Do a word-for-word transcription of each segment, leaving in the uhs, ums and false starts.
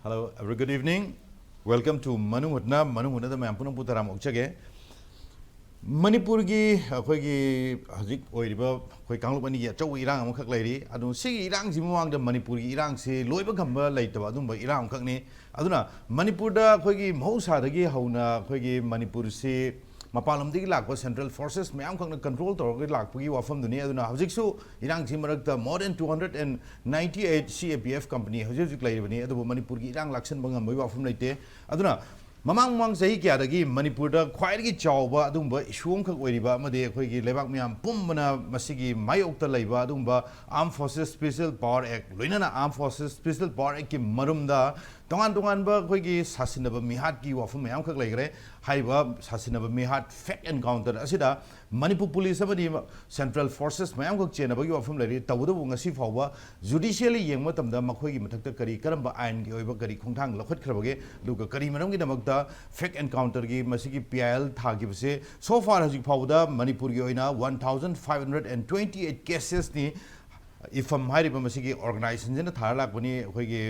Hello, a very good evening. Welcome to ꯃꯅꯨꯡ ꯍꯨꯠꯅ, ꯃꯅꯨꯡ ꯍꯨꯠꯅꯗ ꯃꯌꯥꯝ ꯄꯨꯝꯅꯃꯛꯄꯨ ꯇꯔꯥꯝꯅ ꯑꯣꯛꯆꯒꯦ꯫ ꯃꯅꯤꯄꯨꯔꯒꯤ ꯑꯩꯈꯣꯏꯒꯤ ꯍꯧꯖꯤꯛ ꯑꯣꯏꯔꯤꯕ ꯑꯩꯈꯣꯏ ꯀꯥꯡꯂꯨꯞ ꯑꯅꯤꯒꯤ ꯑꯆꯧꯕ ꯏꯔꯥꯡ ꯑꯃꯈꯛ ꯂꯩꯔꯤ꯫ ꯑꯗꯨ ꯁꯤꯒꯤ ꯏꯔꯥꯡꯁꯤ ꯃꯃꯥꯡꯗ ꯃꯅꯤꯄꯨꯔꯒꯤ ꯏꯔꯥꯡꯁꯤ ꯂꯣꯏꯕ ꯉꯝꯕ ꯂꯩꯇꯕ ꯑꯗꯨꯝꯕ ꯏꯔꯥꯡ ꯑꯃꯈꯛꯅꯤ꯫ ꯑꯗꯨꯅ ꯃꯅꯤꯄꯨꯔꯗ ꯑꯩꯈꯣꯏꯒꯤ ꯃꯍꯧꯁꯥꯗꯒꯤ ꯍꯧꯅ ꯑꯩꯈꯣꯏꯒꯤ ꯃꯅꯤꯄꯨꯔꯁꯤ ꯃꯄꯥꯟ ꯂꯝꯗꯒꯤ ꯂꯥꯛꯄ central forces ꯃꯌꯥꯝ ꯈꯛꯅ control ꯇꯧꯔꯒ ꯂꯥꯛꯄꯒꯤ ꯋꯥꯐꯝꯗꯨꯅꯤ꯫ ꯑꯗꯨꯅ ꯍꯧꯖꯤꯛꯁꯨ ꯏꯔꯥꯡꯁꯤ ꯃꯔꯛꯇ more than two hundred and ninety eight C A P F company ꯍꯧꯖꯤꯛ ꯍꯧꯖꯤꯛ ꯂꯩꯔꯤꯕꯅꯤ꯫ ꯑꯗꯨꯕꯨ ꯃꯅꯤꯄꯨꯔꯒꯤ ꯏꯔꯥꯡ ꯂꯥꯛꯁꯟꯕ ꯉꯝꯕꯒꯤ ꯋꯥꯐꯝ ꯂꯩꯇꯦ꯫ ꯑꯗꯨꯅ ꯃꯃꯥꯡ ꯃꯃꯥꯡ ꯆꯍꯤ ꯀꯌꯥꯗꯒꯤ ꯃꯅꯤꯄꯨꯔꯗ ꯈ꯭ꯋꯥꯏꯗꯒꯤ ꯆꯥꯎꯕ ꯑꯗꯨꯒꯨꯝꯕ issue ꯑꯃꯈꯛ ꯑꯣꯏꯔꯤꯕ ꯑꯃꯗꯤ ꯑꯩꯈꯣꯏꯒꯤ ꯂꯩꯕꯥꯛ ꯃꯌꯥꯝ ꯄꯨꯝꯕꯅ ꯃꯁꯤꯒꯤ ꯃꯥꯌꯣꯛꯇ ꯂꯩꯕ ꯑꯗꯨꯒꯨꯝꯕ Armed Forces Special Power Act, ꯂꯣꯏꯅꯅ Armed Forces Special Power Actꯀꯤ ꯃꯔꯨꯝꯗ ꯇꯣꯉꯥꯟ ꯇꯣꯉꯥꯟꯕ ꯑꯩꯈꯣꯏꯒꯤ ꯁꯥꯁꯤꯟꯅꯕ ꯃꯤꯍꯥꯠꯀꯤ ꯋꯥꯐꯝ ꯃꯌꯥꯝ ꯈꯛ ꯂꯩꯈ꯭ꯔꯦ꯫ ꯍꯥꯏꯔꯤꯕ ꯁꯥꯁꯤꯟꯅꯕ ꯃꯤꯍꯥꯠ fake encounter ꯑꯁꯤꯗ ꯃꯅꯤꯄꯨꯔ ꯄꯨꯂꯤꯁ ꯑꯃꯗꯤ central forces ꯃꯌꯥꯝꯈꯛ ꯆꯦꯟꯅꯕꯒꯤ ꯋꯥꯐꯝ ꯂꯩꯔꯤ꯫ ꯇꯧꯕꯇꯕꯨ ꯉꯁꯤ ꯐꯥꯎꯕ judicially ꯌꯦꯡꯕ ꯃꯇꯝꯗ ꯃꯈꯣꯏꯒꯤ ꯃꯊꯛꯇ ꯀꯔꯤ, ꯀꯔꯝꯕ ꯑꯥꯏꯟꯒꯤ ꯑꯣꯏꯕ ꯀꯔꯤ ꯈꯣꯡꯊꯥꯡ ꯂꯧꯈꯠꯈ꯭ꯔꯕꯒꯦ, ꯑꯗꯨꯒ ꯀꯔꯤ ꯃꯔꯝꯒꯤꯗꯃꯛꯇ fake encounterꯒꯤ ꯃꯁꯤꯒꯤ P I L ꯊꯥꯈꯤꯕꯁꯦ, so far ꯍꯧꯖꯤꯛ ꯐꯥꯎꯕꯗ ꯃꯅꯤꯄꯨꯔꯒꯤ ꯑꯣꯏꯅ one thousand five hundred and twenty eight casesꯅꯤ IFAM ꯍꯥꯏꯔꯤꯕ ꯃꯁꯤꯒꯤ organizationꯁꯤꯅ ꯊꯥꯔ ꯂꯥꯛꯄꯅꯤ꯫ ꯑꯩꯈꯣꯏꯒꯤ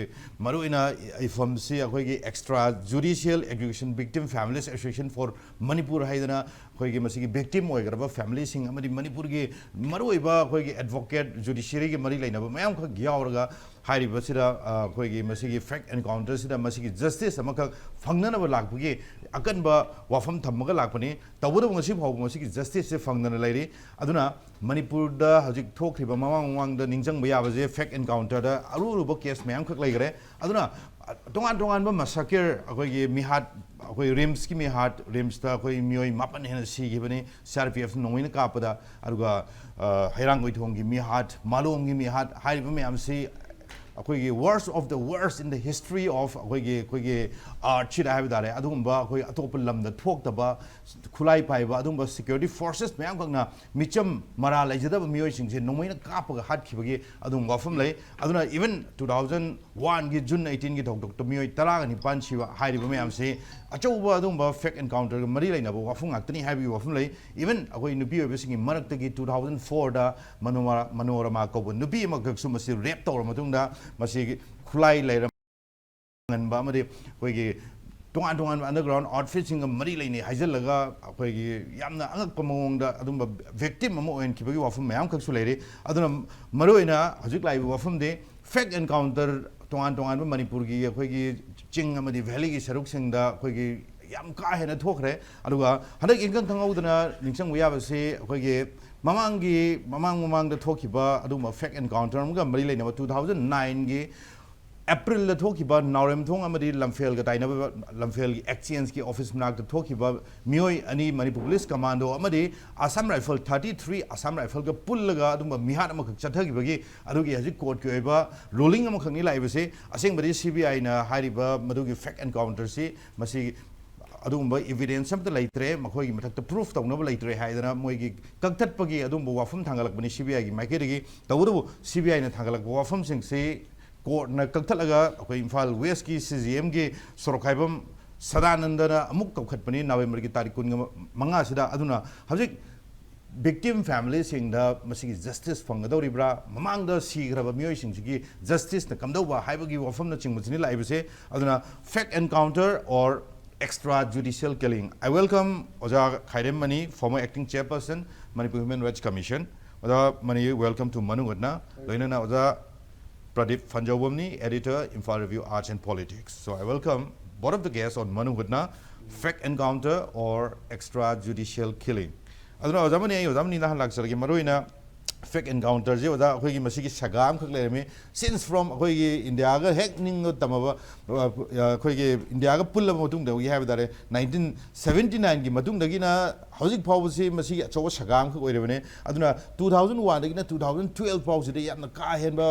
ꯃꯔꯨꯑꯣꯏꯅ IFAMꯁꯤ ꯑꯩꯈꯣꯏꯒꯤ Extra Judicial Execution Victim Families Association for Manipur ꯍꯥꯏꯗꯅ ꯑꯩꯈꯣꯏꯒꯤ ꯃꯁꯤꯒꯤ victim ꯑꯣꯏꯈ꯭ꯔꯕ familyꯁꯤꯡ ꯑꯃꯗꯤ ꯃꯅꯤꯄꯨꯔꯒꯤ ꯃꯔꯨꯑꯣꯏꯕ ꯑꯩꯈꯣꯏꯒꯤ advocate, judiciaryꯒ ꯃꯔꯤ ꯂꯩꯅꯕ ꯃꯌꯥꯝꯈꯛ ꯌꯥꯎꯔꯒ ꯍꯥꯏꯔꯤꯕꯁꯤꯗ, ꯑ, ꯑꯩꯈꯣꯏꯒꯤ ꯃꯁꯤꯒꯤ fake encounterꯁꯤꯗ ꯃꯁꯤꯒꯤ justice ꯑꯃꯈꯛ ꯐꯪꯅꯅꯕ ꯂꯥꯛꯄꯒꯤ ꯑꯀꯟꯕ ꯋꯥꯐꯝ ꯊꯝꯃꯒ ꯂꯥꯛꯄꯅꯤ꯫ ꯇꯧꯕꯇꯕꯨ ꯉꯁꯤ ꯐꯥꯎꯕ ꯃꯁꯤꯒꯤ justiceꯁꯦ ꯐꯪꯗꯅ ꯂꯩꯔꯤ꯫ ꯑꯗꯨꯅ ꯃꯅꯤꯄꯨꯔꯗ ꯍꯧꯖꯤꯛ ꯊꯣꯛꯈ꯭ꯔꯤꯕ ꯃꯃꯥꯡ ꯃꯃꯥꯡꯗ ꯅꯤꯡꯁꯤꯡꯕ ꯌꯥꯕꯁꯦ fake encounterꯗ ꯑꯔꯨ ꯑꯔꯨꯕ case ꯃꯌꯥꯝꯈꯛ ꯂꯩꯈ꯭ꯔꯦ꯫ ꯑꯗꯨꯅ ꯇꯣꯉꯥꯟ ꯇꯣꯉꯥꯟꯕ massacre, ꯑꯩꯈꯣꯏꯒꯤ ꯃꯤꯍꯥꯠ, ꯑꯩꯈꯣꯏ RIMSꯀꯤ ꯃꯤꯍꯥꯠ, RIMSꯇ ꯑꯩꯈꯣꯏ ꯃꯤꯑꯣꯏ ꯃꯥꯄꯟ ꯍꯦꯟꯅ ꯁꯤꯈꯤꯕꯅꯤ C R P F ꯅꯣꯡꯃꯩꯅ ꯀꯥꯞꯄꯗ꯫ ꯑꯗꯨꯒ, ꯑ, ꯍꯩꯔꯥꯡꯒꯣꯏꯊꯣꯡꯒꯤ ꯃꯤꯍꯥꯠ, ꯃꯥꯂꯣꯝꯒꯤ ꯃꯤꯍꯥꯠ ꯍꯥꯏꯔꯤꯕ ꯃꯌꯥꯝꯁꯤ ꯑꯩꯈꯣꯏꯒꯤ worst of the worst in the history of ꯑꯩꯈꯣꯏꯒꯤ, ꯑꯩꯈꯣꯏꯒꯤ earthꯁꯤꯗ ꯍꯥꯏꯕ ꯇꯥꯔꯦ꯫ ꯑꯗꯨꯒꯨꯝꯕ ꯑꯩꯈꯣꯏ ꯑꯇꯣꯞꯄ ꯂꯝꯗ ꯊꯣꯛꯇꯕ ꯈꯨꯠꯂꯥꯏ ꯄꯥꯏꯕ ꯑꯗꯨꯒꯨꯝꯕ security forces ꯃꯌꯥꯝꯈꯛꯅ ꯃꯤꯆꯝ ꯃꯔꯥꯜ ꯂꯩꯖꯗꯕ ꯃꯤꯑꯣꯏꯁꯤꯡꯁꯦ ꯅꯣꯡꯃꯩꯅ ꯀꯥꯞꯄꯒ ꯍꯥꯠꯈꯤꯕꯒꯤ ꯑꯗꯨꯒꯨꯝꯕ ꯋꯥꯐꯝ ꯂꯩ꯫ ꯑꯗꯨꯅ even two thousand oneꯒꯤ June eighteenꯒꯤ ꯊꯧꯗꯣꯛꯇ ꯃꯤꯑꯣꯏ ꯇꯔꯥꯒ ꯅꯤꯄꯥꯟ ꯁꯤꯕ ꯍꯥꯏꯔꯤꯕ ꯃꯌꯥꯝꯁꯤ ꯑꯆꯧꯕ ꯑꯗꯨꯒꯨꯝꯕ fake encounterꯒ ꯃꯔꯤ ꯂꯩꯅꯕ ꯋꯥꯐꯝ ꯉꯥꯛꯇꯅꯤ ꯍꯥꯏꯕꯒꯤ ꯋꯥꯐꯝ ꯂꯩ꯫ Even ꯑꯩꯈꯣꯏ ꯅꯨꯄꯤ ꯑꯣꯏꯕꯁꯤꯡꯒꯤ ꯃꯔꯛꯇꯒꯤ two thousand fourꯗ ꯃꯅꯣꯔꯃꯥ, ꯃꯅꯣꯔꯃꯥ ꯀꯧꯕ ꯅꯨꯄꯤ ꯑꯃꯈꯛꯁꯨ ꯃꯁꯤ rape ꯇꯧꯔ ꯃꯇꯨꯡꯗ ꯃꯁꯤ ꯈꯨꯠꯂꯥꯏ ꯂꯩꯔꯝ ꯉꯟꯕ ꯑꯃꯗꯤ ꯑꯩꯈꯣꯏꯒꯤ ꯇꯣꯉꯥꯟ ꯇꯣꯉꯥꯟꯕ underground outfitꯁꯤꯡꯒ ꯃꯔꯤ ꯂꯩꯅꯩ ꯍꯥꯏꯖꯤꯜꯂꯒ ꯑꯩꯈꯣꯏꯒꯤ ꯌꯥꯝꯅ ꯑꯉꯛꯄ ꯃꯑꯣꯡꯗ ꯑꯗꯨꯝꯕ victim ꯑꯃ ꯑꯣꯏꯍꯟꯈꯤꯕꯒꯤ ꯋꯥꯐꯝ ꯃꯌꯥꯝ ꯈꯛꯁꯨ ꯂꯩꯔꯤ꯫ ꯑꯗꯨꯅ ꯃꯔꯨꯑꯣꯏꯅ ꯍꯧꯖꯤꯛ ꯂꯥꯛꯏꯕ ꯋꯥꯐꯝꯗꯤ fake encounter ꯇꯣꯉꯥꯟ ꯇꯣꯉꯥꯟꯕ ꯃꯅꯤꯄꯨꯔꯒꯤ ꯑꯩꯈꯣꯏꯒꯤ ꯆꯤꯡ ꯑꯃꯗꯤ valleyꯒꯤ ꯁꯔꯨꯛꯁꯤꯡꯗ ꯑꯩꯈꯣꯏꯒꯤ ꯌꯥꯝ ꯀꯥ ꯍꯦꯟꯅ ꯊꯣꯛꯈ꯭ꯔꯦ꯫ ꯑꯗꯨꯒ ꯍꯟꯗꯛ ꯏꯪꯈꯪ ꯈꯪꯍꯧꯗꯅ ꯅꯤꯡꯁꯤꯡꯕ ꯌꯥꯕꯁꯤ ꯑꯩꯈꯣꯏꯒꯤ ꯃꯃꯥꯡꯒꯤ ꯃꯃꯥꯡ ꯃꯃꯥꯡꯗ ꯊꯣꯛꯈꯤꯕ ꯑꯗꯨꯒꯨꯝꯕ fake encounter ꯑꯃꯒ ꯃꯔꯤ ꯂꯩꯅꯕ two thousand nineꯒꯤ Aprilꯗ ꯊꯣꯛꯈꯤꯕ ꯅꯥꯎꯔꯦꯝꯊꯣꯡ ꯑꯃꯗꯤ ꯂꯝꯐꯦꯜꯒ ꯇꯥꯏꯅꯕ ꯂꯝꯐꯦꯜꯒꯤ exchangeꯀꯤ office ꯃꯅꯥꯛꯇ ꯊꯣꯛꯈꯤꯕ ꯃꯤꯑꯣꯏ ꯑꯅꯤ ꯃꯅꯤꯄꯨꯔ police commando ꯑꯃꯗꯤ Assam Rifle thirty three Assam Rifleꯒ ꯄꯨꯜꯂꯒ ꯑꯗꯨꯝꯕ ꯃꯤꯍꯥꯠ ꯑꯃꯈꯛ ꯆꯠꯊꯈꯤꯕꯒꯤ ꯑꯗꯨꯒꯤ ꯍꯧꯖꯤꯛ courtꯀꯤ ꯑꯣꯏꯕ ruling ꯑꯃꯈꯛꯅꯤ ꯂꯥꯛꯏꯕꯁꯤ꯫ ꯑꯁꯦꯡꯕꯗꯤ CBIꯅ ꯍꯥꯏꯔꯤꯕ ꯃꯗꯨꯒꯤ fake encounterꯁꯤ ꯃꯁꯤ ꯑꯗꯨꯒꯨꯝꯕ evidence ꯑꯝꯇ ꯂꯩꯇ꯭ꯔꯦ, ꯃꯈꯣꯏꯒꯤ ꯃꯊꯛꯇ proof ꯇꯧꯅꯕ ꯂꯩꯇ꯭ꯔꯦ ꯍꯥꯏꯗꯅ ꯃꯣꯏꯒꯤ ꯀꯛꯊꯠꯄꯒꯤ ꯑꯗꯨꯒꯨꯝꯕ ꯋꯥꯐꯝ ꯊꯥꯡꯒꯠꯂꯛꯄꯅꯤ CBIꯒꯤ ꯃꯥꯏꯀꯩꯗꯒꯤ꯫ ꯇꯧꯕꯇꯕꯨ CBIꯅ ꯊꯥꯡꯒꯠꯂꯛꯄ ꯋꯥꯐꯝꯁꯤꯡꯁꯤ courtꯅ ꯀꯛꯊꯠꯂꯒ ꯑꯩꯈꯣꯏ ꯏꯝꯐꯥꯜ Westꯀꯤ CJMꯒꯤ ꯁꯣꯔꯣꯛꯈꯥꯏꯕꯝ ꯁꯗꯥꯅꯟꯗꯅ ꯑꯃꯨꯛ ꯀꯧꯈꯠꯄꯅꯤ Novemberꯒꯤ ꯇꯥꯔꯤꯛ ꯀꯨꯟꯃꯉꯥꯁꯤꯗ꯫ ꯑꯗꯨꯅ ꯍꯧꯖꯤꯛ victim familyꯁꯤꯡꯗ ꯃꯁꯤꯒꯤ justice ꯐꯪꯒꯗꯧꯔꯤꯕ꯭ꯔꯥ, ꯃꯃꯥꯡꯗ ꯁꯤꯈ꯭ꯔꯕ ꯃꯤꯑꯣꯏꯁꯤꯡꯁꯤꯒꯤ justiceꯅ ꯀꯝꯗꯧꯕ ꯍꯥꯏꯕꯒꯤ ꯋꯥꯐꯝꯅꯆꯤꯡꯕꯁꯤꯅꯤ ꯂꯥꯛꯏꯕꯁꯦ꯫ ꯑꯗꯨꯅ fake encounter or extrajudicial killing, I welcome Oja Khairem Mani, former acting chairperson Manipur Human Rights Commission꯫ Oja Mani, welcome to ꯃꯅꯨꯡ ꯍꯨꯠꯅ꯫ ꯂꯣꯏꯅꯅ ꯑꯣꯖꯥ Pradeep ꯐꯟꯖꯧꯕꯝꯅꯤ, editor, Imphal Review, Arts and Politics꯫ So I welcome both of the guests on ꯃꯅꯨꯡ ꯍꯨꯠꯅ, fake encounter or extrajudicial killing꯫ ꯑꯗꯨꯅ ꯑꯣꯖꯥ money, ꯑꯩ ꯑꯣꯖꯥ ꯃꯅꯤꯗ ꯍꯥꯟꯅ ꯂꯥꯛꯆꯔꯒꯦ꯫ ꯃꯔꯨꯑꯣꯏꯅ fake encounterꯁꯤ ꯑꯣꯖꯥ ꯑꯩꯈꯣꯏꯒꯤ ꯃꯁꯤꯒꯤ ꯁꯒꯥ ꯑꯃꯈꯛ ꯂꯩꯔꯝꯃꯤ꯫ Since from ꯑꯩꯈꯣꯏꯒꯤ ꯏꯟꯗꯤꯌꯥꯒ ꯍꯦꯛ ꯅꯤꯡꯕ ꯇꯝꯃꯕ, ꯑ, ꯑꯩꯈꯣꯏꯒꯤ ꯏꯟꯗꯤꯌꯥꯒ ꯄꯨꯜꯂꯕ ꯃꯇꯨꯡꯗꯒꯤ ꯍꯥꯏꯕ ꯇꯥꯔꯦ, nineteen seventy nineꯒꯤ ꯃꯇꯨꯡꯗꯒꯤꯅ ꯍꯧꯖꯤꯛ ꯐꯥꯎꯕꯁꯤ ꯃꯁꯤꯒꯤ ꯑꯆꯧꯕ ꯁꯒꯥ ꯑꯃꯈꯛ ꯑꯣꯏꯔꯕꯅꯤ꯫ ꯑꯗꯨꯅ two thousand oneꯗꯒꯤꯅ two thousand twelve ꯐꯥꯎꯁꯤꯗ ꯌꯥꯝꯅ ꯀꯥ ꯍꯦꯟꯕ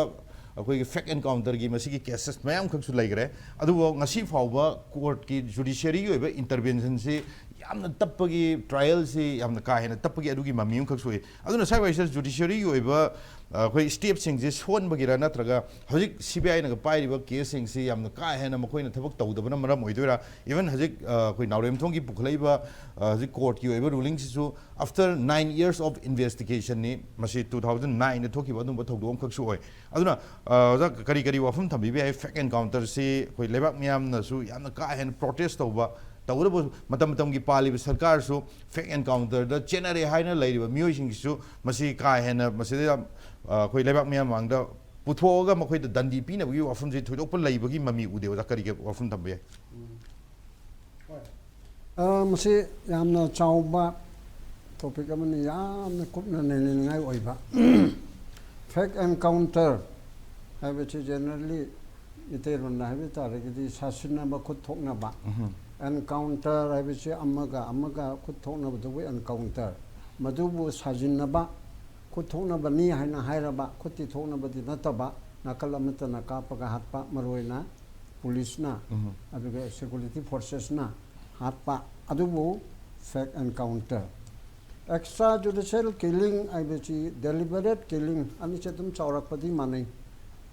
ꯑꯩꯈꯣꯏꯒꯤ fake encounterꯒꯤ ꯃꯁꯤꯒꯤ cases ꯃꯌꯥꯝ ꯈꯛꯁꯨ ꯂꯩꯈ꯭ꯔꯦ꯫ ꯑꯗꯨꯕꯨ ꯉꯁꯤ ꯐꯥꯎꯕ courtꯀꯤ judiciaryꯒꯤ ꯑꯣꯏꯕ interventionꯁꯤ ꯌꯥꯝꯅ ꯇꯞꯄꯒꯤ, ꯇ꯭ꯔꯥꯏꯌꯦꯜꯁꯤ ꯌꯥꯝꯅ ꯀꯥ ꯍꯦꯟꯅ ꯇꯞꯄꯒꯤ ꯑꯗꯨꯒꯤ ꯃꯃꯤ ꯑꯃꯈꯛꯁꯨ ꯎꯏ꯫ ꯑꯗꯨꯅ ꯁ꯭ꯋꯥꯏ ꯋꯥꯏꯁꯤꯗ ꯖꯨꯗꯤꯁꯤꯌꯔꯤꯒꯤ ꯑꯣꯏꯕ ꯑ, ꯑꯩꯈꯣꯏ ꯁ꯭ꯇꯦꯞꯁꯤꯡꯁꯦ ꯁꯣꯟꯕꯒꯤꯔ, ꯅꯠꯇ꯭ꯔꯒ ꯍꯧꯖꯤꯛ ꯁꯤ ꯕꯤ ꯑꯥꯏꯅꯒ ꯄꯥꯏꯔꯤꯕ ꯀꯦꯁꯁꯤꯡꯁꯤ ꯌꯥꯝꯅ ꯀꯥ ꯍꯦꯟꯅ ꯃꯈꯣꯏꯅ ꯊꯕꯛ ꯇꯧꯗꯕꯅ ꯃꯔꯝ ꯑꯣꯏꯗꯣꯏꯔꯥ? ꯏꯚꯟ ꯍꯧꯖꯤꯛ ꯑ, ꯑꯩꯈꯣꯏ ꯅꯥꯎꯔꯦꯝꯊꯣꯡꯒꯤ ꯄꯨꯈꯠꯂꯛꯏꯕ ꯑ, ꯍꯧꯖꯤꯛ ꯀꯣꯔꯠꯀꯤ ꯑꯣꯏꯕ ꯔꯨꯂꯤꯡꯁꯤꯁꯨ after nine years of investigationꯅꯤ꯫ ꯃꯁꯤ two thousand nineꯗ ꯊꯣꯛꯈꯤꯕ ꯑꯗꯨꯒꯨꯝꯕ ꯊꯧꯗꯣꯛ ꯑꯃꯈꯛꯁꯨ ꯑꯣꯏ꯫ ꯑꯗꯨꯅ ꯑ, ꯑꯣꯖꯥ, ꯀꯔꯤ ꯀꯔꯤ ꯋꯥꯐꯝ ꯊꯝꯕꯤꯕ ꯌꯥꯏ? ꯐꯦꯛ ꯑꯦꯟꯀꯥꯎꯟꯇꯔꯁꯤ ꯑꯩꯈꯣꯏ ꯂꯩꯕꯥꯛ ꯃꯤꯌꯥꯝꯅꯁꯨ ꯌꯥꯝꯅ ꯀꯥ ꯍꯦꯟꯅ ꯄ꯭ꯔꯣꯇꯦꯁ ꯇꯧꯕ, ꯇꯧꯕꯇꯕꯨ ꯃꯇꯝ ꯃꯇꯝꯒꯤ ꯄꯥꯜꯂꯤꯕ ꯁꯔꯀꯥꯔꯁꯨ ꯐꯦꯛ ꯑꯦꯟꯀꯥꯎꯟꯇꯔꯗ ꯆꯦꯟꯅꯔꯦ ꯍꯥꯏꯅ ꯂꯩꯔꯤꯕ ꯃꯤꯑꯣꯏꯁꯤꯡꯁꯤꯁꯨ ꯃꯁꯤ ꯀꯥ ꯍꯦꯟꯅ ꯃꯁꯤꯗ ꯌꯥꯝ, ꯑ, ꯑꯩꯈꯣꯏ ꯂꯩꯕꯥꯛ ꯃꯤꯌꯥꯝ ꯃꯥꯡꯗ ꯄꯨꯊꯣꯛꯑꯒ ꯃꯈꯣꯏꯗ ꯗꯟꯗꯤ ꯄꯤꯅꯕꯒꯤ ꯋꯥꯐꯝꯁꯤ ꯊꯣꯏꯗꯣꯛꯄ ꯂꯩꯕꯒꯤ ꯃꯃꯤ ꯎꯗꯦ꯫ ꯑꯣꯖꯥ, ꯀꯔꯤ ꯀꯔꯤ ꯋꯥꯐꯝ ꯊꯝꯕ ꯌꯥꯏ? ꯑ, ꯃꯁꯤ ꯌꯥꯝꯅ ꯆꯥꯎꯕ ꯇꯣꯄꯤꯛ ꯑꯃꯅꯤ, ꯌꯥꯝꯅ ꯀꯨꯞꯅ ꯅꯩꯅꯅꯤꯡꯉꯥꯏ ꯑꯣꯏꯕ꯫ ꯐꯦꯛ ꯑꯦꯟꯀꯥꯎꯟꯇꯔ ꯍꯥꯏꯕꯁꯤ ꯖꯦꯅꯔꯦꯜꯂꯤ ꯃꯤꯇꯩꯂꯣꯟꯗ ꯍꯥꯏꯕ ꯇꯥꯔꯒꯗꯤ ꯁꯥꯁꯤꯟꯅꯕ, ꯈꯨꯠ ꯊꯣꯛꯅꯕ꯫ ꯑꯦꯟꯀꯥꯎꯟꯇꯔ ꯍꯥꯏꯕꯁꯤ ꯑꯃꯒ ꯑꯃꯒ ꯈꯨꯠ ꯊꯣꯛꯅꯕꯗꯨꯕꯨ ꯑꯦꯟꯀꯥꯎꯟꯇꯔ꯫ ꯃꯗꯨꯕꯨ ꯁꯥꯖꯤꯟꯅꯕ, ꯈꯨꯠ ꯊꯣꯛꯅꯕꯅꯤ ꯍꯥꯏꯅ ꯍꯥꯏꯔꯕ, ꯈꯨꯠꯇꯤ ꯊꯣꯛꯅꯕꯗꯤ ꯅꯠꯇꯕ, ꯅꯥꯀꯜ ꯑꯃꯠꯇꯅ ꯀꯥꯞꯄꯒ ꯍꯥꯠꯄ, ꯃꯔꯨꯑꯣꯏꯅ ꯄꯨꯂꯤꯁꯅ, ꯑꯗꯨꯒ ꯁꯦꯀ꯭ꯌꯨꯔꯤꯇꯤ ꯐꯣꯔꯁꯦꯁꯅ ꯍꯥꯠꯄ, ꯑꯗꯨꯕꯨ ꯐꯦꯛ ꯑꯦꯟꯀꯥꯎꯟꯇꯔ꯫ ꯑꯦꯛꯁꯇ꯭ꯔꯥ ꯖꯨꯗꯤꯁꯤꯌꯦꯜ ꯀꯤꯂꯤꯡ ꯍꯥꯏꯕꯁꯤ ꯗꯦꯂꯤꯕꯔꯦꯠ ꯀꯤꯂꯤꯡ, ꯑꯅꯤꯁꯦ ꯑꯗꯨꯝ ꯆꯥꯎꯔꯛꯄꯗꯤ ꯃꯥꯟꯅꯩ꯫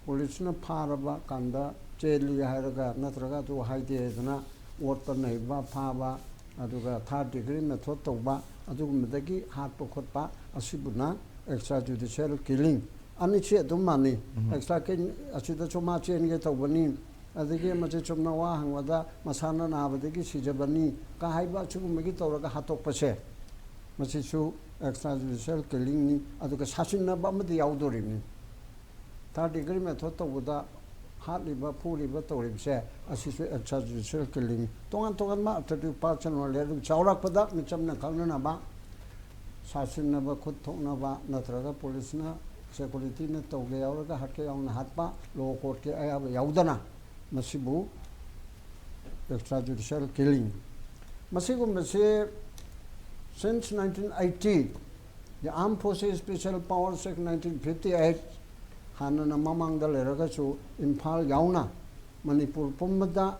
ꯄꯨꯂꯤꯁꯅ ꯐꯥꯔꯕ ꯀꯥꯟꯗ ꯆꯦꯜꯂꯤ ꯍꯥꯏꯔꯒ, ꯅꯠꯇ꯭ꯔꯒ ꯑꯗꯨ ꯍꯥꯏꯗꯦ ꯍꯥꯏꯗꯅ ꯑꯣꯠꯄ ꯅꯩꯕ, ꯐꯥꯕ, ꯑꯗꯨꯒ ꯊꯥꯔꯠ ꯗꯤꯒ꯭ꯔꯤ ꯃꯦꯊꯣꯠ ꯇꯧꯕ, ꯑꯗꯨꯒꯨꯝꯕꯗꯒꯤ ꯍꯥꯠꯄ ꯈꯣꯠꯄ, ꯑꯁꯤꯕꯨꯅ ꯑꯦꯛꯁꯇ꯭ꯔꯥ ꯖꯨꯗꯤꯁꯤꯌꯦꯜ ꯀꯤꯂꯤꯡ꯫ ꯑꯅꯤꯁꯤ ꯑꯗꯨꯝ ꯃꯥꯟꯅꯩ꯫ ꯑꯦꯛꯁꯇ꯭ꯔꯥ ꯀꯤ-, ꯑꯁꯤꯗꯁꯨ ꯃꯥ ꯆꯦꯟꯒꯦ ꯇꯧꯕꯅꯤ, ꯑꯗꯒꯤ ꯃꯁꯤ ꯆꯨꯝꯅ ꯋꯥ ꯍꯪꯕꯗ ꯃꯁꯥꯅ ꯅꯥꯕꯗꯒꯤ ꯁꯤꯖꯕꯅꯤ ꯀ ꯍꯥꯏꯕ ꯑꯁꯤꯒꯨꯝꯕꯒꯤ ꯇꯧꯔꯒ ꯍꯥꯠꯇꯣꯛꯄꯁꯦ, ꯃꯁꯤꯁꯨ ꯑꯦꯛꯁꯇ꯭ꯔꯥ ꯖꯨꯗꯤꯁꯤꯌꯦꯜ ꯀꯤꯂꯤꯡꯅꯤ꯫ ꯑꯗꯨꯒ ꯁꯥꯁꯤꯟꯅꯕ ꯑꯃꯗꯤ ꯌꯥꯎꯗꯣꯔꯤꯕꯅꯤ꯫ ꯊꯥꯔꯠ ꯗꯤꯒ꯭ꯔꯤ ꯃꯦꯊꯣꯠ ꯇꯧꯕꯗ ꯍꯥꯠꯂꯤꯕ, ꯐꯨꯔꯤꯕ, ꯇꯧꯔꯤꯕꯁꯦ, ꯑꯁꯤꯁꯨ ꯑꯦꯛꯁꯇ꯭ꯔꯥ ꯖꯨꯗꯤꯁꯤꯌꯦꯜ ꯀꯤꯂꯤꯡ꯫ ꯇꯣꯉꯥꯟ ꯇꯣꯉꯥꯟꯕ ꯑꯇꯩ ꯄꯥꯔꯠꯁ ꯑꯦꯟ ꯋꯥꯔꯜ ꯑꯗꯨ ꯆꯥꯎꯔꯛꯄꯗ ꯃꯤꯆꯝꯅ ꯈꯪꯅꯅꯕ, ꯁꯥꯁꯤꯟꯅꯕ, ꯈꯨꯠ ꯊꯣꯛꯅꯕ, ꯅꯠꯇ꯭ꯔꯒ ꯄꯨꯂꯤꯁꯅ, ꯁꯦꯀ꯭ꯌꯨꯔꯤꯇꯤꯅ ꯇꯧꯒꯦ ꯌꯥꯎꯔꯒ ꯍꯥꯠꯀꯦ ꯌꯥꯎꯅ ꯍꯥꯠꯄ, ꯂꯣ ꯀꯣꯔꯠꯀꯤ ꯑꯌꯥꯕ ꯌꯥꯎꯗꯅ, ꯃꯁꯤꯕꯨ ꯑꯦꯛꯁꯇ꯭ꯔꯥ ꯖꯨꯗꯤꯁꯤꯌꯦꯜ ꯀꯤꯂꯤꯡ꯫ ꯃꯁꯤꯒꯨꯝꯕꯁꯤ since nineteen eighty, the Armed Forces Special Powers Act nineteen fifty eight, ꯍꯥꯟꯅꯅ ꯃꯃꯥꯡꯗ ꯂꯩꯔꯒꯁꯨ ꯏꯝꯐꯥꯜ ꯌꯥꯎꯅ ꯃꯅꯤꯄꯨꯔ ꯄꯨꯝꯕꯗ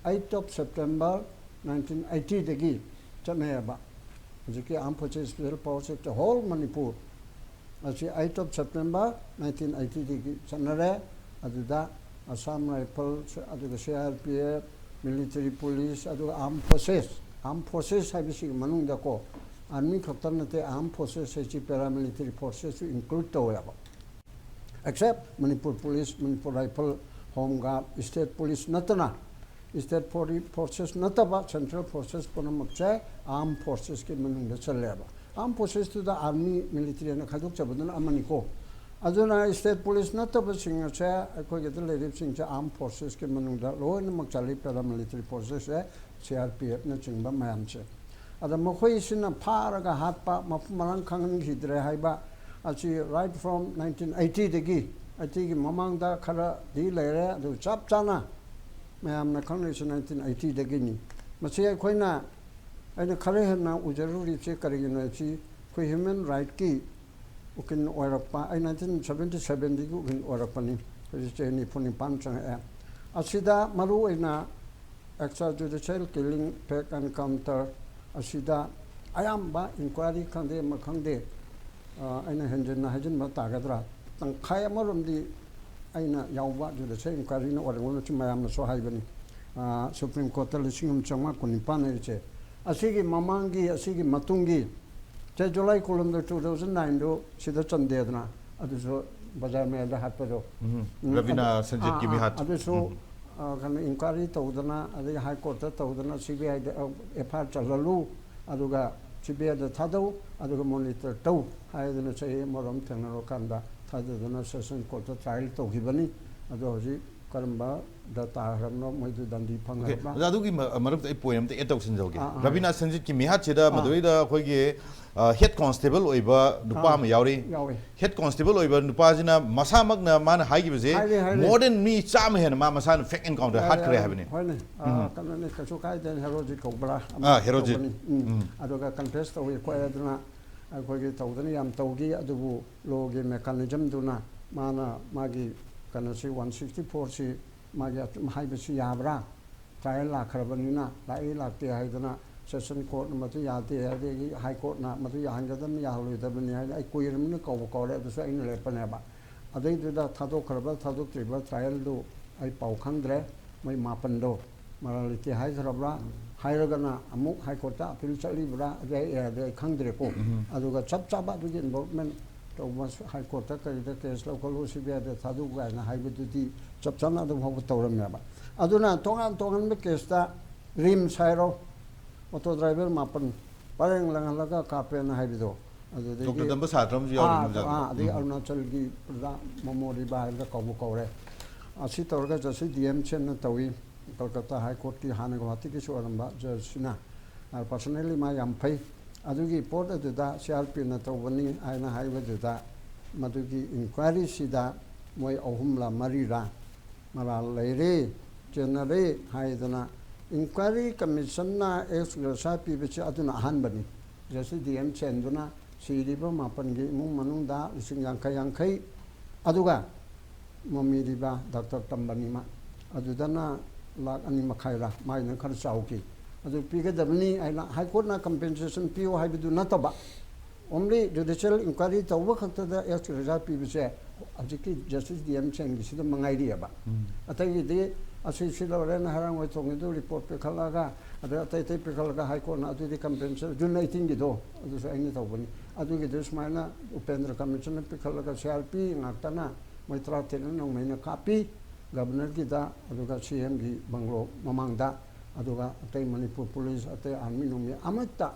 eight of September nineteen eighty ꯗꯒꯤ ꯆꯠꯅꯩꯌꯦꯕ꯫ ꯍꯧꯖꯤꯛꯀꯤ Armed Forces Special Force Act, whole Manipur ꯑꯁꯤ eight of September nineteen eighty ꯗꯒꯤ ꯆꯠꯅꯔꯦ꯫ ꯑꯗꯨꯗ Assam Rifles, ꯑꯗꯨꯒ C R P F, military police, ꯑꯗꯨꯒ armed forces, armed forces ꯍꯥꯏꯕꯁꯤꯒꯤ ꯃꯅꯨꯡꯗꯀꯣ, army ꯈꯛꯇ ꯅꯠꯇꯦ, armed forces ꯍꯥꯏꯁꯤ paramilitary forcesꯁꯨ include ꯇꯧꯋꯦꯕ꯫ Except Manipur Police, Manipur Rifle, Home Guard, State Police ꯅꯠꯇꯅ, State Forces ꯅꯠꯇꯕ central forces ꯄꯨꯝꯅꯃꯛꯁꯦ armed forcesꯀꯤ ꯃꯅꯨꯡꯗ ꯆꯜꯂꯦꯕ꯫ Armed forcesꯇꯨꯗ army, military ꯍꯥꯏꯅ ꯈꯥꯏꯗꯣꯛꯆꯕꯗꯨꯅ ꯑꯃꯅꯤꯀꯣ꯫ ꯑꯗꯨꯅ state police ꯅꯠꯇꯕꯁꯤꯡ ꯑꯁꯦ, ꯑꯩꯈꯣꯏꯒꯤꯗ ꯂꯩꯔꯤꯕꯁꯤꯡꯁꯦ armed forcesꯀꯤ ꯃꯅꯨꯡꯗ ꯂꯣꯏꯅꯃꯛ ꯆꯜꯂꯤ, paramilitary forcesꯁꯦ, C R P Fꯅꯆꯤꯡꯕ ꯃꯌꯥꯝꯁꯦ꯫ ꯑꯗ ꯃꯈꯣꯏꯁꯤꯅ ꯐꯥꯔꯒ ꯍꯥꯠꯄ, ꯃꯐꯝ ꯃꯔꯥꯡ ꯈꯪꯍꯟꯈꯤꯗ꯭ꯔꯦ ꯍꯥꯏꯕ ꯑꯁꯤ right from nineteen eightyꯗꯒꯤ, eightyꯒꯤ ꯃꯃꯥꯡꯗ ꯈꯔꯗꯤ ꯂꯩꯔꯦ, ꯑꯗꯨ ꯆꯞ ꯆꯥꯅ ꯃꯌꯥꯝꯅ ꯈꯪꯅꯔꯤꯁꯤ nineteen eightyꯗꯒꯤꯅꯤ꯫ ꯃꯁꯤ ꯑꯩꯈꯣꯏꯅ, ꯑꯩꯅ ꯈꯔ ꯍꯦꯟꯅ ꯎꯖꯔꯨꯔꯤꯁꯤ ꯀꯔꯤꯒꯤꯅꯣ ꯍꯥꯏꯕꯁꯤ, ꯑꯩꯈꯣꯏ human rightꯀꯤ ꯎꯀꯤꯜ ꯑꯣꯏꯔꯛꯄ, ꯑꯩ nineteen seventy sevenꯗꯒꯤ ꯎꯀꯤꯜ ꯑꯣꯏꯔꯛꯄꯅꯤ, ꯍꯧꯖꯤꯛ ꯆꯍꯤ ꯅꯤꯐꯨ ꯅꯤꯄꯥꯟ ꯆꯪꯉꯛꯑꯦ꯫ ꯑꯁꯤꯗ ꯃꯔꯨ ꯑꯣꯏꯅ extrajudicial killing, fake encounter ꯑꯁꯤꯗ ꯑꯌꯥꯝꯕ inquiry ꯈꯪꯗꯦ, ꯑꯃ ꯈꯪꯗꯦ, ꯑ, ꯑꯩꯅ ꯍꯦꯟꯖꯤꯟꯅ ꯍꯥꯏꯖꯤꯟꯕ ꯇꯥꯒꯗ꯭ꯔꯥ, ꯇꯪꯈꯥꯏ ꯑꯃꯔꯣꯝꯗꯤ ꯑꯩꯅ ꯌꯥꯎꯕ judicial inquiryꯅ ꯑꯣꯏꯔꯝꯒꯅꯤ, ꯁꯤ ꯃꯌꯥꯝꯅꯁꯨ ꯍꯥꯏꯕꯅꯤ꯫ ꯑ, Supreme Courtꯇ ꯂꯤꯁꯤꯡ ꯑꯃ ꯆꯥꯝꯃꯉꯥ ꯀꯨꯟꯅꯤꯄꯥꯟ ꯍꯥꯏꯔꯤꯁꯦ, ꯑꯁꯤꯒꯤ ꯃꯃꯥꯡꯒꯤ, ꯑꯁꯤꯒꯤ ꯃꯇꯨꯡꯒꯤ, ꯁꯦ, July ꯀꯨꯟꯍꯨꯝꯗꯣꯏ, two thousand nineꯗꯨ ꯁꯤꯗ ꯆꯟꯗꯦꯗꯅ, ꯑꯗꯨꯁꯨ ꯕꯖꯥꯔ ꯃꯌꯥꯗ ꯍꯥꯠꯄꯗꯣ꯫ ꯎꯝ, ꯎꯝ, ꯔꯕꯤꯅꯥ ꯑꯗꯨ, ꯁꯟꯖꯤꯠꯀꯤ ꯑꯥ, ꯑꯥ, ꯃꯤꯍꯥꯠ꯫ ꯑꯗꯨꯁꯨ, ꯎꯝ꯫ ꯑ, ꯀꯩꯅꯣ, inquiry ꯇꯧꯗꯅ, ꯑꯗꯒꯤ High Courtꯇ ꯇꯧꯗꯅ, CBIꯗ, ꯑ, FIR ꯆꯜꯍꯜꯂꯨ, ꯑꯗꯨꯒ CBIꯗ ꯊꯥꯗꯧ, ꯑꯗꯨꯒ monitor ꯇꯧ ꯍꯥꯏꯗꯅ ꯆꯍꯤ ꯑꯃꯔꯣꯝ ꯊꯦꯡꯅꯔꯀꯥꯟꯗ ꯊꯥꯗꯗꯨꯅ Session Courtꯇ trial ꯇꯧꯈꯤꯕꯅꯤ꯫ ꯑꯗꯣ ꯍꯧꯖꯤꯛ ꯀꯔꯝꯕꯗ ꯇꯥꯈ꯭ꯔꯕꯅꯣ, ꯃꯣꯏꯗꯨ ꯗꯟꯗꯤ OK, ꯐꯪꯈ꯭ꯔꯕ꯭ꯔꯥ? ꯑꯣꯖꯥ, ꯑꯗꯨꯒꯤ ꯃ-, ꯃꯔꯛꯇ ꯑꯩ point ꯑꯝꯇ add ꯇꯧꯁꯤꯟꯖꯍꯧꯒꯦ꯫ ꯑꯥ, ꯑꯥ, ꯔꯕꯤꯅꯥ ꯁꯟꯖꯤꯠꯀꯤ ꯃꯤꯍꯥꯠꯁꯤꯗ ꯑꯥ꯫ ꯃꯗꯨꯗꯩꯗ ꯑꯩꯈꯣꯏꯒꯤ, ꯑ, head constable ꯑꯣꯏꯕ ꯅꯨꯄꯥ ꯑꯥ, ꯑꯃ ꯌꯥꯎꯔꯤ꯫ ꯌꯥꯎꯋꯤ꯫ Head constable ꯑꯣꯏꯕ ꯅꯨꯄꯥꯁꯤꯅ ꯃꯁꯥꯃꯛꯅ ꯃꯥꯅ ꯍꯥꯏꯈꯤꯕꯁꯦ, ꯍꯥꯏꯔꯦ, ꯍꯥꯏꯔꯦ꯫ More than ꯃꯤ ꯆꯥꯝꯃ ꯍꯦꯟꯅ ꯃꯥ ꯃꯁꯥꯅ fake encounter ꯌꯥꯔꯦ, ꯍꯥꯠꯈ꯭ꯔꯦ ꯌꯥꯔꯦ꯫ ꯍꯥꯏꯕꯅꯤ꯫ ꯍꯣꯏꯅꯦ꯫ ꯑꯥ, ꯎꯝ꯫ ꯀꯩꯅꯣꯅꯦ, ꯀꯩꯁꯨ ꯀꯥꯏꯗꯦ, ꯍꯦꯔꯣꯖꯤꯠ ꯀꯧꯕ꯭ꯔꯥ? ꯑꯃ ꯑꯥ, ꯍꯦꯔꯣꯖꯤꯠ꯫ ꯇꯧꯕꯅꯤ꯫ ꯎꯝ꯫ ꯎꯝ꯫ ꯑꯗꯨꯒ confess ꯇꯧꯏ ꯈꯣꯠꯂꯦ ꯑꯗꯨꯅ ꯑꯩꯈꯣꯏꯒꯤ ꯇꯧꯗꯅ ꯌꯥꯝ ꯇꯧꯈꯤ꯫ ꯑꯗꯨꯕꯨ lawꯒꯤ mechanismꯗꯨꯅ ꯃꯥꯅ ꯃꯥꯒꯤ ꯀꯩꯅꯣꯁꯤ, one sixty fourꯁꯤ ꯃꯥꯒꯤ ꯑꯆꯨꯝ ꯍꯥꯏꯕꯁꯤ ꯌꯥꯕ꯭ꯔꯥ? Trial ꯂꯥꯛꯈ꯭ꯔꯕꯅꯤꯅ, ꯂꯥꯛꯏ ꯂꯥꯛꯇꯦ ꯍꯥꯏꯗꯅ ꯁꯦꯁꯟ ꯀꯣꯔꯠꯅ ꯃꯗꯨ ꯌꯥꯗꯦ, ꯑꯗꯒꯤ ꯍꯥꯏ ꯀꯣꯔꯠꯅ ꯃꯗꯨ ꯌꯥꯍꯟꯒꯗꯕꯅꯤ, ꯌꯥꯍꯜꯂꯣꯏꯗꯕꯅꯤ ꯍꯥꯏꯅ ꯑꯩ ꯀꯨꯏꯔꯕꯅꯤꯅ ꯀꯧꯕ ꯀꯧꯔꯦ, ꯑꯗꯨꯁꯨ ꯑꯩꯅ ꯂꯦꯞꯄꯅꯦꯕ꯫ ꯑꯗꯩꯗꯨꯗ ꯊꯥꯗꯣꯛꯈ꯭ꯔꯕ ꯊꯥꯗꯣꯛꯇ꯭ꯔꯤꯕ ꯇ꯭ꯔꯥꯏꯌꯦꯜꯗꯨ ꯑꯩ ꯄꯥꯎ ꯈꯪꯗ꯭ꯔꯦ꯫ ꯃꯣꯏ ꯃꯥꯄꯟꯗꯣ ꯃꯔꯥꯜ ꯂꯩꯇꯦ ꯍꯥꯏꯈ꯭ꯔꯕ꯭ꯔꯥ, ꯍꯥꯏꯔꯒꯅ ꯑꯃꯨꯛ ꯍꯥꯏ ꯀꯣꯔꯠꯇ ꯑꯄꯤꯜ ꯆꯠꯂꯤꯕ꯭ꯔꯥ, ꯑꯗꯨ ꯑꯩ ꯑꯦ, ꯑꯗꯨ ꯑꯩ ꯈꯪꯗ꯭ꯔꯦꯀꯣ꯫ ꯑꯗꯨꯒ ꯆꯞ ꯆꯥꯕ ꯑꯗꯨꯒꯤ ꯏꯟꯚꯣꯜꯚꯃꯦꯟ ꯇꯧꯕ, ꯍꯥꯏ ꯀꯣꯔꯠꯇ ꯀꯔꯤꯗ ꯀꯦꯁ ꯂꯧꯈꯠꯂꯨ, ꯁꯤ ꯕꯤ ꯑꯥꯏꯗ ꯊꯥꯗꯣꯛꯎ ꯀꯥꯏꯅ ꯍꯥꯏꯕꯗꯨꯗꯤ ꯆꯞ ꯆꯥꯅ ꯑꯗꯨ ꯐꯥꯎꯕ ꯇꯧꯔꯝꯃꯦꯕ꯫ ꯑꯗꯨꯅ ꯇꯣꯉꯥꯟ ꯇꯣꯉꯥꯟꯕ ꯀꯦꯁꯇ ꯔꯤꯝꯁ ꯍꯥꯏꯔꯣ, ꯑꯣꯇꯣ ꯗ꯭ꯔꯥꯏꯚꯔ ꯃꯥꯄꯟ ꯄꯔꯦꯡ ꯂꯪꯍꯜꯂꯒ ꯀꯥꯞꯄꯦꯅ ꯍꯥꯏꯕꯗꯣ, ꯑꯗꯨꯗꯒꯤ ꯗꯣꯛꯇꯔ ꯇꯝꯕ ꯁꯥꯇ꯭ꯔ ꯑꯃꯁꯨ ꯌꯥꯎꯔꯤ ꯑꯥ, ꯃꯅꯨꯡꯗ꯫ ꯑꯥ, ꯑꯗꯒꯤ ꯎꯝ꯫ ꯑꯔꯨꯅꯥꯆꯜꯒꯤ ꯄ꯭ꯔꯖꯥ ꯃꯣꯃꯣ ꯔꯤꯕꯥ ꯍꯥꯏꯕꯗ ꯀꯧꯕ ꯀꯧꯔꯦ꯫ ꯑꯁꯤ ꯇꯧꯔꯒ ꯖꯁꯇꯤꯁ ꯗꯤ ꯑꯦꯝ ꯁꯦꯟꯅ ꯇꯧꯏ, ꯀꯜꯀꯇꯥ ꯍꯥꯏ ꯀꯣꯔꯠꯀꯤ ꯍꯥꯟꯅ ꯒꯨꯋꯥꯍꯥꯇꯤꯒꯤꯁꯨ ꯑꯣꯏꯔꯝꯕ ꯖꯖꯁꯤꯅ꯫ ꯄꯥꯔꯁꯣꯅꯦꯜꯂꯤ ꯃꯥ ꯌꯥꯝ ꯐꯩ꯫ ꯑꯗꯨꯒꯤ ꯄꯣꯠ ꯑꯗꯨꯗ ꯁꯤ ꯑꯥꯔ ꯄꯤꯅ ꯇꯧꯕꯅꯤ ꯍꯥꯏꯅ ꯍꯥꯏꯕꯗꯨꯗ, ꯃꯗꯨꯒꯤ ꯏꯟꯀ꯭ꯋꯥꯏꯔꯤꯁꯤꯗ ꯃꯣꯏ ꯑꯍꯨꯝꯂ ꯃꯔꯤꯔ ꯃꯔꯥꯜ ꯂꯩꯔꯦ, ꯆꯦꯟꯅꯔꯦ ꯍꯥꯏꯗꯅ ꯏꯟꯀ꯭ꯋꯥꯏꯔꯤ ꯀꯃꯤꯁꯟꯅ ꯑꯦꯛꯁ ꯒ꯭ꯔꯦꯁꯤꯌꯥ ꯄꯤꯕꯁꯤ ꯑꯗꯨꯅ ꯑꯍꯥꯟꯕꯅꯤ꯫ ꯖꯁꯇꯤꯁ ꯗꯤ ꯑꯦꯝ ꯁꯦꯟꯗꯨꯅ ꯁꯤꯔꯤꯕ ꯃꯥꯄꯟꯒꯤ ꯏꯃꯨꯡ ꯃꯅꯨꯡꯗ ꯂꯤꯁꯤꯡ ꯌꯥꯡꯈꯩ ꯌꯥꯡꯈꯩ, ꯑꯗꯨꯒ ꯃꯃꯤꯔꯤꯕ ꯗꯥꯛꯇꯔ ꯇꯝꯕꯅꯤꯃ, ꯑꯗꯨꯗꯅ ꯂꯥꯛ ꯑꯅꯤ ꯃꯈꯥꯏꯔ, ꯃꯥꯏꯅ ꯈꯔ ꯆꯥꯎꯈꯤ꯫ ꯑꯗꯨ ꯄꯤꯒꯗꯕꯅꯤ ꯍꯥꯏꯅ ꯍꯥꯏ ꯀꯣꯔꯠꯅ ꯀꯝꯄꯦꯟꯁꯦꯁꯟ ꯄꯤꯌꯨ ꯍꯥꯏꯕꯗꯨ ꯅꯠꯇꯕ, ꯑꯣꯟꯂꯤ ꯖꯨꯗꯤꯁꯤꯌꯦꯜ ꯏꯟꯀ꯭ꯋꯥꯏꯔꯤ ꯇꯧꯕ ꯈꯛꯇꯗ ꯑꯦꯛꯁ ꯒ꯭ꯔꯦꯁꯤꯌꯥ ꯄꯤꯕꯁꯦ ꯍꯧꯖꯤꯛꯀꯤ ꯖꯁꯇꯤꯁ ꯗꯤ ꯑꯦꯝ ꯁꯦꯟꯒꯤꯁꯤꯗ ꯃꯉꯥꯏꯔꯤꯑꯕ꯫ ꯎꯝ꯫ ꯑꯇꯩꯒꯤꯗꯤ ꯑꯁꯤ ꯁꯤ ꯂꯣꯏꯔꯦꯅ ꯍꯩꯔꯥꯡꯒꯣꯏ ꯊꯣꯡꯒꯤꯗꯨ ꯔꯤꯄꯣꯔꯠ ꯄꯤꯈꯠꯂꯒ, ꯑꯗꯩ ꯑꯇꯩ ꯑꯇꯩ ꯄꯤꯈꯠꯂꯒ ꯍꯥꯏ ꯀꯣꯔꯠꯅ ꯑꯗꯨꯗꯤ ꯀꯝꯄꯦꯟꯁꯦꯁꯟ, ꯖꯨꯟ ꯑꯩꯠꯇꯤꯟꯒꯤꯗꯣ ꯑꯗꯨꯁꯨ ꯑꯩꯅ ꯇꯧꯕꯅꯤ꯫ ꯑꯗꯨꯒꯤꯗꯨ ꯁꯨꯃꯥꯏꯅ ꯎꯄꯦꯟꯗ꯭ꯔ ꯀꯃꯤꯁꯟꯅ ꯄꯤꯈꯠꯂꯒ ꯁꯤ ꯑꯥꯔ ꯄꯤ ꯉꯥꯛꯇꯅ ꯃꯣꯏ ꯇꯔꯥꯇꯔꯦꯠꯅ ꯅꯣꯡꯃꯩꯅ ꯀꯥꯞꯄꯤ꯫ ꯒꯕꯔꯅꯔꯒꯤꯗ, ꯑꯗꯨꯒ ꯁꯤ ꯑꯦꯝꯒꯤ ꯕꯪꯒ꯭ꯂꯣ ꯃꯃꯥꯡꯗ, ꯑꯗꯨꯒ ꯑꯇꯩ ꯃꯅꯤꯄꯨꯔ ꯄꯨꯂꯤꯁ, ꯑꯇꯩ ꯑꯥꯔꯃꯤ ꯅꯨꯡꯃꯤ ꯑꯃꯠꯇ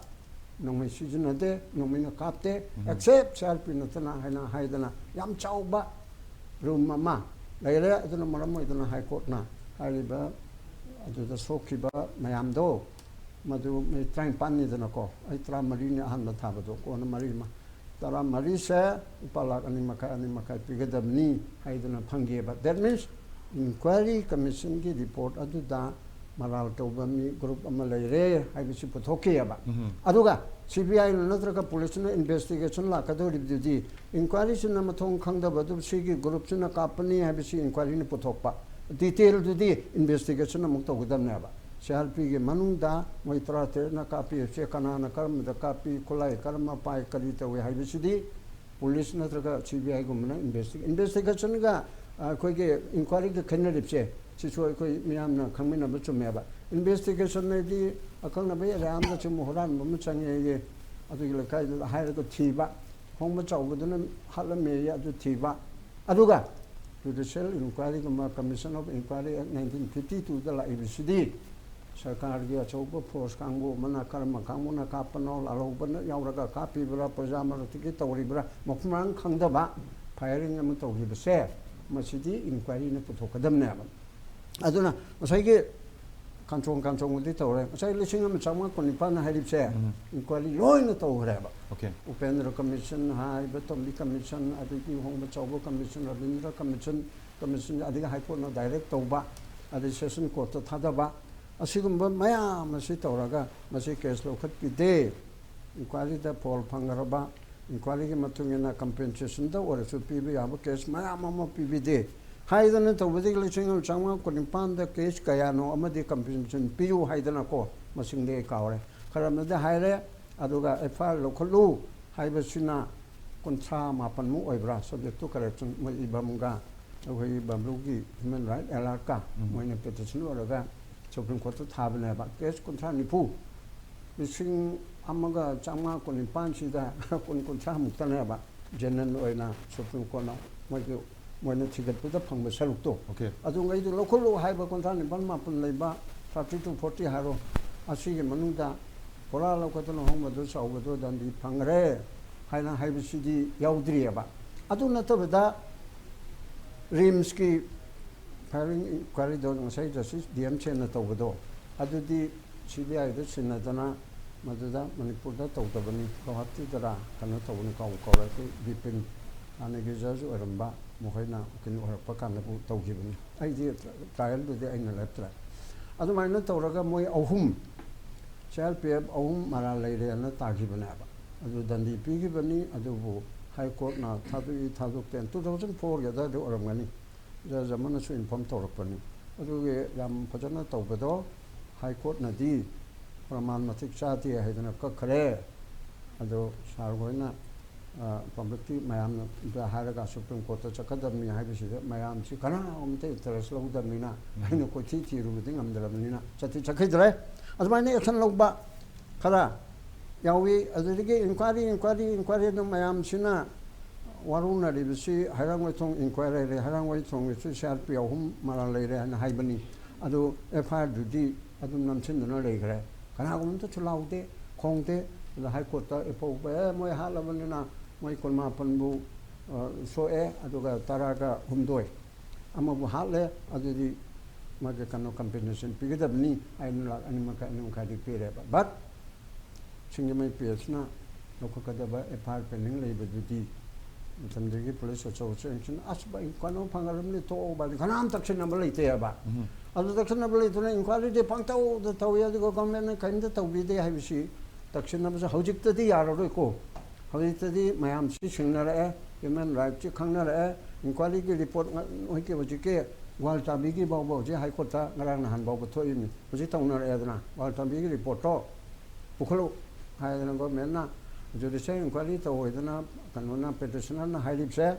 ꯅꯣꯡꯃꯩ ꯁꯤꯖꯤꯟꯅꯗꯦ, ꯅꯣꯡꯃꯩꯅ ꯀꯥꯞꯇꯦ, ꯎꯝ꯫ ꯑꯦꯛꯁꯦꯞ ꯁꯤ ꯑꯥꯔ ꯄꯤ ꯅꯠꯇꯅ ꯍꯥꯏꯅ ꯍꯥꯏꯗꯅ ꯌꯥꯝ ꯆꯥꯎꯕ ꯔꯨꯝ ꯑꯃ ꯂꯩꯔꯦ꯫ ꯑꯗꯨꯅ ꯃꯔꯝ ꯑꯣꯏꯗꯅ ꯍꯥꯏ ꯀꯣꯔꯠꯅ ꯍꯥꯏꯔꯤꯕ ꯑꯗꯨꯗ ꯁꯣꯛꯈꯤꯕ ꯃꯌꯥꯝꯗꯣ, ꯃꯗꯨ ꯃꯤ ꯇꯔꯥꯅꯤꯄꯥꯟꯅꯤꯗꯅꯀꯣ, ꯑꯩ ꯇꯔꯥꯃꯔꯤꯅꯤ ꯑꯍꯥꯟꯕ ꯊꯥꯕꯗꯣ, ꯀꯣꯟꯅ ꯃꯔꯤ ꯑꯃ, ꯇꯔꯥꯃꯔꯤꯁꯦ ꯂꯨꯄꯥ ꯂꯥꯛ ꯑꯅꯤ ꯃꯈꯥꯏ, ꯑꯅꯤ ꯃꯈꯥꯏ ꯄꯤꯒꯗꯕꯅꯤ ꯍꯥꯏꯗꯅ ꯐꯪꯒꯤꯑꯕ꯫ That means ꯏꯟꯀ꯭ꯋꯥꯏꯔꯤ ꯀꯃꯤꯁꯟꯒꯤ ꯔꯤꯄꯣꯔꯠ ꯑꯗꯨꯗ ꯃꯔꯥꯜ ꯇꯧꯕ ꯃꯤ ꯒ꯭ꯔꯨꯞ ꯑꯃ ꯂꯩꯔꯦ ꯍꯥꯏꯕꯁꯤ ꯄꯨꯊꯣꯛꯈꯤꯑꯕ꯫ ꯎꯝ꯫ ꯑꯗꯨꯒ ꯁꯤ ꯕꯤ ꯑꯥꯏꯅ ꯅꯠꯇ꯭ꯔꯒ ꯄꯨꯂꯤꯁꯅ ꯏꯟꯚꯦꯁꯇꯤꯒꯦꯁꯟ ꯂꯥꯛꯀꯗꯧꯔꯤꯕꯗꯨꯗꯤ ꯏꯟꯀ꯭ꯋꯥꯏꯔꯤꯁꯤꯅ ꯃꯊꯣꯡ ꯈꯪꯗꯕ ꯑꯗꯨ ꯁꯤꯒꯤ ꯒ꯭ꯔꯨꯞꯁꯤꯅ ꯀꯥꯞꯄꯅꯤ ꯍꯥꯏꯕꯁꯤ ꯏꯟꯀ꯭ꯋꯥꯏꯔꯤꯅ ꯄꯨꯊꯣꯛꯄ, ꯗꯤꯇꯦꯜꯗꯨꯗꯤ ꯏꯟꯚꯦꯁꯇꯤꯒꯦꯁꯟ ꯑꯃꯨꯛ ꯇꯧꯒꯗꯕꯅꯦꯕ꯫ ꯁꯤ ꯑꯥꯔ ꯄꯤꯒꯤ ꯃꯅꯨꯡꯗ ꯃꯣꯏ ꯇꯔꯥꯇꯔꯦꯠꯅ ꯀꯥꯞꯄꯤꯕꯁꯦ ꯀꯅꯥꯅ ꯀꯔꯝꯕꯗ ꯀꯥꯞꯄꯤ, ꯈꯨꯠꯂꯥꯏ ꯀꯔꯝꯕ ꯄꯥꯏ, ꯀꯔꯤ ꯇꯧꯏ ꯍꯥꯏꯕꯁꯤꯗꯤ ꯄꯨꯂꯤꯁ ꯅꯠꯇ꯭ꯔꯒ ꯁꯤ ꯕꯤ ꯑꯥꯏꯒꯨꯝꯕꯅ ꯏꯟꯚꯦꯁꯇꯤꯒꯦ ꯏꯟꯚꯦꯁꯇꯤꯒꯦꯁꯟꯒ ꯑꯩꯈꯣꯏꯒꯤ ꯏꯟꯀ꯭ꯋꯥꯏꯔꯤꯒ ꯈꯦꯠꯅꯔꯤꯕꯁꯦ ꯁꯤꯁꯨ ꯑꯩꯈꯣꯏ ꯃꯤꯌꯥꯝꯅ ꯈꯪꯃꯤꯟꯅꯕ ꯆꯨꯝꯃꯦꯕ꯫ ꯏꯟꯚꯦꯁꯇꯤꯒꯦꯁꯟ ꯍꯥꯏꯗꯤ ꯑꯀꯛꯅꯕ ꯑꯦꯔꯤꯌꯥ ꯑꯃꯗ ꯁꯨꯝ ꯍꯨꯔꯥꯟꯕ ꯑꯃ ꯆꯪꯉꯦꯌꯦ, ꯑꯗꯨꯒꯤ ꯂꯩꯀꯥꯏꯗꯨꯗ ꯍꯥꯏꯔꯒ ꯊꯤꯕ, ꯍꯣꯡꯕ ꯆꯥꯎꯕꯗꯨꯅ ꯍꯥꯠꯂꯝꯃꯦꯌꯦ ꯑꯗꯨ ꯊꯤꯕ꯫ ꯑꯗꯨꯒ ꯖꯨꯗꯤꯁꯤꯌꯦꯜ ꯏꯟꯀ꯭ꯋꯥꯏꯔꯤꯒꯨꯝꯕ, commission of inquiry act nineteen fifty ꯇꯨꯗ ꯂꯥꯛꯏꯕꯁꯤꯗꯤ ꯁꯔꯀꯥꯔꯒꯤ ꯑꯆꯧꯕ ꯐꯣꯔꯁ ꯀꯥꯡꯕꯨ ꯑꯃꯅ ꯀꯔꯝꯕ ꯀꯥꯡꯕꯨꯅ ꯀꯥꯞꯄꯅꯣ, ꯂꯥꯜꯍꯧꯕꯅ ꯌꯥꯎꯔꯒ ꯀꯥꯞꯄꯤꯕ꯭ꯔꯥ, ꯄ꯭ꯔꯖꯥ ꯃꯔꯛꯇꯒꯤ ꯇꯧꯔꯤꯕ꯭ꯔꯥ, ꯃꯐꯝ ꯃꯔꯥꯡ ꯈꯪꯗꯕ ꯐꯥꯏꯌꯔꯤꯡ ꯑꯃ ꯇꯧꯈꯤꯕꯁꯦ ꯃꯁꯤꯗꯤ ꯏꯟꯀ꯭ꯋꯥꯏꯔꯤꯅ ꯄꯨꯊꯣꯛꯀꯗꯕꯅꯦꯕ꯫ ꯑꯗꯨꯅ ꯉꯁꯥꯏꯒꯤ ꯀꯥꯟꯆꯣꯡ ꯀꯥꯟꯆꯣꯡꯕꯨꯗꯤ ꯇꯧꯔꯦ꯫ ꯉꯁꯥꯏ ꯂꯤꯁꯤꯡ ꯑꯃ ꯆꯥꯝꯃꯉꯥ ꯀꯨꯟꯅꯤꯄꯥꯟ ꯍꯥꯏꯔꯤꯕꯁꯦ ꯎꯝ꯫ ꯏꯟꯀ꯭ꯋꯥꯏꯔꯤ ꯂꯣꯏꯅ ꯇꯧꯈ꯭ꯔꯦꯕ꯫ ꯑꯣꯀꯦ꯫ ꯎꯄꯦꯟꯗ꯭ꯔ ꯀꯃꯤꯁꯟ, ꯍꯥꯏꯕ ꯇꯣꯝꯕꯤ ꯀꯃꯤꯁꯟ, ꯑꯗꯒꯤ ꯍꯣꯡꯕ ꯆꯥꯎꯕ ꯀꯃꯤꯁꯟ, ꯔꯕꯤꯟꯗ꯭ꯔ ꯀꯃꯤꯁꯟ, ꯀꯃꯤꯁꯟ, ꯑꯗꯒꯤ ꯍꯥꯏ ꯀꯣꯔꯠꯅ ꯗꯥꯏꯔꯦꯛ ꯇꯧꯕ, ꯑꯗꯩ ꯁꯦꯁꯟ ꯀꯣꯔꯠꯇ ꯊꯥꯗꯕ, ꯑꯁꯤꯒꯨꯝꯕ ꯃꯌꯥꯝ ꯑꯁꯤ ꯇꯧꯔꯒ ꯃꯁꯤ ꯀꯦꯁ ꯂꯧꯈꯠꯄꯤꯗꯦ꯫ ꯏꯟꯀ꯭ꯋꯥꯏꯔꯤꯗ ꯐꯣꯜ ꯐꯪꯈ꯭ꯔꯕ, ꯏꯟꯀ꯭ꯋꯥꯏꯔꯤꯒꯤ ꯃꯇꯨꯡ ꯏꯟꯅ ꯀꯝꯄꯦꯟꯁꯦꯁꯟꯗ ꯑꯣꯏꯔꯁꯨ ꯄꯤꯕ ꯌꯥꯕ ꯀꯦꯁ ꯃꯌꯥꯝ ꯑꯃ ꯄꯤꯕꯤꯗꯦ꯫ ꯍꯥꯏꯗꯅ ꯇꯧꯕꯗꯒꯤ ꯂꯤꯁꯤꯡ ꯑꯃ ꯆꯥꯝꯃꯉꯥ ꯀꯨꯟꯅꯤꯄꯥꯟꯗ ꯀꯦꯁ ꯀꯌꯥꯅꯣ ꯑꯃꯗꯤ ꯀꯝꯄꯦꯟꯁꯦꯁꯟ ꯄꯤꯌꯨ ꯍꯥꯏꯗꯅꯀꯣ, ꯃꯁꯤꯡꯗꯤ ꯑꯩ ꯀꯥꯎꯔꯦ, ꯈꯔ ꯑꯃꯗꯤ ꯍꯥꯏꯔꯦ꯫ ꯑꯗꯨꯒ ꯑꯦꯐ ꯑꯥꯏ ꯑꯥꯔ ꯂꯧꯈꯠꯂꯨ ꯍꯥꯏꯕꯁꯤꯅ ꯀꯨꯟꯊ꯭ꯔꯥ ꯃꯥꯄꯟꯃꯨꯛ ꯑꯣꯏꯕ꯭ꯔꯥ, subject to correction, ꯃꯣꯏ ꯏꯕꯝꯒ ꯑꯩꯈꯣꯏꯒꯤ ꯕꯝꯕ꯭ꯂꯨꯒꯤ ꯍ꯭ꯌꯨꯃꯦꯟ ꯔꯥꯏꯠ ꯑꯦꯂꯥꯔꯠꯀ ꯎꯝ꯫ ꯃꯣꯏꯅ ꯄꯦꯇꯤꯁꯟ ꯑꯣꯏꯔꯒ ꯁꯨꯄ꯭ꯔꯤꯝ ꯀꯣꯔꯠꯇ ꯊꯥꯕꯅꯦꯕ꯫ ꯀꯦꯁ ꯀꯨꯟꯊ꯭ꯔꯥ ꯅꯤꯐꯨ, ꯂꯤꯁꯤꯡ ꯑꯃꯒ ꯆꯥꯝꯃꯉꯥ ꯀꯨꯟꯅꯤꯄꯥꯟꯁꯤꯗ ꯀꯨꯟ ꯀꯨꯟꯊ꯭ꯔꯥꯃꯨꯛꯇꯅꯦꯕ ꯖꯦꯅꯔꯦꯜ ꯑꯣꯏꯅ ꯁꯨꯄ꯭ꯔꯤꯝ ꯀꯣꯔꯠꯅ ꯃꯣꯏꯒꯤ, ꯃꯣꯏꯅ ꯊꯤꯒꯠꯄꯗ ꯐꯪꯕ ꯁꯔꯨꯛꯇꯣ꯫ ꯑꯣꯀꯦ꯫ ꯑꯗꯨꯉꯩꯗꯨ ꯂꯧꯈꯠꯂꯨ ꯍꯥꯏꯕ ꯀꯨꯟꯊ꯭ꯔꯥ ꯅꯤꯄꯥꯟ ꯃꯥꯄꯟ ꯂꯩꯕ, ꯊꯥꯔꯇꯤ ꯇꯨ ꯐꯣꯔꯇꯤ ꯍꯥꯏꯔꯣ, ꯑꯁꯤꯒꯤ ꯃꯅꯨꯡꯗ ꯄꯨꯔꯥ ꯂꯧꯈꯠꯇꯅ ꯍꯣꯡꯕꯗꯨ ꯆꯥꯎꯕꯗꯨ ꯗꯟꯗꯤ ꯐꯪꯈ꯭ꯔꯦ ꯍꯥꯏꯅ ꯍꯥꯏꯕꯁꯤꯗꯤ ꯌꯥꯎꯗ꯭ꯔꯤꯑꯕ꯫ ꯑꯗꯨ ꯅꯠꯇꯕꯗ ꯔꯤꯝꯁꯀꯤ ꯐꯥꯏꯌꯔꯤꯡ ꯏꯟꯀ꯭ꯋꯥꯏꯔꯤꯗꯣ ꯉꯁꯥꯏ ꯖꯁꯇꯤꯁ ꯗꯤ ꯑꯦꯝ ꯁꯦꯟꯅ ꯇꯧꯕꯗꯣ, ꯑꯗꯨꯗꯤ ꯁꯤ ꯕꯤ ꯑꯥꯏꯗ ꯁꯤꯟꯅꯗꯅ ꯃꯗꯨꯗ ꯃꯅꯤꯄꯨꯔꯗ ꯇꯧꯗꯕꯅꯤ, ꯒꯧꯍꯥꯇꯤꯗꯔ ꯀꯩꯅꯣ ꯇꯧꯕꯅꯤ, ꯀꯥꯎꯕꯨ ꯀꯥꯎꯔꯦ꯫ ꯑꯩꯈꯣꯏ ꯕꯤꯄꯤꯟ, ꯍꯥꯟꯅꯒꯤ ꯖꯖ ꯑꯣꯏꯔꯝꯕ, ꯃꯈꯣꯏꯅ ꯎꯀꯤꯜ ꯑꯣꯏꯔꯛꯄ ꯀꯥꯟꯗꯕꯨ ꯇꯧꯈꯤꯕꯅꯤ꯫ ꯑꯩꯗꯤ ꯇ꯭ꯔꯥꯏꯌꯦꯜꯗꯨꯗꯤ ꯑꯩꯅ ꯂꯦꯞꯇ꯭ꯔꯦ꯫ ꯑꯗꯨꯃꯥꯏꯅ ꯇꯧꯔꯒ ꯃꯣꯏ ꯑꯍꯨꯝ, ꯁꯤ ꯑꯥꯔ ꯄꯤ ꯑꯦꯐ ꯑꯍꯨꯝ ꯃꯔꯥꯜ ꯂꯩꯔꯦꯅ ꯇꯥꯈꯤꯕꯅꯦꯕ꯫ ꯑꯗꯨ ꯗꯟꯗꯤ ꯄꯤꯈꯤꯕꯅꯤ꯫ ꯑꯗꯨꯕꯨ ꯍꯥꯏ ꯀꯣꯔꯠꯅ ꯊꯥꯗꯣꯛꯏ ꯊꯥꯗꯣꯛꯇꯦ, ꯇꯨ ꯊꯥꯎꯖꯟ ꯐꯣꯔꯒꯤ ꯑꯗꯨꯋꯥꯏꯗ ꯑꯣꯏꯔꯝꯒꯅꯤ, ꯖꯖ ꯑꯃꯅꯁꯨ ꯏꯟꯐꯣꯔꯝ ꯇꯧꯔꯛꯄꯅꯤ꯫ ꯑꯗꯨꯒꯤ ꯌꯥꯝ ꯐꯖꯅ ꯇꯧꯕꯗꯣ ꯍꯥꯏ ꯀꯣꯔꯠꯅꯗꯤ ꯄ꯭ꯔꯃꯥꯟ ꯃꯇꯤꯛ ꯆꯥꯗꯦ ꯍꯥꯏꯗꯅ ꯀꯛꯈ꯭ꯔꯦ꯫ ꯑꯗꯣ ꯁꯥꯔ ꯍꯣꯏꯅ ꯄꯕ꯭ꯂꯤꯛꯀꯤ ꯃꯌꯥꯝꯗ ꯍꯥꯏꯔꯒ ꯁꯨꯄ꯭ꯔꯤꯝ ꯀꯣꯔꯠꯇ ꯆꯠꯀꯗꯕꯅꯤ ꯍꯥꯏꯕꯁꯤꯗ ꯃꯌꯥꯝꯁꯤ ꯀꯅꯥꯒꯨꯝꯕꯇ ꯏꯟꯇꯔꯦꯁ ꯂꯧꯗꯕꯅꯤꯅ, ꯑꯩꯅ ꯀꯣꯏꯊꯤ ꯊꯤꯔꯨꯕꯗꯤ ꯉꯝꯗ꯭ꯔꯕꯅꯤꯅ ꯆꯠꯇꯤ ꯆꯠꯈꯤꯗ꯭ꯔꯦ꯫ ꯑꯗꯨꯃꯥꯏꯅ ꯑꯦꯛꯁꯟ ꯂꯧꯕ ꯈꯔ ꯌꯥꯎꯏ꯫ ꯑꯗꯨꯗꯒꯤ ꯏꯟꯀ꯭ꯋꯥꯏꯔꯤ, ꯏꯟꯀ꯭ꯋꯥꯏꯔꯤ, ꯏꯟꯀ꯭ꯋꯥꯏꯔꯤ ꯑꯗꯨꯝ ꯃꯌꯥꯝꯁꯤꯅ ꯋꯥꯔꯧꯅꯔꯤꯕꯁꯤ ꯍꯩꯔꯥꯡꯒꯣꯏꯊꯣꯡ ꯏꯟꯀ꯭ꯋꯥꯏꯔꯤ ꯂꯩꯔꯦ, ꯍꯩꯔꯥꯡꯒꯣꯏꯊꯣꯡꯒꯤꯁꯨ ꯁꯤ ꯑꯥꯔ ꯄꯤ ꯑꯍꯨꯝ ꯃꯔꯥꯜ ꯂꯩꯔꯦ ꯍꯥꯏꯅ ꯍꯥꯏꯕꯅꯤ꯫ ꯑꯗꯨ ꯑꯦꯐ ꯑꯥꯏ ꯑꯥꯔꯗꯨꯗꯤ ꯑꯗꯨꯝ ꯅꯝꯁꯤꯟꯗꯨꯅ ꯂꯩꯈ꯭ꯔꯦ꯫ ꯀꯅꯥꯒꯨꯝꯕ ꯑꯝꯇꯁꯨ ꯂꯥꯎꯗꯦ, ꯈꯣꯡꯗꯦ꯫ ꯑꯗ ꯍꯥꯏ ꯀꯣꯔꯠꯇ ꯑꯦꯐ ꯑꯣ ꯑꯦ, ꯃꯣꯏ ꯍꯥꯠꯂꯕꯅꯤꯅ ꯃꯣꯏ ꯀꯨꯟꯃꯥꯄꯟꯕꯨ, ꯑ, ꯁꯣꯛꯑꯦ, ꯑꯗꯨꯒ ꯇꯔꯥꯒ ꯍꯨꯝꯗꯣꯏ ꯑꯃꯕꯨ ꯍꯥꯠꯂꯦ, ꯑꯗꯨꯗꯤ ꯃꯥꯒꯤ ꯀꯩꯅꯣ ꯀꯝꯄꯦꯟꯁꯦꯁꯟ ꯄꯤꯒꯗꯕꯅꯤ ꯍꯥꯏꯅ ꯂꯥꯛ ꯑꯅꯤ ꯃꯈꯥꯏ, ꯑꯅꯤ ꯃꯈꯥꯏꯗꯤ ꯄꯤꯔꯦꯕ꯫ But ꯁꯤꯡꯖꯃꯩ ꯄꯤ ꯑꯦꯁꯅ ꯂꯧꯈꯠꯀꯗꯕ ꯑꯦꯐ ꯑꯥꯏ ꯑꯥꯔ ꯄꯦꯟꯗꯤꯡ ꯂꯩꯕꯗꯨꯗꯤ ꯃꯇꯝꯗꯨꯒꯤ ꯄꯨꯂꯤꯁ ꯑꯆꯧ ꯑꯆꯧꯁꯤꯡꯁꯤꯅ "ꯑꯁ ꯚꯥꯏ, ꯀꯩꯅꯣ ꯐꯪꯉꯔꯕꯅꯤ, ꯇꯣꯛꯑꯣ ꯚꯥꯏ", ꯀꯅꯥꯝ ꯇꯛꯁꯤꯟꯅꯕ ꯂꯩꯇꯦ ꯍꯥꯏꯕ꯫ ꯑꯗꯨ ꯇꯛꯁꯤꯟꯅꯕ ꯂꯩꯇꯅ ꯏꯟꯀ꯭ꯋꯥꯏꯔꯤꯗꯤ ꯄꯪꯇꯧꯗ ꯇꯧꯏ, ꯑꯗꯨꯒ ꯒꯣꯔꯃꯦꯟꯅ ꯀꯔꯤꯝꯇ ꯇꯧꯕꯤꯗꯦ ꯍꯥꯏꯕꯁꯤ ꯇꯛꯁꯤꯟꯅꯕꯁꯦ ꯍꯧꯖꯤꯛꯇꯗꯤ ꯌꯥꯔꯔꯣꯏꯀꯣ꯫ ꯍꯧꯖꯤꯛꯇꯗꯤ ꯃꯌꯥꯝꯁꯤ ꯁꯤꯡꯅꯔꯛꯑꯦ, ꯍ꯭ꯌꯨꯃꯦꯟ ꯔꯥꯏꯠꯁꯤ ꯈꯪꯅꯔꯛꯑꯦ, ꯏꯟꯀ꯭ꯋꯥꯏꯔꯤꯒꯤ ꯔꯤꯄꯣꯔꯠ ꯉ-, ꯍꯧꯖꯤꯛꯀꯤ, ꯍꯧꯖꯤꯛꯀꯤ ꯒ꯭ꯋꯥꯜꯇꯥꯕꯤꯒꯤ ꯐꯥꯎꯕ ꯍꯧꯖꯤꯛ ꯍꯥꯏ ꯀꯣꯔꯠꯇ ꯉꯔꯥꯡ ꯅꯍꯥꯟ ꯐꯥꯎꯕ ꯊꯣꯛꯏꯕꯅꯤ꯫ ꯍꯧꯖꯤꯛ ꯇꯧꯅꯔꯛꯑꯦꯗꯅ, ꯒ꯭ꯋꯥꯜꯇꯥꯕꯤꯒꯤ ꯔꯤꯄꯣꯔꯠꯇꯣ ꯄꯨꯈꯠꯂꯨ ꯍꯥꯏꯗꯅ ꯒꯣꯔꯃꯦꯟꯅ ꯖꯨꯗꯤꯁꯤꯌꯦꯜ ꯏꯟꯀ꯭ꯋꯥꯏꯔꯤ ꯇꯧ ꯍꯥꯏꯗꯅ ꯀꯩꯅꯣꯅ, ꯄꯦꯇꯤꯁꯅꯔꯅ ꯍꯥꯏꯔꯤꯕꯁꯦ,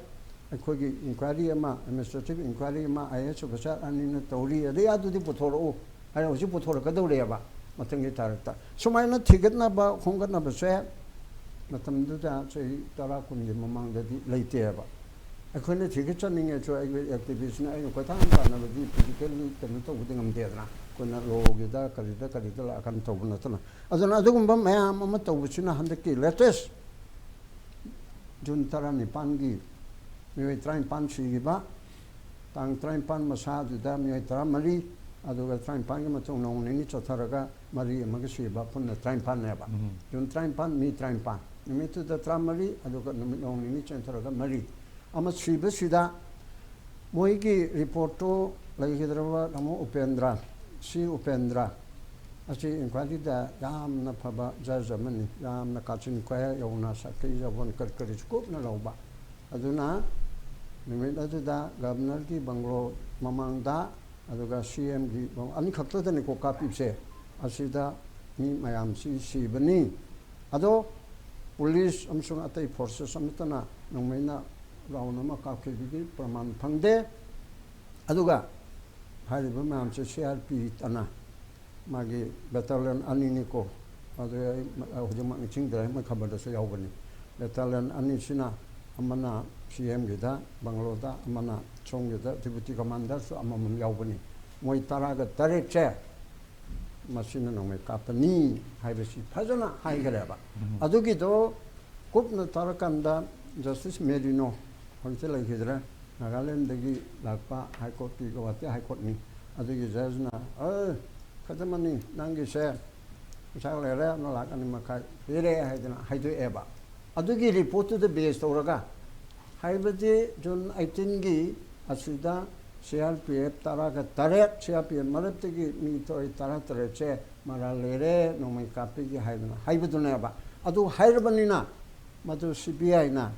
ꯑꯩꯈꯣꯏꯒꯤ ꯏꯟꯀ꯭ꯋꯥꯏꯔꯤ ꯑꯃ, ꯑꯦꯗꯃꯤꯅꯤꯁꯇ꯭ꯔꯦꯇꯤꯚ ꯏꯟꯀ꯭ꯋꯥꯏꯔꯤ ꯑꯃ ꯑꯥꯏ ꯑꯦ ꯑꯦꯁ ꯑꯣꯐꯤꯁꯥꯔ ꯑꯅꯤꯅ ꯇꯧꯔꯤ, ꯑꯗꯩ ꯑꯗꯨꯗꯤ ꯄꯨꯊꯣꯔꯛꯎ ꯍꯥꯏꯅ ꯍꯧꯖꯤꯛ ꯄꯨꯊꯣꯔꯛꯀꯗꯧꯔꯦꯕ ꯃꯊꯪꯒꯤ ꯇꯥꯔꯤꯛꯇ꯫ ꯁꯨꯃꯥꯏꯅ ꯊꯤꯒꯠꯅꯕ ꯈꯣꯝꯒꯠꯅꯕꯁꯦ ꯃꯇꯝꯗꯨꯗ ꯆꯍꯤ ꯇꯔꯥ ꯀꯨꯟꯒꯤ ꯃꯃꯥꯡꯗꯗꯤ ꯂꯩꯇꯦꯕ꯫ ꯑꯩꯈꯣꯏꯅ ꯊꯤꯒꯠꯆꯅꯤꯡꯉꯁꯨ ꯑꯩꯈꯣꯏ ꯑꯦꯛꯇꯤꯚꯤꯁ꯭ꯠꯅ ꯑꯩꯅ ꯀꯣꯏꯊꯥꯡ ꯇꯥꯟꯅꯕꯗꯤ ꯐꯤꯖꯤꯀꯦꯜꯂꯤ ꯀꯩꯅꯣ ꯇꯧꯕꯗꯤ ꯉꯝꯗꯦꯗꯅ, ꯑꯩꯈꯣꯏꯅ ꯂꯣꯒꯤꯗ ꯀꯔꯤꯗ ꯀꯔꯤꯗ ꯂꯥꯛꯑꯀꯥꯟꯗ ꯇꯧꯕ ꯅꯠꯇꯅ꯫ ꯑꯗꯨꯅ ꯑꯗꯨꯒꯨꯝꯕ ꯃꯌꯥꯝ ꯑꯃ ꯇꯧꯕꯁꯤꯅ ꯍꯟꯗꯛꯀꯤ ꯂꯦꯇꯦꯁ ꯖꯨꯟ ꯇꯔꯥꯅꯤꯄꯥꯟꯒꯤ ꯃꯤꯑꯣꯏ ꯇꯔꯥꯅꯤꯄꯥꯟ ꯁꯤꯈꯤꯕ, ꯇꯥꯡ ꯇꯔꯥꯅꯤꯄꯥꯟ ꯃꯁꯥꯗꯨꯗ ꯃꯤꯑꯣꯏ ꯇꯔꯥꯃꯔꯤ, ꯑꯗꯨꯒ ꯇꯔꯥꯅꯤꯄꯥꯟꯒꯤ ꯃꯇꯨꯡ ꯅꯣꯡ ꯅꯤꯅꯤ ꯆꯠꯊꯔꯒ ꯃꯔꯤ ꯑꯃꯒ ꯁꯤꯕ, ꯄꯨꯟꯅ ꯇꯔꯥꯅꯤꯄꯥꯟꯅꯦꯕ꯫ ꯎꯝ꯫ ꯖꯨꯟ ꯇꯔꯥꯅꯤꯄꯥꯟ ꯃꯤ ꯇꯔꯥꯅꯤꯄꯥꯟ, ꯅꯨꯃꯤꯠꯇꯨꯗ ꯇꯔꯥꯃꯔꯤ, ꯑꯗꯨꯒ ꯅꯨꯃꯤꯠ ꯅꯣꯡ ꯅꯤꯅꯤ ꯆꯦꯟꯊꯔꯒ ꯃꯔꯤ꯫ ꯑꯃ ꯁꯤꯕꯁꯤꯗ ꯃꯣꯏꯒꯤ ꯔꯤꯄꯣꯔꯠꯇꯨ ꯂꯩꯈꯤꯗ꯭ꯔꯕ ꯇꯥꯃꯣ ꯎꯄꯦꯟꯗ꯭ꯔ, ꯁꯤ ꯎꯄꯦꯟꯗ꯭ꯔ ꯑꯁꯤ ꯏꯟꯀ꯭ꯋꯥꯏꯔꯤꯗ ꯌꯥꯝꯅ ꯐꯕ ꯖꯖ ꯑꯃꯅꯤ, ꯌꯥꯝꯅ ꯀꯥꯆꯤꯟ ꯀꯣꯌꯥ ꯌꯧꯅ ꯁꯥꯈꯩ ꯖꯕꯣꯟ ꯀꯔꯤ ꯀꯔꯤꯁꯨ ꯀꯨꯞꯅ ꯂꯧꯕ꯫ ꯑꯗꯨꯅ ꯅꯨꯃꯤꯠ ꯑꯗꯨꯗ ꯒꯕꯅꯔꯒꯤ ꯕꯪꯒ꯭ꯂꯣ ꯃꯃꯥꯡꯗ ꯑꯗꯨꯒ ꯁꯤ ꯑꯦꯝꯒꯤ ꯑꯅꯤꯈꯛꯇꯗꯅꯤꯀꯣ ꯀꯥꯞꯄꯤꯕꯁꯦ꯫ ꯑꯁꯤꯗ ꯃꯤ ꯃꯌꯥꯝꯁꯤ ꯁꯤꯕꯅꯤ꯫ ꯑꯗꯣ ꯄꯨꯂꯤꯁ ꯑꯃꯁꯨꯡ ꯑꯇꯩ ꯐꯣꯔꯁꯦꯁ ꯑꯃꯠꯇꯅ ꯅꯣꯡꯃꯩꯅ ꯔꯥꯎꯟ ꯑꯃ ꯀꯥꯞꯈꯤꯕꯒꯤ ꯄ꯭ꯔꯃꯥꯟ ꯐꯪꯗꯦ꯫ ꯑꯗꯨꯒ ꯍꯥꯏꯔꯤꯕ ꯃꯌꯥꯝꯁꯦ ꯁꯤ ꯑꯥꯔ ꯄꯤ ꯇꯅ ꯃꯥꯒꯤ ꯕꯦꯇꯥꯂꯤꯌꯟ ꯑꯅꯤꯅꯤꯀꯣ꯫ ꯑꯗꯨ ꯑꯩ ꯍꯧꯖꯤꯛꯃꯛ ꯅꯤꯡꯁꯤꯡꯗ꯭ꯔꯦ, ꯃꯣꯏ ꯈꯕꯔꯗꯁꯨ ꯌꯥꯎꯕꯅꯤ꯫ ꯕꯦꯇꯥꯂꯤꯌꯟ ꯑꯅꯤꯁꯤꯅ ꯑꯃꯅ ꯁꯤ ꯑꯦꯝꯒꯤꯗ ꯕꯪꯒꯂꯣꯗ, ꯑꯃꯅ ꯁꯣꯝꯒꯤꯗ ꯗꯤꯄꯨꯇꯤ ꯀꯃꯥꯟꯗꯔꯁꯨ ꯑꯃꯃꯝ ꯌꯥꯎꯕꯅꯤ꯫ ꯃꯣꯏ ꯇꯔꯥꯒ ꯇꯔꯦꯠꯁꯦ ꯃꯁꯤꯅ ꯅꯣꯡꯃꯩ ꯀꯥꯞꯄꯅꯤ ꯍꯥꯏꯕꯁꯤ ꯐꯖꯅ ꯍꯥꯏꯈ꯭ꯔꯦꯕ꯫ ꯑꯗꯨꯒꯤꯗꯣ ꯀꯨꯞꯅ ꯇꯥꯔꯀꯥꯟꯗ ꯖꯁꯇꯤꯁ ꯃꯦꯔꯤꯅꯣ, ꯍꯧꯖꯤꯛꯇꯤ ꯂꯩꯈꯤꯗ꯭ꯔꯦ, ꯅꯥꯒꯥꯂꯦꯟꯗꯒꯤ ꯂꯥꯛꯄ ꯍꯥꯏ ꯀꯣꯔꯠꯀꯤ, ꯒꯧꯍꯥꯇꯤ ꯍꯥꯏ ꯀꯣꯔꯠꯅꯤ꯫ ꯑꯗꯨꯒꯤ ꯖꯖꯅ, "ꯑꯦ, ꯈꯛꯇꯃꯅꯤ ꯅꯪꯒꯤꯁꯦ, ꯄꯩꯁꯥ ꯂꯩꯔꯦ, ꯑꯃ ꯂꯥꯛ ꯑꯅꯤ ꯃꯈꯥꯏ ꯄꯤꯔꯦ" ꯍꯥꯏꯗꯅ ꯍꯥꯏꯗꯣꯛꯑꯦꯕ꯫ ꯑꯗꯨꯒꯤ ꯔꯤꯄꯣꯔꯠꯇꯨꯗ ꯕꯦꯁ ꯇꯧꯔꯒ, ꯍꯥꯏꯕꯗꯤ ꯖꯨꯟ ꯑꯩꯠꯇꯤꯟꯒꯤ ꯑꯁꯤꯗ ꯁꯤ ꯑꯥꯔ ꯄꯤ ꯑꯦꯐ ꯇꯔꯥꯒ ꯇꯔꯦꯠ, ꯁꯤ ꯑꯥꯔ ꯄꯤ ꯑꯦꯐ ꯃꯔꯛꯇꯒꯤ ꯃꯤ ꯇꯔꯥ ꯇꯔꯦꯠꯁꯦ ꯃꯔꯥꯜ ꯂꯩꯔꯦ, ꯅꯣꯡꯃꯩ ꯀꯥꯞꯄꯤꯒꯦ ꯍꯥꯏꯗꯅ ꯍꯥꯏꯕꯗꯨꯅꯦꯕ꯫ ꯑꯗꯨ ꯍꯥꯏꯔꯕꯅꯤꯅ ꯃꯗꯨ ꯁꯤ ꯕꯤ ꯑꯥꯏꯅ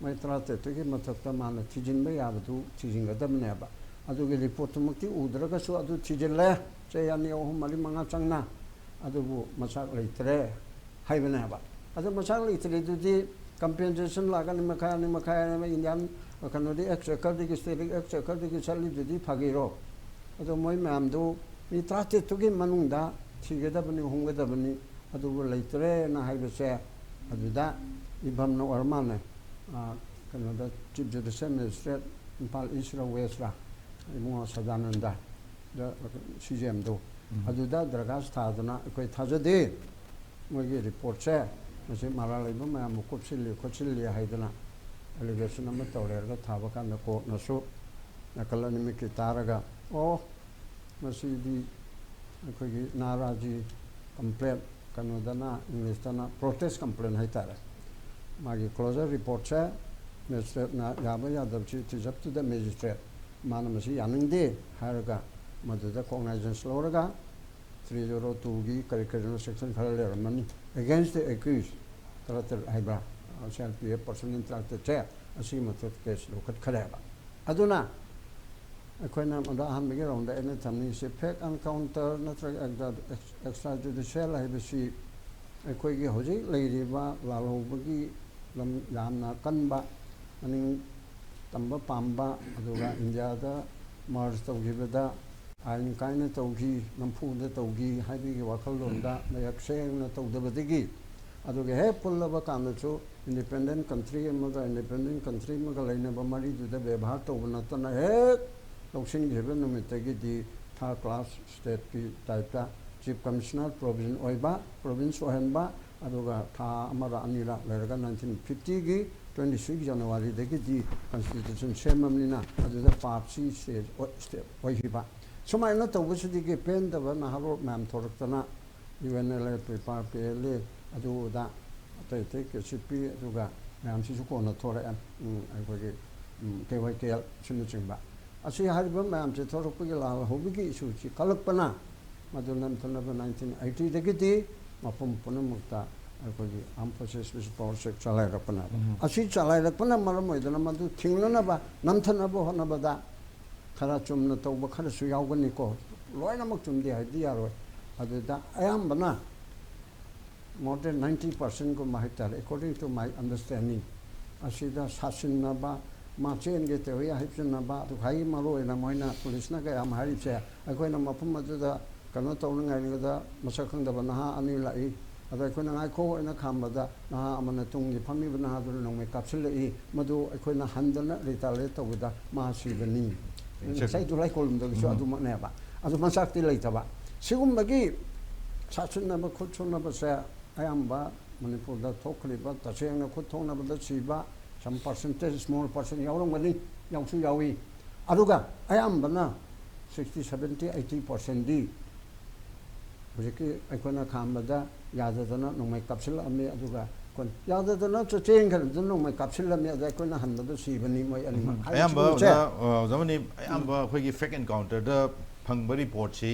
ꯃꯣꯏ ꯇꯔꯥꯇꯔꯦꯠꯇꯨꯒꯤ ꯃꯊꯛꯇ ꯃꯥꯅ ꯊꯤꯖꯤꯟꯕ ꯌꯥꯕꯗꯨ ꯊꯤꯖꯤꯟꯒꯗꯕꯅꯦꯕ꯫ ꯑꯗꯨꯒꯤ ꯔꯤꯄꯣꯔꯠꯇꯨꯃꯛꯇꯤ ꯎꯗ꯭ꯔꯒꯁꯨ ꯑꯗꯨ ꯊꯤꯖꯤꯜꯂꯦ, ꯆꯍꯤ ꯑꯅꯤ, ꯑꯍꯨꯝ, ꯃꯔꯤ, ꯃꯉꯥ ꯆꯪꯅ꯫ ꯑꯗꯨꯕꯨ ꯃꯆꯥꯛ ꯂꯩꯇ꯭ꯔꯦ ꯍꯥꯏꯕꯅꯦꯕ꯫ ꯑꯗꯨ ꯃꯆꯥꯛ ꯂꯩꯇ꯭ꯔꯦꯗꯨꯗꯤ ꯀꯝꯄꯦꯟꯁꯦꯁꯟ ꯂꯥꯛ ꯑꯅꯤ ꯃꯈꯥꯏ, ꯑꯅꯤ ꯃꯈꯥꯏ ꯍꯥꯏꯅ ꯏꯟꯗꯤꯌꯥꯟ ꯀꯩꯅꯣꯗꯤ ꯑꯦꯛꯁ ꯆꯦꯀꯔꯗꯒꯤ, ꯁ꯭ꯇꯦꯠ ꯑꯦꯛꯁ ꯆꯦꯀꯔꯗꯒꯤ ꯆꯠꯂꯤꯗꯨꯗꯤ ꯐꯥꯒꯤꯔꯣ? ꯑꯗꯣ ꯃꯣꯏ ꯃꯌꯥꯝꯗꯨ ꯃꯤ ꯇꯔꯥꯇꯔꯦꯠꯇꯨꯒꯤ ꯃꯅꯨꯡꯗ ꯊꯤꯒꯗꯕꯅꯤ, ꯍꯨꯝꯒꯗꯕꯅꯤ꯫ ꯑꯗꯨꯕꯨ ꯂꯩꯇ꯭ꯔꯦꯅ ꯍꯥꯏꯕꯁꯦ ꯑꯗꯨꯗ ꯏꯕꯝꯅ ꯑꯣꯏꯔ ꯃꯥꯜꯂꯦ꯫ ꯑꯥ, ꯀꯩꯅꯣꯗ ꯆꯤꯐ ꯖꯨꯗꯤꯁꯤꯌꯦꯜ ꯃꯦꯖꯤꯁꯇ꯭ꯔꯦꯠ ꯏꯝꯐꯥꯜ ꯏꯁꯔ ꯋꯦꯁꯔ ꯏꯕꯨꯡꯉꯣ ꯁꯗꯥꯅꯟꯗ, ꯁꯤ ꯖꯤ ꯑꯦꯝꯗꯣ, ꯑꯗꯨꯗ ꯗꯔꯈꯥꯁ ꯊꯥꯗꯅ ꯑꯩꯈꯣꯏ ꯊꯥꯖꯗꯦ, ꯃꯣꯏꯒꯤ ꯔꯤꯄꯣꯔꯠꯁꯦ ꯃꯁꯤ ꯃꯔꯥꯜ ꯂꯩꯕ ꯃꯌꯥꯝꯕꯨ ꯀꯨꯞꯁꯤꯜꯂꯤ ꯈꯣꯠꯆꯤꯜꯂꯤ ꯍꯥꯏꯗꯅ ꯑꯦꯂꯤꯒꯦꯁꯟ ꯑꯃ ꯇꯧꯔꯦ ꯍꯥꯏꯔꯒ ꯊꯥꯕ ꯀꯥꯟꯗ ꯀꯣꯔꯠꯅꯁꯨ ꯅꯥꯀꯜ ꯑꯅꯤꯃꯛꯀꯤ ꯇꯥꯔꯒ, "ꯑꯣ, ꯃꯁꯤꯗꯤ ꯑꯩꯈꯣꯏꯒꯤ ꯅꯥꯔꯥꯖꯤ ꯀꯝꯄ꯭ꯂꯦꯟ, ꯀꯩꯅꯣꯗꯅ, ꯏꯪꯂꯤꯁꯇꯅ ꯄ꯭ꯔꯣꯇꯦꯁ ꯀꯝꯄ꯭ꯂꯦꯟ ꯍꯥꯏꯇꯥꯔꯦ, ꯃꯥꯒꯤ ꯀ꯭ꯂꯣꯖꯔ ꯔꯤꯄꯣꯔꯠꯁꯦ ꯃꯦꯖꯤꯁꯇ꯭ꯔꯦꯠꯅ ꯌꯥꯕ ꯌꯥꯗꯕꯁꯤ, it's up to the magistrate, ꯃꯥꯅ ꯃꯁꯤ ꯌꯥꯅꯤꯡꯗꯦ" ꯍꯥꯏꯔꯒ ꯃꯗꯨꯗ ꯀꯣꯒꯅꯥꯏꯖꯦꯟꯁ ꯂꯧꯔꯒ ꯊ꯭ꯔꯤ ꯖꯦꯔꯣ ꯇꯨꯒꯤ ꯀꯔꯤ ꯀꯔꯤꯅꯣ ꯁꯦꯛꯁꯟ ꯈꯔ ꯂꯩꯔꯝꯃꯅꯤ, "against the accused" ꯇꯔꯥꯇꯔꯦꯠ ꯍꯥꯏꯕ꯭ꯔꯥ, C R P F person ꯇꯔꯥꯇꯔꯦꯠꯁꯦ ꯑꯁꯤꯒꯤ ꯃꯊꯛꯇ ꯀꯦꯁ ꯂꯧꯈꯠꯈ꯭ꯔꯦꯕ꯫ ꯑꯗꯨꯅ ꯑꯩꯈꯣꯏꯅ ꯃꯗꯨ ꯑꯍꯥꯟꯕꯒꯤ ꯔꯥꯎꯟꯗ ꯑꯩꯅ ꯊꯝꯅꯤꯡꯉꯤꯁꯦ, ꯐꯦꯛ ꯑꯦꯟꯀꯥꯎꯟꯇꯔ ꯅꯠꯇ꯭ꯔꯒ ꯑꯦꯛꯁꯇ꯭ꯔꯥ ꯖꯨꯗꯤꯁꯤꯌꯦꯜ ꯍꯥꯏꯕꯁꯤ ꯑꯩꯈꯣꯏꯒꯤ ꯍꯧꯖꯤꯛ ꯂꯩꯔꯤꯕ ꯂꯥꯜꯍꯧꯕꯒꯤ ꯂꯝ ꯌꯥꯝꯅ ꯀꯟꯕ, ꯃꯅꯤꯡ ꯇꯝꯕ ꯄꯥꯝꯕ, ꯑꯗꯨꯒ ꯏꯟꯗꯤꯌꯥꯗ ꯃꯔꯖ ꯇꯧꯈꯤꯕꯗ ꯑꯥꯏꯟ ꯀꯥꯏꯅ ꯇꯧꯈꯤ, ꯅꯝꯐꯨꯗ ꯇꯧꯈꯤ ꯍꯥꯏꯕꯒꯤ ꯋꯥꯈꯜꯂꯣꯟꯗ ꯃꯌꯦꯛ ꯁꯦꯡꯅ ꯇꯧꯗꯕꯗꯒꯤ, ꯑꯗꯨꯒ ꯍꯦꯛ ꯄꯨꯜꯂꯕ ꯀꯥꯟꯗꯁꯨ ꯏꯟꯗꯤꯄꯦꯟꯗꯦꯟ ꯀꯟꯇ꯭ꯔꯤ ꯑꯃꯒ ꯏꯟꯗꯤꯄꯦꯟꯗꯦꯟ ꯀꯟꯇ꯭ꯔꯤ ꯑꯃꯒ ꯂꯩꯅꯕ ꯃꯔꯤꯗꯨꯗ ꯕꯦꯕꯥꯔ ꯇꯧꯕ ꯅꯠꯇꯅ ꯍꯦꯛ ꯂꯧꯁꯤꯟꯈꯤꯕ ꯅꯨꯃꯤꯠꯇꯒꯤꯗꯤ ꯊꯥꯔꯠ ꯀ꯭ꯂꯥꯁ ꯁ꯭ꯇꯦꯠꯀꯤ ꯇꯥꯏꯞꯇ ꯆꯤꯐ ꯀꯃꯤꯁꯅꯔ ꯄ꯭ꯔꯣꯚꯤꯟ ꯑꯣꯏꯕ, ꯄ꯭ꯔꯣꯚꯤꯟꯁ ꯑꯣꯏꯍꯟꯕ, ꯑꯗꯨꯒ ꯊꯥ ꯑꯃꯔ ꯑꯅꯤꯔ ꯂꯩꯔꯒ ꯅꯥꯏꯟꯇꯤꯟ ꯐꯤꯐꯇꯤꯒꯤ ꯇ꯭ꯋꯦꯟꯇꯤ ꯁꯤꯛꯁ ꯖꯅꯋꯥꯔꯤꯗꯒꯤꯗꯤ ꯀꯟꯁꯇꯤꯇ꯭ꯌꯨꯁꯟ ꯁꯦꯝꯃꯕꯅꯤꯅ ꯑꯗꯨꯗ ꯄꯥꯞꯁꯤ ꯁ꯭ꯇꯦꯠ ꯑꯣꯏ-, ꯁ꯭ꯇꯦꯠ ꯑꯣꯏꯈꯤꯕ꯫ ꯁꯨꯃꯥꯏꯅ ꯇꯧꯕꯁꯤꯗꯒꯤ ꯄꯦꯟꯗꯕ ꯅꯍꯥꯔꯣꯜ ꯃꯌꯥꯝ ꯊꯣꯔꯛꯇꯅ U N L A, paper P L A, ꯑꯗꯨ ꯑꯗꯥ ꯑꯇꯩ ꯑꯇꯩ ꯀꯦ ꯁꯤ ꯄꯤ, ꯑꯗꯨꯒ ꯃꯌꯥꯝꯁꯤꯁꯨ ꯀꯣꯟꯅ ꯊꯣꯔꯛꯑꯦ, ꯎꯝ, ꯑꯩꯈꯣꯏꯒꯤ ꯀꯦ ꯋꯥꯏ ꯀꯦ ꯑꯦꯜ ꯑꯁꯤꯅꯆꯤꯡꯕ꯫ ꯑꯁꯤ ꯍꯥꯏꯔꯤꯕ ꯃꯌꯥꯝꯁꯦ ꯊꯣꯔꯛꯄꯒꯤ ꯂꯥꯜꯍꯧꯕꯒꯤ ꯏꯁꯨꯁꯤ ꯀꯜꯂꯛꯄꯅ ꯃꯗꯨ ꯅꯝꯊꯅꯕ ꯅꯥꯏꯟꯇꯤꯟ ꯑꯩꯠꯇꯤꯗꯒꯤꯗꯤ ꯃꯐꯝ ꯄꯨꯝꯅꯃꯛꯇ ꯑꯩꯈꯣꯏꯒꯤ ꯑꯥꯔꯝ ꯐꯣꯔꯁꯦꯁ ꯁ꯭ꯄꯦꯁꯦꯜ ꯄꯥꯋꯔꯁꯦ ꯆꯂꯥꯏꯔꯛꯄꯅꯦꯕ꯫ ꯎꯝ꯫ ꯑꯁꯤ ꯆꯂꯥꯏꯔꯛꯄꯅ ꯃꯔꯝ ꯑꯣꯏꯗꯅ ꯃꯗꯨ ꯊꯤꯡꯅꯅꯕ, ꯅꯝꯊꯅꯕ ꯍꯣꯠꯅꯕꯗ ꯈꯔ ꯆꯨꯝꯅ ꯇꯧꯕ ꯈꯔꯁꯨ ꯌꯥꯎꯒꯅꯤꯀꯣ, ꯂꯣꯏꯅꯃꯛ ꯆꯨꯝꯗꯦ ꯍꯥꯏꯕꯗꯤ ꯌꯥꯔꯣꯏ꯫ ꯑꯗꯨꯗ ꯑꯌꯥꯝꯕꯅ more than ninety percentꯒꯨꯝꯕ ꯍꯥꯏꯇꯥꯔꯦ, according to my understanding, ꯑꯁꯤꯗ ꯁꯥꯁꯤꯟꯅꯕ, ꯃꯥ ꯆꯦꯟꯒꯦ ꯇꯧꯏ ꯍꯥꯏꯖꯤꯟꯅꯕ, ꯑꯗꯨ ꯈ꯭ꯋꯥꯏ ꯃꯔꯨ ꯑꯣꯏꯅ ꯃꯣꯏꯅ ꯄꯨꯂꯤꯁꯅ ꯀꯌꯥꯝ ꯍꯥꯏꯔꯤꯕꯁꯦ, ꯑꯩꯈꯣꯏꯅ ꯃꯐꯝ ꯑꯗꯨꯗ ꯀꯩꯅꯣ ꯇꯧꯔꯤꯉꯩꯗ ꯃꯁꯛ ꯈꯪꯗꯕ ꯅꯍꯥ ꯑꯅꯤ ꯂꯥꯛꯏ, ꯑꯗ ꯑꯩꯈꯣꯏꯅ ꯉꯥꯏꯈꯣ ꯍꯥꯏꯅ ꯈꯥꯝꯕꯗ ꯅꯍꯥ ꯑꯃꯅ ꯇꯨꯡꯒꯤ ꯐꯝꯃꯤꯕ ꯅꯍꯥꯗꯨꯅ ꯅꯣꯡꯃꯩ ꯀꯥꯞꯁꯤꯜꯂꯛꯏ, ꯃꯗꯨ ꯑꯩꯈꯣꯏꯅ ꯍꯟꯗꯅ ꯔꯤꯇꯥꯂꯤꯌꯦꯠ ꯇꯧꯕꯗ ꯃꯥ ꯁꯤꯕꯅꯤ꯫ ꯆꯨꯝꯃꯤ꯫ ꯉꯁꯥꯏ ꯗꯨꯂꯥꯏ ꯀꯣꯂꯨꯝꯗꯒꯤꯁꯨ ꯎꯝ꯫ ꯑꯗꯨꯃꯛꯅꯦꯕ꯫ ꯑꯗꯨ ꯃꯆꯥꯛꯇꯤ ꯂꯩꯇꯕ꯫ ꯁꯤꯒꯨꯝꯕꯒꯤ ꯁꯥꯁꯤꯟꯅꯕ ꯈꯨꯠ ꯁꯨꯅꯕꯁꯦ ꯑꯌꯥꯝꯕ ꯃꯅꯤꯄꯨꯔꯗ ꯊꯣꯛꯈ꯭ꯔꯤꯕ ꯇꯁꯦꯡꯅ ꯈꯨꯠ ꯊꯣꯛꯅꯕꯗ ꯁꯤꯕ some percentage, small percent ꯌꯥꯎꯔꯝꯒꯅꯤ, ꯌꯥꯎꯁꯨ ꯌꯥꯎꯏ꯫ ꯑꯗꯨꯒ ꯑꯌꯥꯝꯕꯅ sixty, seventy, eighty percentꯗꯤ ꯍꯧꯖꯤꯛꯀꯤ ꯑꯩꯈꯣꯏꯅ ꯈꯥꯝꯕꯗ ꯌꯥꯗꯗꯅ ꯅꯣꯡꯃꯩ ꯀꯥꯞꯁꯤꯜꯂꯛꯑꯝꯃꯤ, ꯑꯗꯨꯒ ꯑꯩꯈꯣꯏꯅ ꯌꯥꯗꯗꯅ ꯆꯦꯟꯈ꯭ꯔꯗꯨꯅ ꯅꯣꯡꯃꯩ ꯀꯥꯞꯁꯤꯜꯂꯝꯃꯤ, ꯑꯗ ꯑꯩꯈꯣꯏꯅ ꯍꯟꯕꯗ ꯁꯤꯕꯅꯤ ꯃꯣꯏ ꯑꯅꯤꯃꯛ ꯍꯥꯏꯕꯁꯤ ꯑꯌꯥꯝꯕ ꯎꯆꯦ꯫ ꯑꯣꯖꯥ, ꯑꯣꯖꯥ ꯃꯅꯤ, ꯑꯌꯥꯝꯕ ꯑꯩꯈꯣꯏꯒꯤ ꯐꯦꯛ ꯑꯦꯟꯀꯥꯎꯟꯇꯔꯗ ꯐꯪꯕ ꯔꯤꯄꯣꯔꯠꯁꯤ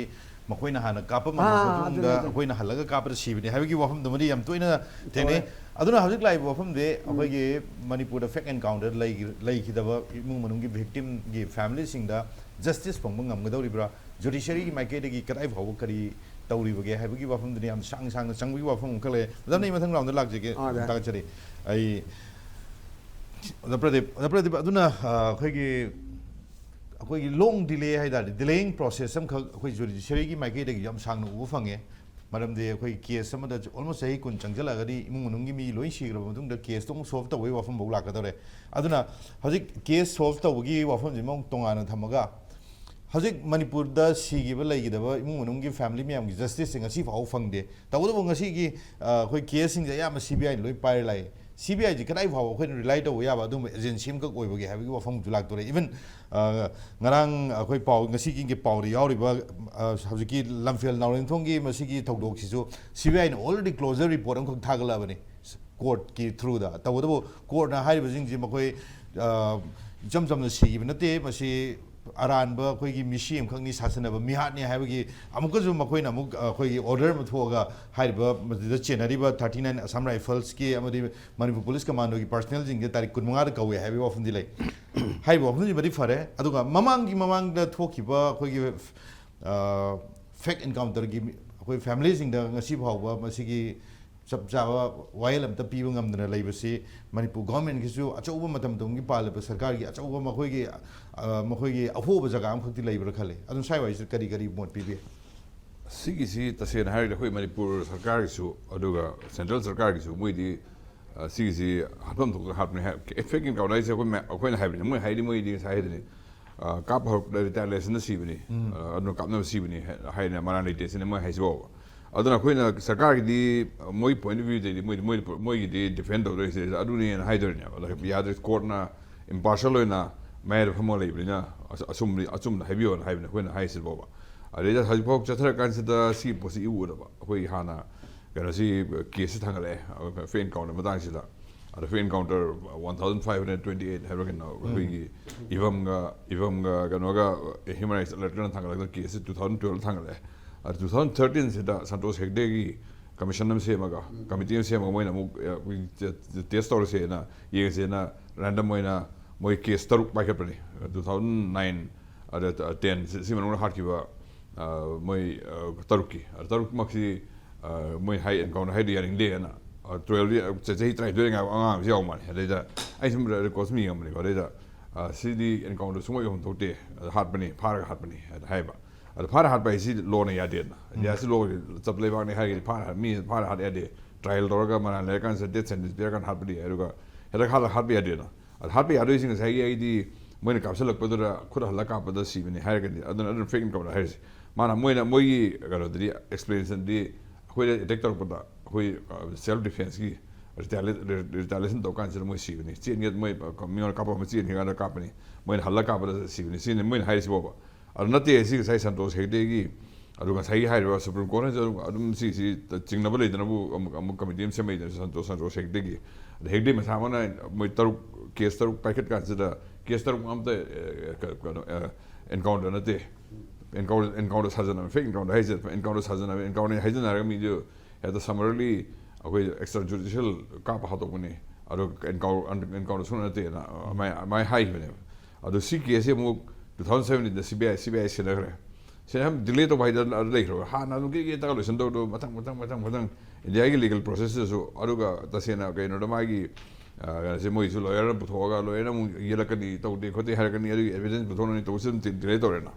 ꯃꯈꯣꯏꯅ ꯍꯥꯟꯅ ꯀꯥꯞꯄ ꯑꯥ, ꯃꯇꯨꯡꯗ ꯑꯗꯨꯅꯦ, ꯑꯗꯨꯅꯦ꯫ ꯑꯩꯈꯣꯏꯅ ꯍꯜꯂꯒ ꯀꯥꯞꯄꯗ ꯁꯤꯕꯅꯤ ꯍꯥꯏꯕꯒꯤ ꯋꯥꯐꯝꯗꯨꯃꯗꯤ ꯌꯥꯝ ꯇꯣꯏꯅ ꯊꯦꯡꯅꯩ꯫ ꯇꯧꯋꯦ꯫ ꯑꯗꯨꯅ ꯍꯧꯖꯤꯛ ꯂꯥꯛꯏꯕ ꯋꯥꯐꯝꯗꯤ ꯑꯩꯈꯣꯏꯒꯤ ꯃꯅꯤꯄꯨꯔꯗ fake encounter ꯂꯩꯈꯤ- ꯂꯩꯈꯤꯗꯕ ꯏꯃꯨꯡ ꯃꯅꯨꯡꯒꯤ victimꯒꯤ familyꯁꯤꯡꯗ justice ꯐꯪꯕ ꯉꯝꯒꯗꯧꯔꯤꯕ꯭ꯔꯥ? Judiciaryꯒꯤ ꯃꯥꯏꯀꯩꯗꯒꯤ ꯀꯗꯥꯏ ꯐꯥꯎꯕ ꯀꯔꯤ ꯇꯧꯔꯤꯕꯒꯦ ꯍꯥꯏꯕꯒꯤ ꯋꯥꯐꯝꯗꯨꯅꯤ ꯌꯥꯝ ꯁꯥꯡ ꯁꯥꯡꯅ ꯆꯪꯕꯒꯤ ꯋꯥꯐꯝ ꯑꯃꯈꯛ ꯂꯩ꯫ ꯃꯦꯗꯥꯝ, ꯑꯩ ꯃꯊꯪ roundꯗ ꯂꯥꯛꯆꯒꯦ꯫ ꯑꯥ, ꯌꯥꯏ꯫ ꯊꯥꯒꯠꯆꯔꯤ꯫ ꯑꯩ ꯑꯣꯖꯥ ꯄ꯭ꯔꯗꯤꯞ, ꯑꯣꯖꯥ ꯄ꯭ꯔꯗꯤꯞ, ꯑꯗꯨꯅ, ꯑ, ꯑꯩꯈꯣꯏꯒꯤ, ꯑꯩꯈꯣꯏꯒꯤ long delay ꯍꯥꯏ ꯇꯥꯔꯗꯤ, delaying process ꯑꯃꯈꯛ ꯑꯩꯈꯣꯏ judiciaryꯒꯤ ꯃꯥꯏꯀꯩꯗꯒꯤ ꯌꯥꯝ ꯁꯥꯡꯅ ꯎꯕ ꯐꯪꯉꯦ꯫ ꯃꯔꯝꯗꯤ ꯑꯩꯈꯣꯏ case ꯑꯃꯗ almost ꯆꯍꯤ ꯀꯨꯟ ꯆꯪꯁꯤꯜꯂꯛꯑꯒꯗꯤ ꯏꯃꯨꯡ ꯃꯅꯨꯡꯒꯤ ꯃꯤ ꯂꯣꯏ ꯁꯤꯈ꯭ꯔꯕ ꯃꯇꯨꯡꯗ caseꯇꯣ ꯑꯃꯨꯛ solve ꯇꯧꯕꯒꯤ ꯋꯥꯐꯝꯐꯥꯎ ꯂꯥꯛꯀꯗꯧꯔꯦ꯫ ꯑꯗꯨꯅ ꯍꯧꯖꯤꯛ case solve ꯇꯧꯕꯒꯤ ꯋꯥꯐꯝꯁꯤꯃ ꯑꯃꯨꯛ ꯇꯣꯉꯥꯟꯅ ꯊꯝꯃꯒ, ꯍꯧꯖꯤꯛ ꯃꯅꯤꯄꯨꯔꯗ ꯁꯤꯈꯤꯕ ꯂꯩꯈꯤꯗꯕ ꯏꯃꯨꯡ ꯃꯅꯨꯡꯒꯤ family ꯃꯌꯥꯝꯒꯤ justiceꯁꯦ ꯉꯁꯤ ꯐꯥꯎꯕ ꯐꯪꯗꯦ꯫ ꯇꯧꯕꯇꯕꯨ ꯉꯁꯤꯒꯤ, ꯑ, ꯑꯩꯈꯣꯏ caseꯁꯤꯡꯁꯦ ꯑꯌꯥꯝꯕ CBIꯅ ꯂꯣꯏ ꯄꯥꯏꯔ ꯂꯥꯛꯑꯦ꯫ CBIꯁꯤ ꯀꯗꯥꯏ ꯐꯥꯎꯕ ꯑꯩꯈꯣꯏꯅ rely ꯇꯧꯕ ꯌꯥꯕ ꯑꯗꯨꯒꯨꯝꯕ agency ꯑꯃꯈꯛ ꯑꯣꯏꯕꯒꯦ ꯍꯥꯏꯕꯒꯤ ꯋꯥꯐꯝꯁꯨ ꯂꯥꯛꯇꯣꯔꯦ꯫ Even, ꯑ, ꯉꯔꯥꯡ ꯑꯩꯈꯣꯏ ꯄꯥꯎ, ꯉꯁꯤꯒꯤ ꯄꯥꯎꯗ ꯌꯥꯎꯔꯤꯕ, ꯑ, ꯍꯧꯖꯤꯛꯀꯤ ꯂꯝꯐꯦꯜ ꯅꯥꯎꯔꯦꯝꯊꯣꯡꯒꯤ ꯃꯁꯤꯒꯤ ꯊꯧꯗꯣꯛꯁꯤꯁꯨ CBIꯅ already closure report ꯑꯃꯈꯛ ꯊꯥꯒꯠꯂꯛꯑꯕꯅꯤ꯫ Courtꯀꯤ throughꯗ꯫ ꯇꯧꯕꯇꯕꯨ courtꯅ ꯍꯥꯏꯔꯤꯕꯁꯤꯡꯁꯤ ꯃꯈꯣꯏ, ꯑ, ꯏꯆꯝ ꯆꯝꯅ ꯁꯤꯈꯤꯕ ꯅꯠꯇꯦ, ꯃꯁꯤ ꯑꯔꯥꯟꯕ ꯑꯩꯈꯣꯏꯒꯤ ꯃꯤꯁꯤ ꯑꯃꯈꯛꯅꯤ ꯁꯥꯁꯟꯅꯕ ꯃꯤꯍꯥꯠꯅꯤ ꯍꯥꯏꯕꯒꯤ ꯑꯃꯨꯛꯀꯁꯨ ꯃꯈꯣꯏꯅ ꯑꯃꯨꯛ, ꯑ, ꯑꯩꯈꯣꯏꯒꯤ order ꯑꯃ ꯊꯣꯛꯑꯒ ꯍꯥꯏꯔꯤꯕ ꯃꯗꯨꯗ ꯆꯦꯟꯅꯔꯤꯕ thirty nine Assam Riflesꯀꯤ ꯑꯃꯗꯤ ꯃꯅꯤꯄꯨꯔ Police Commandoꯒꯤ personnelꯁꯤꯡꯁꯦ ꯇꯥꯔꯤꯛ ꯀꯨꯟꯃꯉꯥꯗ ꯀꯧꯋꯦ ꯍꯥꯏꯕꯒꯤ ꯋꯥꯐꯝꯗꯤ ꯂꯩ꯫ ꯍꯥꯏꯔꯤꯕ ꯋꯥꯐꯝꯁꯤꯃꯗꯤ ꯐꯔꯦ, ꯑꯗꯨꯒ ꯃꯃꯥꯡꯒꯤ ꯃꯃꯥꯡꯗ ꯊꯣꯛꯈꯤꯕ ꯑꯩꯈꯣꯏꯒꯤ, ꯑ, fake encounterꯒꯤ ꯃꯤ-, ꯑꯩꯈꯣꯏ familyꯁꯤꯡꯗ ꯉꯁꯤ ꯐꯥꯎꯕ ꯃꯁꯤꯒꯤ ꯆꯞ ꯆꯥꯕ ꯋꯥꯌꯦꯜ ꯑꯝꯇ ꯄꯤꯕ ꯉꯝꯗꯅ ꯂꯩꯕꯁꯤ ꯃꯅꯤꯄꯨꯔ governmentꯀꯤꯁꯨ ꯑꯆꯧꯕ ꯃꯇꯝ ꯃꯇꯝꯒꯤ ꯄꯥꯜꯂꯤꯕ ꯁꯔꯀꯥꯔꯒꯤ ꯑꯆꯧꯕ ꯃꯈꯣꯏꯒꯤ, ꯑ, ꯃꯈꯣꯏꯒꯤ ꯑꯍꯣꯕ ꯖꯒꯥ ꯑꯃꯈꯛꯇꯤ ꯂꯩꯕ꯭ꯔꯥ ꯈꯜꯂꯤ꯫ ꯑꯗꯨ ꯁ꯭ꯋꯥꯏ ꯋꯥꯏꯁꯤꯗ ꯀꯔꯤ ꯀꯔꯤ ꯃꯣꯠ ꯄꯤꯕꯤ? ꯁꯤꯒꯤꯁꯤ ꯇꯁꯦꯡꯅ ꯍꯥꯏꯔꯒꯗꯤ ꯑꯩꯈꯣꯏ ꯃꯅꯤꯄꯨꯔ ꯁꯔꯀꯥꯔꯒꯤꯁꯨ ꯑꯗꯨꯒ central ꯁꯔꯀꯥꯔꯒꯤꯁꯨ ꯃꯣꯏꯗꯤ, ꯑ, ꯁꯤꯒꯤꯁꯤ ꯍꯥꯠꯐꯝ ꯊꯣꯛꯇ ꯍꯥꯠꯄꯅꯤ ꯍꯥꯏ꯫ Fake encounter ꯍꯥꯏꯁꯦ ꯑꯩꯈꯣꯏ ꯃꯌꯥꯝ, ꯑꯩꯈꯣꯏꯅ ꯍꯥꯏꯕꯅꯤ, ꯃꯣꯏ ꯍꯥꯏꯗꯤ ꯃꯣꯏꯗꯤ ꯉꯁꯥꯏ ꯍꯥꯏꯗꯨꯅꯤ, ꯑ, ꯀꯥꯞꯄ ꯍꯧꯔꯛꯄꯗ retaliationꯗ ꯁꯤꯕꯅꯤ, ꯑ, ꯑꯗꯨꯅ ꯀꯥꯞꯅꯕ ꯁꯤꯕꯅꯤ ꯍꯥꯏ-, ꯍꯥꯏꯅ ꯃꯔꯥꯟ ꯂꯩꯇꯦ ꯁꯤꯅꯤ ꯃꯣꯏ ꯍꯥꯏꯁꯤꯕꯣꯕ꯫ ꯑꯗꯨꯅ ꯑꯩꯈꯣꯏꯅ ꯁꯔꯀꯥꯔꯒꯤꯗꯤ ꯃꯣꯏ point of viewꯗꯩꯗꯤ ꯃꯣꯏꯗꯤ, ꯃꯣꯏꯗꯤ, ꯃꯣꯏꯒꯤꯗꯤ defend ꯇꯧꯗꯣꯏꯁꯦ ꯑꯗꯨꯅꯦꯅ ꯍꯥꯏꯗꯣꯏꯅꯦꯕ꯫ ꯑꯗꯣ ꯌꯥꯗ꯭ꯔꯦ, courtꯅ impartial ꯑꯣꯏꯅ ꯃꯌꯥꯏꯗ ꯐꯝꯃꯒ ꯂꯩꯕꯅꯤꯅ ꯑꯆ-, ꯑꯆꯨꯝꯕ, ꯑꯆꯨꯝꯕ ꯍꯥꯏꯕꯤꯌꯣꯅ ꯍꯥꯏꯕꯅꯤ ꯑꯩꯈꯣꯏꯅ ꯍꯥꯏꯁꯤꯕꯣꯕ꯫ ꯑꯗꯩꯗ ꯍꯧꯖꯤꯛꯐꯥꯎ ꯆꯠꯊꯔ ꯀꯥꯟꯁꯤꯗ ꯁꯤꯒꯤ ꯄꯣꯠꯁꯤ ꯏꯎ ꯎꯗꯕ꯫ ꯑꯩꯈꯣꯏꯒꯤ ꯍꯥꯟꯅ ꯀꯩꯅꯣꯁꯤ caseꯁꯤ ꯊꯥꯡꯒꯠꯂꯛꯑꯦ, fake encounter ꯃꯇꯥꯡꯁꯤꯗ꯫ ꯑꯗꯣ fake encounter one thousand five hundred twenty eight ꯍꯥꯏꯕ꯭ꯔꯥ ꯀꯩꯅꯣ, ꯑꯩꯈꯣꯏꯒꯤ ꯏꯕꯝꯒ, ꯏꯕꯝꯒ ꯀꯩꯅꯣꯒ, human rights alertꯀꯅ ꯊꯥꯡꯒꯠꯂꯛꯄ caseꯁꯤ two thousand twelve ꯊꯥꯡꯒꯠꯂꯛꯑꯦ꯫ ꯑꯗꯣ two thousand thirteenꯁꯤꯗ ꯁꯟꯇꯣꯁ ꯍꯦꯒꯗꯦꯒꯤ ꯀꯃꯤꯁꯟ ꯑꯃ ꯁꯦꯝꯃꯒ, ꯀꯃꯤꯇꯤ ꯑꯃ ꯁꯦꯝꯃꯒ, ꯃꯣꯏꯅ ꯑꯃꯨꯛ ꯇꯦꯁ ꯇꯧꯔꯁꯦꯅ, ꯌꯦꯡꯉꯁꯦꯅ, ꯔꯦꯟꯗꯝ ꯑꯣꯏꯅ ꯃꯣꯏ ꯀꯦꯁ ꯇꯔꯨꯛ ꯄꯥꯏꯈꯠꯄꯅꯤ꯫ Two thousand nine, ꯑꯗ ten, ꯁꯤ ꯃꯅꯨꯡꯗ ꯍꯥꯠꯈꯤꯕ ꯃꯣꯏ ꯇꯔꯨꯛꯀꯤ, ꯇꯔꯨꯛꯃꯛꯁꯤ ꯃꯣꯏ ꯍꯥꯏ, ꯑꯦꯟꯀꯥꯎꯟꯇꯔ ꯍꯥꯏꯗꯤ ꯌꯥꯅꯤꯡꯗꯦꯅ꯫ ꯇ꯭ꯋꯦꯜꯞꯇꯤ, ꯆꯍꯤ ꯇꯔꯥꯅꯤꯊꯣꯏ ꯉꯥꯏꯕ ꯑꯉꯥꯡ ꯑꯃꯁꯨ ꯌꯥꯎ ꯃꯥꯜꯂꯦ꯫ ꯑꯗꯩꯗ ꯑꯩ ꯁꯨꯝ ꯔꯦꯀꯣꯔꯠ ꯁꯨꯝ ꯌꯦꯡꯉꯝꯕꯅꯤꯀꯣ꯫ ꯑꯗꯩꯗ ꯁꯤꯗꯤ ꯑꯦꯟꯀꯥꯎꯟꯇꯔ ꯁꯨꯡꯑꯣꯏ ꯑꯣꯏꯐꯝ ꯊꯣꯛꯇꯦ, ꯑꯗ ꯍꯥꯠꯄꯅꯤ, ꯐꯥꯔꯒ ꯍꯥꯠꯄꯅꯤ ꯍꯥꯏꯅ ꯍꯥꯏꯕ꯫ ꯑꯗ ꯐꯥꯔ ꯍꯥꯠꯄ ꯍꯥꯏꯁꯤ ꯂꯣꯅ ꯌꯥꯗꯦꯅ꯫ ꯏꯟꯗꯤꯌꯥꯁꯤ ꯂꯣ, ꯆꯞ ꯂꯩꯕꯥꯛꯅꯤ ꯍꯥꯏꯔꯒꯗꯤ ꯐꯥꯔ ꯍꯥꯠ-, ꯃꯤ ꯐꯥꯔ ꯍꯥꯠ ꯌꯥꯗꯦ꯫ ꯇ꯭ꯔꯥꯏꯌꯦꯜ ꯇꯧꯔꯒ ꯃꯔꯥꯜ ꯂꯩꯔꯀꯥꯟꯁꯤꯗ ꯗꯦꯠ ꯁꯦꯟꯇꯦꯟꯁ ꯄꯤꯔꯀꯥꯟꯗ ꯍꯥꯠꯄꯗꯤ ꯌꯥꯏ, ꯑꯗꯨꯒ ꯍꯦꯛꯇ ꯍꯥꯠꯂ ꯍꯥꯠꯄ ꯌꯥꯗꯦꯅ꯫ ꯑꯗ ꯍꯥꯠꯄ ꯌꯥꯗꯣꯏꯁꯤ ꯉꯁꯥꯏꯒꯤ ꯑꯩꯗꯤ ꯃꯣꯏꯅ ꯀꯥꯞꯁꯤꯜꯂꯛꯄꯗꯨꯗ ꯈꯨꯠ ꯍꯜꯂ ꯀꯥꯞꯄꯗ ꯁꯤꯕꯅꯤ ꯍꯥꯏꯔꯒꯗꯤ, ꯑꯗꯨꯅ, ꯑꯗꯨꯅ ꯐꯦꯛ ꯑꯦꯟꯀꯥꯎꯟꯇꯔ ꯍꯥꯏꯔꯤꯁꯦ꯫ ꯃꯥꯅ, ꯃꯣꯏꯅ, ꯃꯣꯏꯒꯤ ꯀꯩꯅꯣꯗꯗꯤ, ꯑꯦꯛꯁꯄ꯭ꯂꯦꯅꯦꯁꯟꯗꯤ ꯑꯩꯈꯣꯏꯗ ꯑꯦꯇꯦꯛ ꯇꯧꯔꯛꯄꯗ ꯑꯩꯈꯣꯏ ꯁꯦꯜꯐ ꯗꯤꯐꯦꯟꯁꯀꯤ ꯔꯤꯇꯥꯂꯤꯌꯦꯁꯟ ꯇꯧ ꯀꯥꯟꯁꯤꯗ ꯃꯣꯏ ꯁꯤꯕꯅꯤ, ꯆꯦꯟꯒꯦ, ꯃꯣꯏ ꯃꯤꯉꯣꯟꯗ ꯀꯥꯞꯄ ꯑꯃ ꯆꯦꯟꯒꯦ ꯀꯥꯟꯗ ꯀꯥꯞꯄꯅꯤ, ꯃꯣꯏꯅ ꯍꯜꯂ ꯀꯥꯞꯄꯗ ꯁꯤꯕꯅꯤ, ꯁꯤꯅꯤ ꯃꯣꯏꯅ ꯍꯥꯏꯔꯤꯁꯤꯕꯣꯕ꯫ ꯑꯗꯨ ꯅꯠꯇꯦ, ꯁꯤ ꯉꯁꯥꯏ ꯁꯟꯇꯣꯁ ꯍꯦꯒꯗꯦꯒꯤ, ꯑꯗꯨ ꯉꯁꯥꯏꯒꯤ ꯍꯥꯏꯔꯤꯕ ꯁꯨꯄ꯭ꯔꯤꯝ ꯀꯣꯔꯠꯅꯁꯨ ꯑꯗꯨꯝ, ꯑꯗꯨꯝ ꯁꯤꯁꯤ ꯆꯤꯡꯅꯕ ꯂꯩꯗꯅꯕꯨ ꯑꯃꯨꯛ, ꯑꯃꯨꯛ ꯀꯃꯤꯇꯤ ꯑꯃ ꯁꯦꯝꯃꯛꯏꯗꯅ ꯁꯟꯇꯣꯁ, ꯁꯟꯇꯣꯁ ꯍꯦꯒꯗꯦꯒꯤ꯫ ꯑꯗ ꯍꯦꯒꯗꯦ ꯃꯁꯥꯃꯛꯅ ꯃꯣꯏ ꯇꯔꯨꯛ, ꯀꯦꯁ ꯇꯔꯨꯛ ꯄꯥꯏꯈꯠ ꯀꯥꯟꯁꯤꯗ, ꯀꯦꯁ ꯇꯔꯨꯛ ꯑꯝꯇ, ꯑꯦ, ꯀ-, ꯀꯩꯅꯣ, ꯑꯦ, ꯑꯦꯟꯀꯥꯎꯟꯇꯔ ꯅꯠꯇꯦ, ꯑꯦꯟꯀꯥꯎꯟꯇꯔ, ꯑꯦꯟꯀꯥꯎꯟꯇꯔ ꯁꯥꯖꯟꯅꯕ, ꯐꯦꯛ ꯑꯦꯟꯀꯥꯎꯟꯇꯔ ꯍꯥꯏꯁꯦ, ꯑꯦꯟꯀꯥꯎꯟꯇꯔ ꯁꯥꯖꯟꯅꯕ, ꯑꯦꯟꯀꯥꯎꯟꯇꯔ ꯍꯥꯏꯖꯟꯅꯔꯒ ꯃꯤꯗꯨ ꯍꯦꯛꯇ ꯁꯃꯔꯂꯤ ꯑꯩꯈꯣꯏ ꯑꯦꯛꯁꯇ꯭ꯔꯥ ꯖꯨꯗꯤꯁꯤꯌꯦꯜ ꯀꯥꯞꯄ ꯍꯥꯠꯇꯣꯛꯄꯅꯤ꯫ ꯑꯗꯣ ꯑꯦꯟꯀꯥꯎꯟ-, ꯑꯦꯟꯀꯥꯎꯟꯇꯔ ꯁꯨꯡꯅꯠ ꯅꯠꯇꯦꯅ ꯑꯗꯨꯃꯥꯏ, ꯑꯗꯨꯃꯥꯏ ꯍꯥꯏꯈꯤꯕꯅꯦꯕ꯫ ꯑꯗꯣ ꯁꯤ ꯀꯦꯁꯁꯦ ꯑꯃꯨꯛ two thousand seventeen-ꯗ ꯁꯤ ꯕꯤ ꯑꯥꯏ, ꯁꯤ ꯕꯤ ꯑꯥꯏ ꯁꯤꯟꯅꯈ꯭ꯔꯦ꯫ ꯁꯤꯅ ꯗꯤꯂꯦ ꯇꯧꯕ ꯍꯥꯏꯗꯅ ꯑꯗꯨ ꯂꯩꯈ꯭ꯔꯕ꯫ ꯍꯥꯟꯅ ꯑꯗꯨꯝ ꯀꯦ ꯀꯦ ꯇꯛꯑ ꯂꯣꯏꯁꯤꯟꯗꯧꯗꯣ ꯃꯊꯪ, ꯃꯊꯪ, ꯃꯊꯪ, ꯃꯊꯪ ꯏꯟꯗꯤꯌꯥꯒꯤ ꯂꯤꯒꯦꯜ ꯄ꯭ꯔꯣꯁꯦꯁꯇꯁꯨ꯫ ꯑꯗꯨꯒ ꯇꯁꯦꯡꯅ ꯀꯩꯅꯣꯗ ꯃꯥꯒꯤ, ꯑ, ꯀꯩꯅꯣꯁꯦ ꯃꯣꯏꯁꯨ ꯂꯣꯌꯔ ꯑꯃ ꯄꯨꯊꯣꯛꯑꯒ ꯂꯣꯌꯔꯅ ꯑꯃꯨꯛ ꯌꯦꯜꯂꯛꯀꯅꯤ, ꯇꯧꯗꯦ ꯈꯣꯠꯇꯦ ꯍꯥꯏꯔꯛꯀꯅꯤ, ꯑꯗꯨꯒꯤ ꯑꯦꯚꯤꯗꯦꯟꯁ ꯄꯨꯊꯣꯛꯅꯕꯅꯤ ꯇꯧꯕꯁꯨ ꯑꯗꯨꯝ ꯗꯤꯂꯦ ꯇꯧꯔꯦꯅ꯫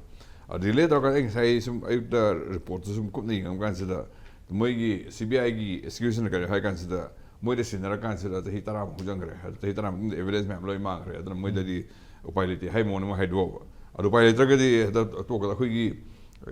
ꯑ, ꯗꯤꯂꯦ ꯇꯧꯔꯀꯥꯟꯗ ꯑꯩ ꯉꯁꯥꯏ ꯁꯨꯝ ꯑꯌꯨꯛꯇ ꯔꯤꯄꯣꯔꯠꯇꯨ ꯁꯨꯝ ꯀꯨꯞꯅ ꯌꯦꯡꯉꯝ ꯀꯥꯟꯁꯤꯗ ꯃꯣꯏꯒꯤ ꯁꯤ ꯕꯤ ꯑꯥꯏꯒꯤ ꯑꯦꯛꯁꯀ꯭ꯌꯨꯖꯅ ꯀꯔꯤ ꯍꯥꯏ ꯀꯥꯟꯁꯤꯗ ꯃꯣꯏꯗ ꯁꯤꯟꯅꯔꯀꯥꯟꯁꯤꯗ ꯆꯍꯤ ꯇꯔꯥꯃꯨꯛ ꯆꯪꯈ꯭ꯔꯦ꯫ ꯑꯗꯨ ꯆꯍꯤ ꯇꯔꯥꯃꯨꯛ ꯃꯇꯨꯡꯗ ꯑꯦꯚꯤꯗꯦꯟꯁ ꯃꯌꯥꯝ ꯂꯣꯏ ꯃꯥꯡꯈ꯭ꯔꯦ꯫ ꯑꯗꯨꯅ ꯃꯣꯏꯗꯗꯤ ꯎꯄꯥꯏ ꯂꯩꯇꯦ ꯍꯥꯏ ꯃꯑꯣꯡꯗ ꯑꯃ ꯍꯥꯏꯗꯣꯛꯑꯕ꯫ ꯑꯗꯨ ꯎꯄꯥꯏ ꯂꯩꯇ꯭ꯔꯒꯗꯤ ꯍꯦꯛꯇ ꯇꯣꯛꯀꯗ ꯑꯩꯈꯣꯏꯒꯤ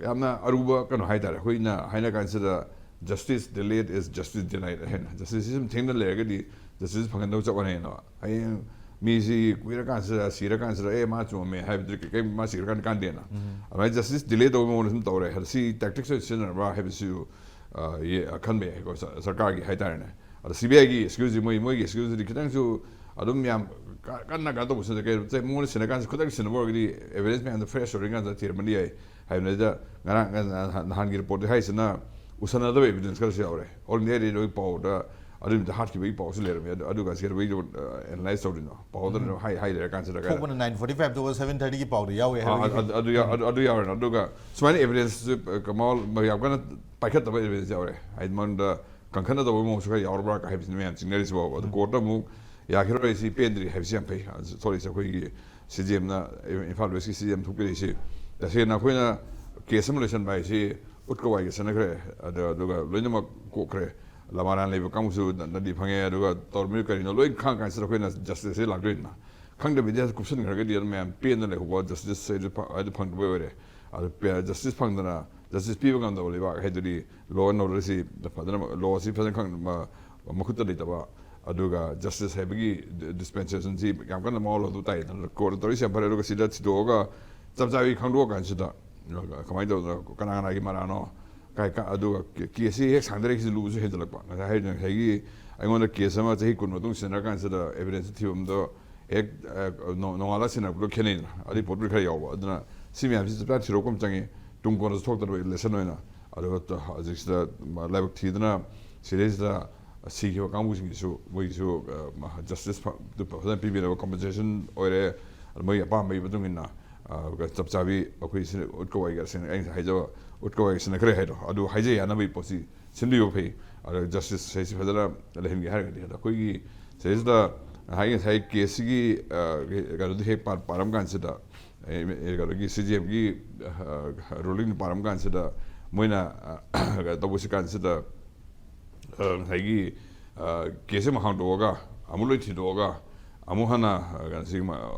ꯌꯥꯝꯅ ꯑꯔꯨꯕ ꯀꯩꯅꯣ ꯍꯥꯏꯇꯥꯔꯦ꯫ ꯑꯩꯈꯣꯏꯅ ꯍꯥꯏꯅ ꯀꯥꯟꯁꯤꯗ "Justice delayed is justice denied" ꯍꯥꯏꯅ꯫ ꯖꯁꯇꯤꯁꯁꯤ ꯁꯨꯝ ꯊꯦꯡꯅ ꯂꯩꯔꯒꯗꯤ ꯖꯁꯇꯤꯁ ꯐꯪꯍꯟꯗꯕ ꯆꯞ ꯃꯥꯟꯅꯩꯅ꯫ ꯍꯌꯦꯡ ꯃꯤꯁꯤ ꯀꯨꯏꯔꯀꯥꯟꯁꯤꯗ, ꯁꯤꯔꯀꯥꯟꯁꯤꯗ, "ꯑꯦ, ꯃꯥ ꯆꯨꯝꯃꯝꯃꯦ" ꯍꯥꯏꯕꯗꯨꯗꯤ ꯀꯩ-, ꯀꯩ-, ꯃꯥ ꯁꯤꯔꯀꯥꯟꯗ ꯀꯥꯟꯗꯦꯅ꯫ ꯑꯗꯨꯃꯥꯏꯅ ꯖꯁꯇꯤꯁ ꯗꯤꯂꯦ ꯇꯧꯕꯒꯤ ꯃꯑꯣꯡꯗ ꯁꯨꯝ ꯇꯧꯔꯦ꯫ ꯑꯗꯣ ꯁꯤ ꯇꯦꯛꯇꯤꯛꯁ ꯑꯣꯏꯅ ꯁꯤꯖꯤꯟꯅꯔꯕ꯭ꯔꯥ ꯍꯥꯏꯕꯁꯤꯁꯨ, ꯑ, ꯌꯦ-, ꯑ, ꯈꯟꯕ ꯌꯥꯏꯀꯣ, ꯁ-, ꯁꯔꯀꯥꯔꯒꯤ ꯍꯥꯏꯇꯥꯔꯦꯅꯦ꯫ ꯑꯗꯣ ꯁꯤ ꯕꯤ ꯑꯥꯏꯒꯤ ꯑꯦꯛꯁꯀ꯭ꯌꯨꯖꯇꯤ, ꯃꯣꯏ, ꯃꯣꯏꯒꯤ ꯑꯦꯛꯁꯀ꯭ꯌꯨꯖꯇꯨꯗꯤ ꯈꯤꯇꯪꯁꯨ ꯑꯗꯨꯝ ꯌꯥꯝ ꯀ-, ꯀꯟꯅ ꯀꯩꯅꯣ ꯇꯧꯕꯁꯨ ꯅꯠꯇꯦ꯫ ꯀꯩ-, ꯃꯉꯣꯟꯗ ꯁꯤꯟꯅ ꯀꯥꯟꯁꯤꯗ, ꯈꯨꯗꯛꯇ ꯁꯤꯟꯅꯕ ꯑꯣꯏꯔꯒꯗꯤ ꯑꯦꯚꯤꯗꯦꯟꯁ ꯃꯌꯥꯝꯗꯣ ꯐ꯭ꯔꯦꯁ ꯑꯣꯏꯔꯤꯉꯩꯗ ꯊꯤꯔꯝꯕꯗꯤ ꯌꯥꯏ꯫ ꯍꯥꯏꯕꯅꯤꯗ ꯉꯔꯥꯡ, ꯅꯍꯥꯟ-, ꯅꯍꯥꯟꯒꯤ ꯔꯤꯄꯣꯔꯠꯇꯤ ꯍꯥꯏꯁꯤꯅ ꯎꯁꯟꯅꯗꯕ ꯑꯦꯚꯤꯗꯦꯟꯁ ꯈꯔꯁꯨ ꯌꯥꯎꯔꯦ꯫ ꯑꯣꯜ ꯏꯟꯗꯤꯌꯥ ꯔꯦꯗꯤꯑꯣꯒꯤ ꯄꯥꯎꯗ ꯑꯗꯨ ꯅꯨꯃꯤꯠꯇ ꯍꯥꯠꯈꯤꯕꯒꯤ ꯄꯥꯎꯁꯨ ꯂꯩꯔꯝꯃꯤ꯫ ꯑꯗꯨ ꯑꯗꯨꯒ ꯀꯩꯗꯧꯕꯩ ꯑꯦꯅꯥꯂꯥꯏꯁ ꯇꯧꯔꯤꯅꯣ? ꯄꯥꯎꯗ ꯍꯥꯏ ꯍꯥꯏ ꯂꯩꯔꯀꯥꯟꯁꯤꯗ ꯀꯥꯏꯅ꯫ ꯊꯣꯛꯄꯅ ꯅꯥꯏꯟ ꯐꯣꯔꯇꯤ ꯐꯥꯏꯚꯇ ꯁꯚꯦꯟ ꯊꯥꯔꯇꯤꯒꯤ ꯄꯥꯎꯗ ꯌꯥꯎꯋꯦ ꯑꯥ, ꯍꯥꯏꯕꯒꯤ ꯑꯗꯨ- ꯑꯗꯨ ꯌꯥ- ꯑꯗꯨ- ꯑꯗꯨ ꯌꯥꯎꯔꯦꯅ꯫ ꯑꯗꯨꯒ ꯁꯨꯃꯥꯏꯅ ꯑꯦꯚꯤꯗꯦꯟꯁ ꯀꯃꯥꯎ ꯌꯥꯝ ꯀꯟꯅ ꯄꯥꯏꯈꯠꯇꯕ ꯑꯦꯚꯤꯗꯦꯟꯁ ꯌꯥꯎꯔꯦ꯫ ꯍꯥꯏꯗꯤ ꯃꯉꯣꯟꯗ ꯀꯟꯈꯠꯅꯗꯕ ꯃꯑꯣꯡꯁꯨ ꯈꯔ ꯌꯥꯎꯔꯕ꯭ꯔꯥ ꯍꯥꯏꯕꯁꯤꯅ ꯃꯌꯥꯝ ꯆꯤꯡꯅꯔꯤꯁꯤꯕꯣ꯫ ꯑꯗꯨ ꯀꯣꯔꯠꯇ ꯑꯃꯨꯛ ꯌꯥꯈꯤꯔꯣꯏ, ꯁꯤ ꯄꯦꯟꯗ꯭ꯔꯤ ꯍꯥꯏꯕꯁꯤ ꯌꯥꯝ ꯐꯩ꯫ ꯊꯣꯛꯂꯛꯏꯁꯦ ꯑꯩꯈꯣꯏꯒꯤ ꯁꯤ ꯖꯤ ꯑꯦꯝꯅ, ꯏꯝꯐꯥꯜ ꯋꯦꯁꯀꯤ ꯁꯤ ꯖꯤ ꯑꯦꯝ ꯊꯣꯛꯄꯤꯔꯛꯏꯁꯤ꯫ ꯇꯁꯦꯡꯅ ꯑꯩꯈꯣꯏꯅ ꯀꯦꯁ ꯑꯃ ꯂꯣꯏꯁꯟꯕ ꯍꯥꯏꯁꯤ ꯎꯠꯀ ꯋꯥꯏꯒ ꯆꯠꯅꯈ꯭ꯔꯦ꯫ ꯑꯗ- ꯑꯗꯨꯒ ꯂꯣꯏꯅꯃꯛ ꯀꯣꯛꯈ꯭ꯔꯦ꯫ ꯂꯃꯥꯔꯥꯟ ꯂꯩꯕ ꯀꯥꯡꯕꯨꯁꯨ ꯅ- ꯅꯗꯤ ꯐꯪꯉꯦ꯫ ꯑꯗꯨꯒ ꯇꯧꯔꯝꯃꯤꯕ ꯀꯔꯤꯅꯣ ꯂꯣꯏ ꯈꯪꯉ ꯀꯥꯟꯁꯤꯗ ꯑꯩꯈꯣꯏꯅ ꯖꯁꯇꯤꯁꯁꯦ ꯂꯥꯛꯇꯣꯏꯅꯤꯅ꯫ ꯈꯪꯗꯕꯤꯗ ꯀꯨꯞꯁꯟꯈ꯭ꯔꯒꯗꯤ ꯑꯗꯨꯝ ꯃꯌꯥꯝ ꯄꯦꯟꯗ ꯂꯩꯍꯧꯕ, ꯖꯁꯇꯤꯁ ꯍꯥꯏꯗꯨ ꯐ- ꯍꯥꯏꯗꯨ ꯐꯪꯗꯕꯩ ꯑꯣꯏꯔꯦ꯫ ꯑꯗꯨ ꯄꯦ- ꯖꯁꯇꯤꯁ ꯐꯪꯗꯅ, ꯖꯁꯇꯤꯁ ꯄꯤꯕ ꯉꯝꯗꯕ ꯂꯩꯕꯥꯛ ꯍꯥꯏꯗꯨꯗꯤ ꯂꯣ ꯑꯦꯟ ꯑꯣꯔꯗꯔꯁꯤ ꯐꯖꯅ, ꯂꯣꯁꯤ ꯐꯖꯅ ꯈꯪ- ꯃ- ꯃꯈꯨꯠꯇ ꯂꯩꯇꯕ, ꯑꯗꯨꯒ ꯖꯁꯇꯤꯁ ꯍꯥꯏꯕꯒꯤ ꯗꯤ- ꯗꯤꯁꯄꯦꯟꯁꯦꯁꯟꯁꯤ ꯌꯥꯝ ꯀꯟꯅ ꯃꯋꯥ ꯂꯧꯗꯕ ꯇꯥꯏꯗꯅ꯫ ꯀꯣꯔꯠꯇ ꯇꯧꯔꯤꯁꯤ ꯌꯥꯝ ꯐꯔꯦ꯫ ꯑꯗꯨꯒ ꯁꯤꯗ ꯊꯤꯗꯣꯛꯑꯒ ꯆꯞ ꯆꯥꯕꯤ ꯈꯪꯗꯣꯛꯑ ꯀꯥꯟꯁꯤꯗ ꯀꯃꯥꯏꯅ ꯇꯧꯗꯅ ꯀꯅꯥ ꯀꯅꯥꯒꯤ ꯃꯔꯥꯅꯣ, ꯀꯥꯏ ꯀ- ꯑꯗꯨꯒ ꯀꯦ- ꯀꯦꯁꯁꯤ ꯍꯦꯛ ꯁꯥꯡꯗꯔꯛꯏꯁꯤ ꯂꯨꯕꯁꯨ ꯍꯦꯟꯖꯜꯂꯛꯄ꯫ ꯉꯁꯥꯏ ꯍꯥꯏꯗꯣ ꯉꯁꯥꯏꯒꯤ ꯑꯩꯉꯣꯟꯗ ꯀꯦꯁ ꯑꯃ ꯆꯍꯤ ꯀꯨꯟ ꯃꯇꯨꯡ ꯁꯤꯟꯅꯔꯀꯥꯟꯁꯤꯗ ꯑꯦꯚꯤꯗꯦꯟꯁ ꯊꯤꯕꯝꯗꯣ ꯍꯦꯛ, ꯑ, ꯅꯣ- ꯅꯣꯡꯉꯥꯜꯂ ꯁꯤꯟꯅꯔꯛꯄꯗꯣ ꯈꯦꯠꯅꯩꯗꯅ꯫ ꯑꯗꯨꯒꯤ ꯄꯣꯠꯇꯨ ꯈꯔ ꯌꯥꯎꯕ꯫ ꯑꯗꯨꯅ ꯁꯤ ꯃꯌꯥꯝꯁꯤ ꯆꯞ ꯆꯥꯅ ꯊꯤꯗꯣꯛꯄ ꯑꯃ ꯆꯪꯉꯤ꯫ ꯇꯨꯡ ꯀꯣꯟꯅꯁꯨ ꯊꯣꯛꯇꯅꯕ ꯂꯦꯁꯟ ꯑꯣꯏꯅ꯫ ꯑꯗꯨꯒ ꯇ- ꯍꯧꯖꯤꯛꯁꯤꯗ ꯂꯥꯏꯕꯛ ꯊꯤꯗꯅ ꯁꯤꯗꯩꯁꯤꯗ ꯁꯤꯈꯤꯕ ꯀꯥꯡꯕꯨꯁꯤꯡꯒꯤꯁꯨ ꯃꯣꯏꯒꯤꯁꯨ, ꯑ, ꯖꯁꯇꯤꯁ ꯐ- ꯐꯖꯅ ꯄꯤꯕꯤꯅꯕ ꯀꯝꯄꯦꯟꯁꯦꯁꯟ ꯑꯣꯏꯔꯦ꯫ ꯑꯗ ꯃꯣꯏꯒꯤ ꯑꯄꯥꯝꯕꯒꯤ ꯃꯇꯨꯡ ꯏꯟꯅ, ꯑ, ꯆꯞ ꯆꯥꯕꯤ ꯑꯩꯈꯣꯏ ꯁꯤ ꯎꯠꯀ ꯋꯥꯏꯒ ꯁꯤꯟ- ꯑꯩꯅ ꯍꯥꯏꯖꯕ ꯎꯠꯀ ꯋꯥꯏꯒ ꯁꯤꯟꯅꯈ꯭ꯔꯦ ꯍꯥꯏꯗꯣ, ꯑꯗꯨ ꯍꯥꯏꯖ ꯌꯥꯅꯕꯒꯤ ꯄꯣꯠꯁꯤ ꯁꯤꯟꯕꯤꯕ ꯐꯩ꯫ ꯑꯗ ꯖꯁꯇꯤꯁ ꯍꯥꯏꯁꯤ ꯐꯖꯅ ꯂꯩꯍꯟꯒꯦ ꯍꯥꯏꯔꯒꯗꯤ꯫ ꯑꯗ ꯑꯩꯈꯣꯏꯒꯤ ꯁꯤꯗꯩꯁꯤꯗ ꯉꯁꯥꯏ ꯉꯁꯥꯏ ꯀꯦꯁꯁꯤꯒꯤ, ꯑ, ꯀꯩꯅꯣꯗꯣ ꯍꯦꯛ ꯄꯥ- ꯄꯥꯔꯝ ꯀꯥꯟꯁꯤꯗ, ꯑꯦ, ꯑꯦ, ꯀꯩꯅꯣꯒꯤ ꯁꯤ ꯖꯤ ꯑꯦꯝꯒꯤ ꯔꯨꯂꯤꯡ ꯄꯥꯔꯝ ꯀꯥꯟꯁꯤꯗ ꯃꯣꯏꯅ, ꯑ, ꯀꯩꯅꯣ ꯇꯧꯕꯁꯤ ꯀꯥꯟꯁꯤꯗ, ꯑ, ꯉꯁꯥꯏꯒꯤ, ꯑ, ꯀꯦꯁ ꯑꯃ ꯍꯥꯡꯗꯣꯛꯑꯒ ꯑꯃꯨꯛ ꯂꯣꯏ ꯊꯤꯗꯣꯛꯑꯒ ꯑꯃꯨꯛ ꯍꯟꯅ, ꯑ, ꯀꯩꯅꯣꯁꯤ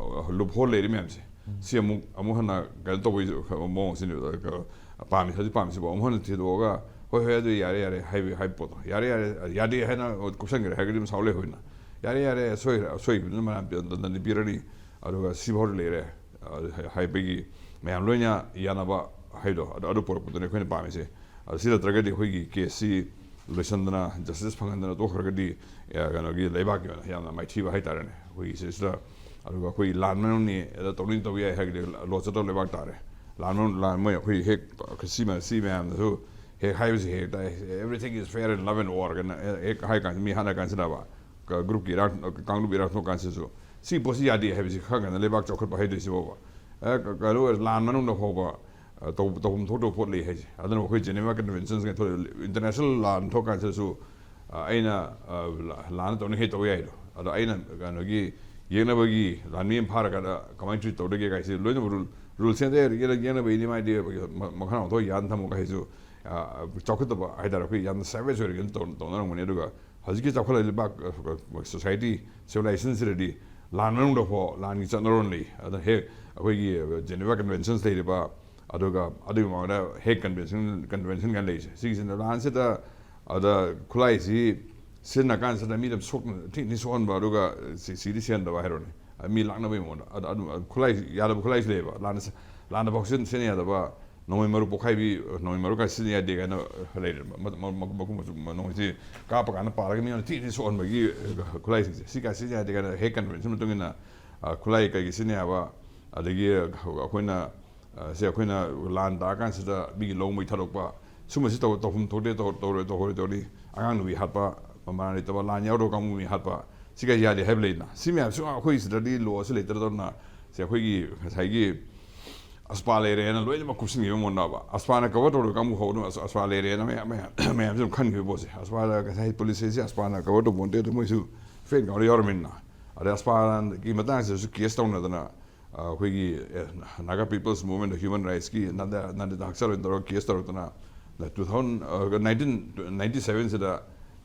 ꯂꯨꯞ ꯍꯣꯜ ꯂꯩꯔꯤ ꯃꯌꯥꯝꯁꯦ ꯁꯤ ꯑꯃꯨꯛ ꯑꯃꯨꯛ ꯍꯟꯅ ꯀꯩꯅꯣ ꯇꯧꯕꯒꯤ ꯃꯑꯣꯡꯁꯤꯅꯦꯕ꯫ ꯑ, ꯄꯥꯝꯃꯤ ꯍꯧꯖꯤꯛ ꯄꯥꯝꯃꯤꯁꯤꯕꯨ ꯑꯃꯨꯛ ꯍꯟꯅ ꯊꯤꯗꯣꯛꯑꯒ ꯍꯣꯏ ꯍꯣꯏ ꯑꯗꯨ ꯌꯥꯔꯦ ꯌꯥꯔꯦ ꯍꯥꯏꯕ ꯍꯥꯏꯕ ꯄꯣꯠꯇꯣ ꯌꯥꯔꯦ ꯌꯥꯔꯦ ꯌꯥꯗꯦ ꯍꯥꯏꯅ ꯀꯨꯞꯁꯟꯈ꯭ꯔꯦ ꯍꯥꯏꯔꯒꯗꯤ ꯃꯁꯥ ꯂꯩꯍꯧꯏꯅ꯫ ꯌꯥꯔꯦ ꯌꯥꯔꯦ ꯑꯁꯣꯏ- ꯑꯁꯣꯏꯕꯗꯨꯅ ꯃꯔꯥꯟ ꯄꯤ- ꯗꯟꯗꯅꯤ ꯄꯤꯔꯅꯤ꯫ ꯑꯗꯨꯒ ꯁꯤꯐꯥꯎꯗꯤ ꯂꯩꯔꯦ꯫ ꯑ, ꯍꯥꯏꯕꯒꯤ ꯃꯌꯥꯝ ꯂꯣꯏꯅ ꯌꯥꯅꯕ ꯍꯥꯏꯗꯣ ꯑꯗꯨ ꯑꯗꯨ ꯄꯨꯔꯛꯄꯗꯨꯅꯤ ꯑꯩꯈꯣꯏꯅ ꯄꯥꯝꯃꯤꯁꯦ꯫ ꯑꯗꯨ ꯁꯤ ꯅꯠꯇ꯭ꯔꯒꯗꯤ ꯑꯩꯈꯣꯏꯒꯤ ꯀꯦꯁꯁꯤ ꯂꯣꯏꯁꯤꯟꯗꯅ ꯖꯁꯇꯤꯁ ꯐꯪꯍꯟꯗꯅ ꯇꯣꯛꯈ꯭ꯔꯒꯗꯤ, ꯑ, ꯀꯩꯅꯣꯒꯤ ꯂꯩꯕꯥꯛꯀꯤ ꯑꯣꯏꯅ ꯌꯥꯝꯅ ꯃꯥꯏꯊꯤꯕ ꯍꯥꯏꯇꯥꯔꯦꯅꯦ ꯑꯩꯈꯣꯏꯒꯤ ꯁꯤꯁꯤꯗ꯫ ꯑꯗꯨꯒ ꯑꯩꯈꯣꯏ ꯂꯥꯟ ꯃꯅꯨꯡꯅꯤ ꯑꯗ ꯇꯧꯅꯤꯡ ꯇꯧ ꯌꯥꯏ ꯍꯥꯏꯔꯒꯗꯤ ꯂꯣ ꯆꯠꯇꯕ ꯂꯩꯕꯥꯛ ꯇꯥꯔꯦ꯫ ꯂꯥꯟ ꯃꯅꯨꯡ ꯂꯥꯟ ꯃꯣꯏ ꯑꯩꯈꯣꯏ ꯍꯦꯛ ꯁꯤ ꯃ- ꯁꯤ ꯃꯌꯥꯝꯗꯁꯨ ꯍꯦꯛ ꯍꯥꯏꯕꯁꯤ ꯍꯦꯛ ꯇꯥꯏ, "Everything is fair in love and war" ꯀꯥꯏꯅ ꯍꯦꯛ ꯍꯥꯏ ꯀꯥꯟꯁꯤꯗ, ꯃꯤ ꯍꯥꯠꯅ ꯀꯥꯟꯁꯤꯗꯕ, ꯒ꯭ꯔꯨꯞꯀꯤ ꯏꯔꯥꯡ, ꯀꯥꯡꯂꯨꯞ ꯏꯔꯥꯡ ꯊꯣꯛ ꯀꯥꯟꯁꯤꯗꯁꯨ, ꯁꯤ ꯄꯣꯠꯁꯤ ꯌꯥꯗꯦ ꯍꯥꯏꯕꯁꯤ ꯈꯪꯉꯒꯅ ꯂꯩꯕꯥꯛ ꯆꯥꯎꯈꯠꯄ ꯍꯥꯏꯗꯣꯏꯁꯤꯕꯣꯕ꯫ ꯑꯦ, ꯀ-, ꯀꯩꯅꯣ, ꯂꯥꯟ ꯃꯅꯨꯡꯗ ꯐꯥꯎꯕ, ꯑ, ꯇꯧ-, ꯇꯧꯐꯝ ꯊꯣꯛꯇꯕ ꯄꯣꯠ ꯂꯩ ꯍꯥꯏꯁꯦ꯫ ꯑꯗꯨꯅ ꯑꯩꯈꯣꯏ Geneva Conventions ꯀꯥꯏꯅ ꯊꯣꯛꯂꯛꯏ, international ꯂꯥꯟ ꯊꯣꯛ ꯀꯥꯟꯁꯤꯗꯁꯨ, ꯑ, ꯑꯩꯅ, ꯑ, ꯂꯥ-, ꯂꯥꯟꯅ ꯇꯧꯅꯤ ꯍꯦꯛ ꯇꯧꯕ ꯌꯥꯏꯗꯣ꯫ ꯑꯗꯣ ꯑꯩꯅ ꯀꯩꯅꯣꯒꯤ ꯌꯦꯛꯅꯕꯒꯤ ꯂꯥꯟꯃꯤ ꯑꯃ ꯐꯥꯔꯀꯥꯟꯗ ꯀꯃꯥꯏꯅ treat ꯇꯧꯗꯒꯦ ꯀꯥꯏꯁꯤ ꯂꯣꯏꯅꯃꯛ rule, rule ꯁꯦꯝꯗ ꯌꯥꯔꯦ, ꯌꯦꯛꯅ-, ꯌꯦꯛꯅꯕꯒꯤꯗꯤ ꯃꯥꯏꯗꯤ ꯃ-, ꯃꯈꯥ ꯊꯣꯛ ꯌꯥꯟ ꯊꯝꯃꯨ ꯀꯥꯏꯁꯤꯁꯨ, ꯑ, ꯆꯥꯎꯈꯠꯇꯕ ꯍꯥꯏꯇꯥꯔꯦ, ꯑꯩꯈꯣꯏ ꯌꯥꯝꯅ savage ꯑꯣꯏꯔꯒꯦꯅ ꯇꯧ-, ꯇꯧꯅꯔꯝꯒꯅꯤ꯫ ꯑꯗꯨꯒ ꯍꯧꯖꯤꯛꯀꯤ ꯆꯥꯎꯈꯠꯂꯛꯂꯤꯕ ꯂꯩꯕꯥꯛ, ꯑ, society, civilizationꯁꯤꯗꯗꯤ ꯂꯥꯟ ꯃꯅꯨꯡꯗ ꯐꯥꯎ ꯂꯥꯟꯒꯤ ꯆꯠꯅꯔꯣꯟ ꯂꯩ꯫ ꯑꯗꯨꯅ ꯍꯦꯛ ꯑꯩꯈꯣꯏꯒꯤ Geneva Conventions ꯂꯩꯔꯤꯕ, ꯑꯗꯨꯒ ꯑꯗꯨꯒꯤ ꯃꯃꯥꯡꯗ Hague Convention, Convention ꯀꯥꯏꯅ ꯂꯩꯔꯤꯁꯦ, ꯁꯤꯒꯤꯁꯤꯅ ꯂꯥꯟꯁꯤꯗ, ꯑꯗ ꯈꯨꯠꯂꯥꯏꯁꯤ ꯁꯤꯖꯤꯟꯅ ꯀꯥꯟꯁꯤꯗ ꯃꯤꯗ ꯁꯣꯛ-, ꯊꯤ-, ꯊꯤ ꯁꯣꯛꯍꯟꯕ, ꯑꯗꯨꯒ ꯁꯤ-, ꯁꯤꯗꯤ ꯁꯤꯍꯟꯗꯕ ꯍꯥꯏꯔꯣꯅꯦ꯫ ꯑ, ꯃꯤ ꯂꯥꯛꯅꯕꯒꯤ ꯃꯑꯣꯡꯗ꯫ ꯑꯗ, ꯑꯗꯨ, ꯈꯨꯠꯂꯥꯏ, ꯌꯥꯗꯕ ꯈꯨꯠꯂꯥꯏꯁꯨ ꯂꯩꯌꯦꯕ꯫ ꯂꯥꯟꯗ ꯁ-, ꯂꯥꯟꯗ ꯐꯥꯎ ꯁꯤꯖꯤꯟ-, ꯁꯤꯖꯤꯟꯅ ꯌꯥꯗꯕ, ꯅꯣꯡꯃꯩ ꯃꯔꯨ ꯄꯣꯛꯈꯥꯏꯕꯤ, ꯅꯣꯡꯃꯩ ꯃꯔꯨ ꯀꯥꯏ ꯁꯤꯖꯤꯟꯅ ꯌꯥꯗꯦ ꯀꯥꯏꯅ ꯂꯩꯔꯦ꯫ ꯃ-, ꯃ-, ꯃ-, ꯃꯈꯨꯝ ꯃꯆꯨ-, ꯃ-, ꯅꯣꯡꯃꯩꯁꯤ ꯀꯥꯞꯄ ꯀꯥꯟꯗ ꯄꯥꯜꯂꯒ ꯃꯤꯉꯣꯟꯗ ꯊꯤ ꯊꯤ ꯁꯣꯛꯍꯟꯕꯒꯤ ꯈꯨꯠꯂꯥꯏꯁꯤꯡꯁꯦ꯫ ꯁꯤ ꯀꯥꯏ ꯁꯤꯖꯤꯟꯅ ꯌꯥꯗꯦ ꯀꯥꯏꯅ Hague Convention ꯃꯇꯨꯡ ꯏꯟꯅ, ꯑ, ꯈꯨꯠꯂꯥꯏ ꯀꯩꯒꯤ ꯁꯤꯖꯤꯟꯅ ꯌꯥꯕ, ꯑꯗꯒꯤ ꯑꯩꯈꯣꯏꯅ, ꯑ, ꯁꯦ ꯑꯩꯈꯣꯏꯅ ꯂꯥꯟ ꯇꯥꯔꯀꯥꯟꯁꯤꯗ ꯃꯤꯒꯤ ꯂꯧ ꯃꯩ ꯊꯥꯗꯣꯛꯄ, ꯁꯨꯝꯕꯁꯤ ꯇꯧ-, ꯇꯧꯐꯝ ꯊꯣꯛꯇꯦ, ꯇꯧ-, ꯇꯧꯔꯣꯏ, ꯇꯧꯔꯣꯏ, ꯇꯧꯔꯤ꯫ ꯑꯉꯥꯡ ꯅꯨꯄꯤ ꯍꯥꯠꯄ, ꯃꯃꯥ ꯂꯩꯇꯕ, ꯂꯥꯟ ꯌꯥꯎꯗꯕ ꯀꯥꯡꯕꯨ ꯃꯤ ꯍꯥꯠꯄ, ꯁꯤꯒ ꯌꯥꯗꯦ ꯍꯥꯏꯕ ꯂꯩꯗꯅ꯫ ꯁꯤ ꯃꯌꯥꯝꯁꯨ ꯑꯩꯈꯣꯏ ꯁꯤꯗꯗꯤ law ꯁꯤ ꯂꯩꯇ꯭ꯔꯗꯧꯅ, ꯁꯦ ꯑꯩꯈꯣꯏꯒꯤ ꯉꯁꯥꯏꯒꯤ ꯑꯁꯄꯥ ꯂꯩꯔꯦꯅ ꯂꯣꯏꯅꯃꯛ ꯀꯨꯞꯁꯤꯟꯈꯤꯕ ꯃꯑꯣꯡꯗꯕ꯫ ꯑꯁꯄꯥꯅ cover ꯇꯧꯔꯤꯕ ꯀꯥꯡꯕꯨ ꯐꯥꯎꯕ ꯑꯗꯨꯝ ꯑꯁ-, ꯑꯁꯄꯥ ꯂꯩꯔꯦꯅ ꯃꯌꯥꯝ, ꯃꯌꯥꯝ, ꯃꯌꯥꯝꯁꯨ ꯑꯗꯨꯝ ꯈꯟꯈꯤꯕ ꯄꯣꯠꯁꯦ꯫ ꯑꯁꯄꯥꯗ ꯉꯁꯥꯏ police ꯁꯦ ꯑꯁꯄꯥꯅ cover ꯇꯧꯕ ꯅꯠꯇꯦ, ꯑꯗꯨ ꯃꯣꯏꯁꯨ ꯐꯦꯟ ꯀꯥꯎꯅ ꯌꯥꯎꯔꯃꯤꯅ꯫ ꯑꯗꯩ ꯑꯁꯄꯥꯒꯤ ꯃꯇꯥꯡꯁꯤꯗꯁꯨ case ꯇꯧꯅꯗꯅ, ꯑ, ꯑꯩꯈꯣꯏꯒꯤ, ꯑꯦ, Naga People's Movement Human Rights ꯀꯤ ꯅꯟꯗ, ꯅꯟꯗꯤꯇꯥ ꯍꯛꯆꯥꯜ ꯑꯣꯏꯅ ꯇꯧꯔꯒ case ꯇꯧꯔꯛꯇꯅ, two thousand, ꯑ, nineteen ninety seven ꯁꯤꯗ,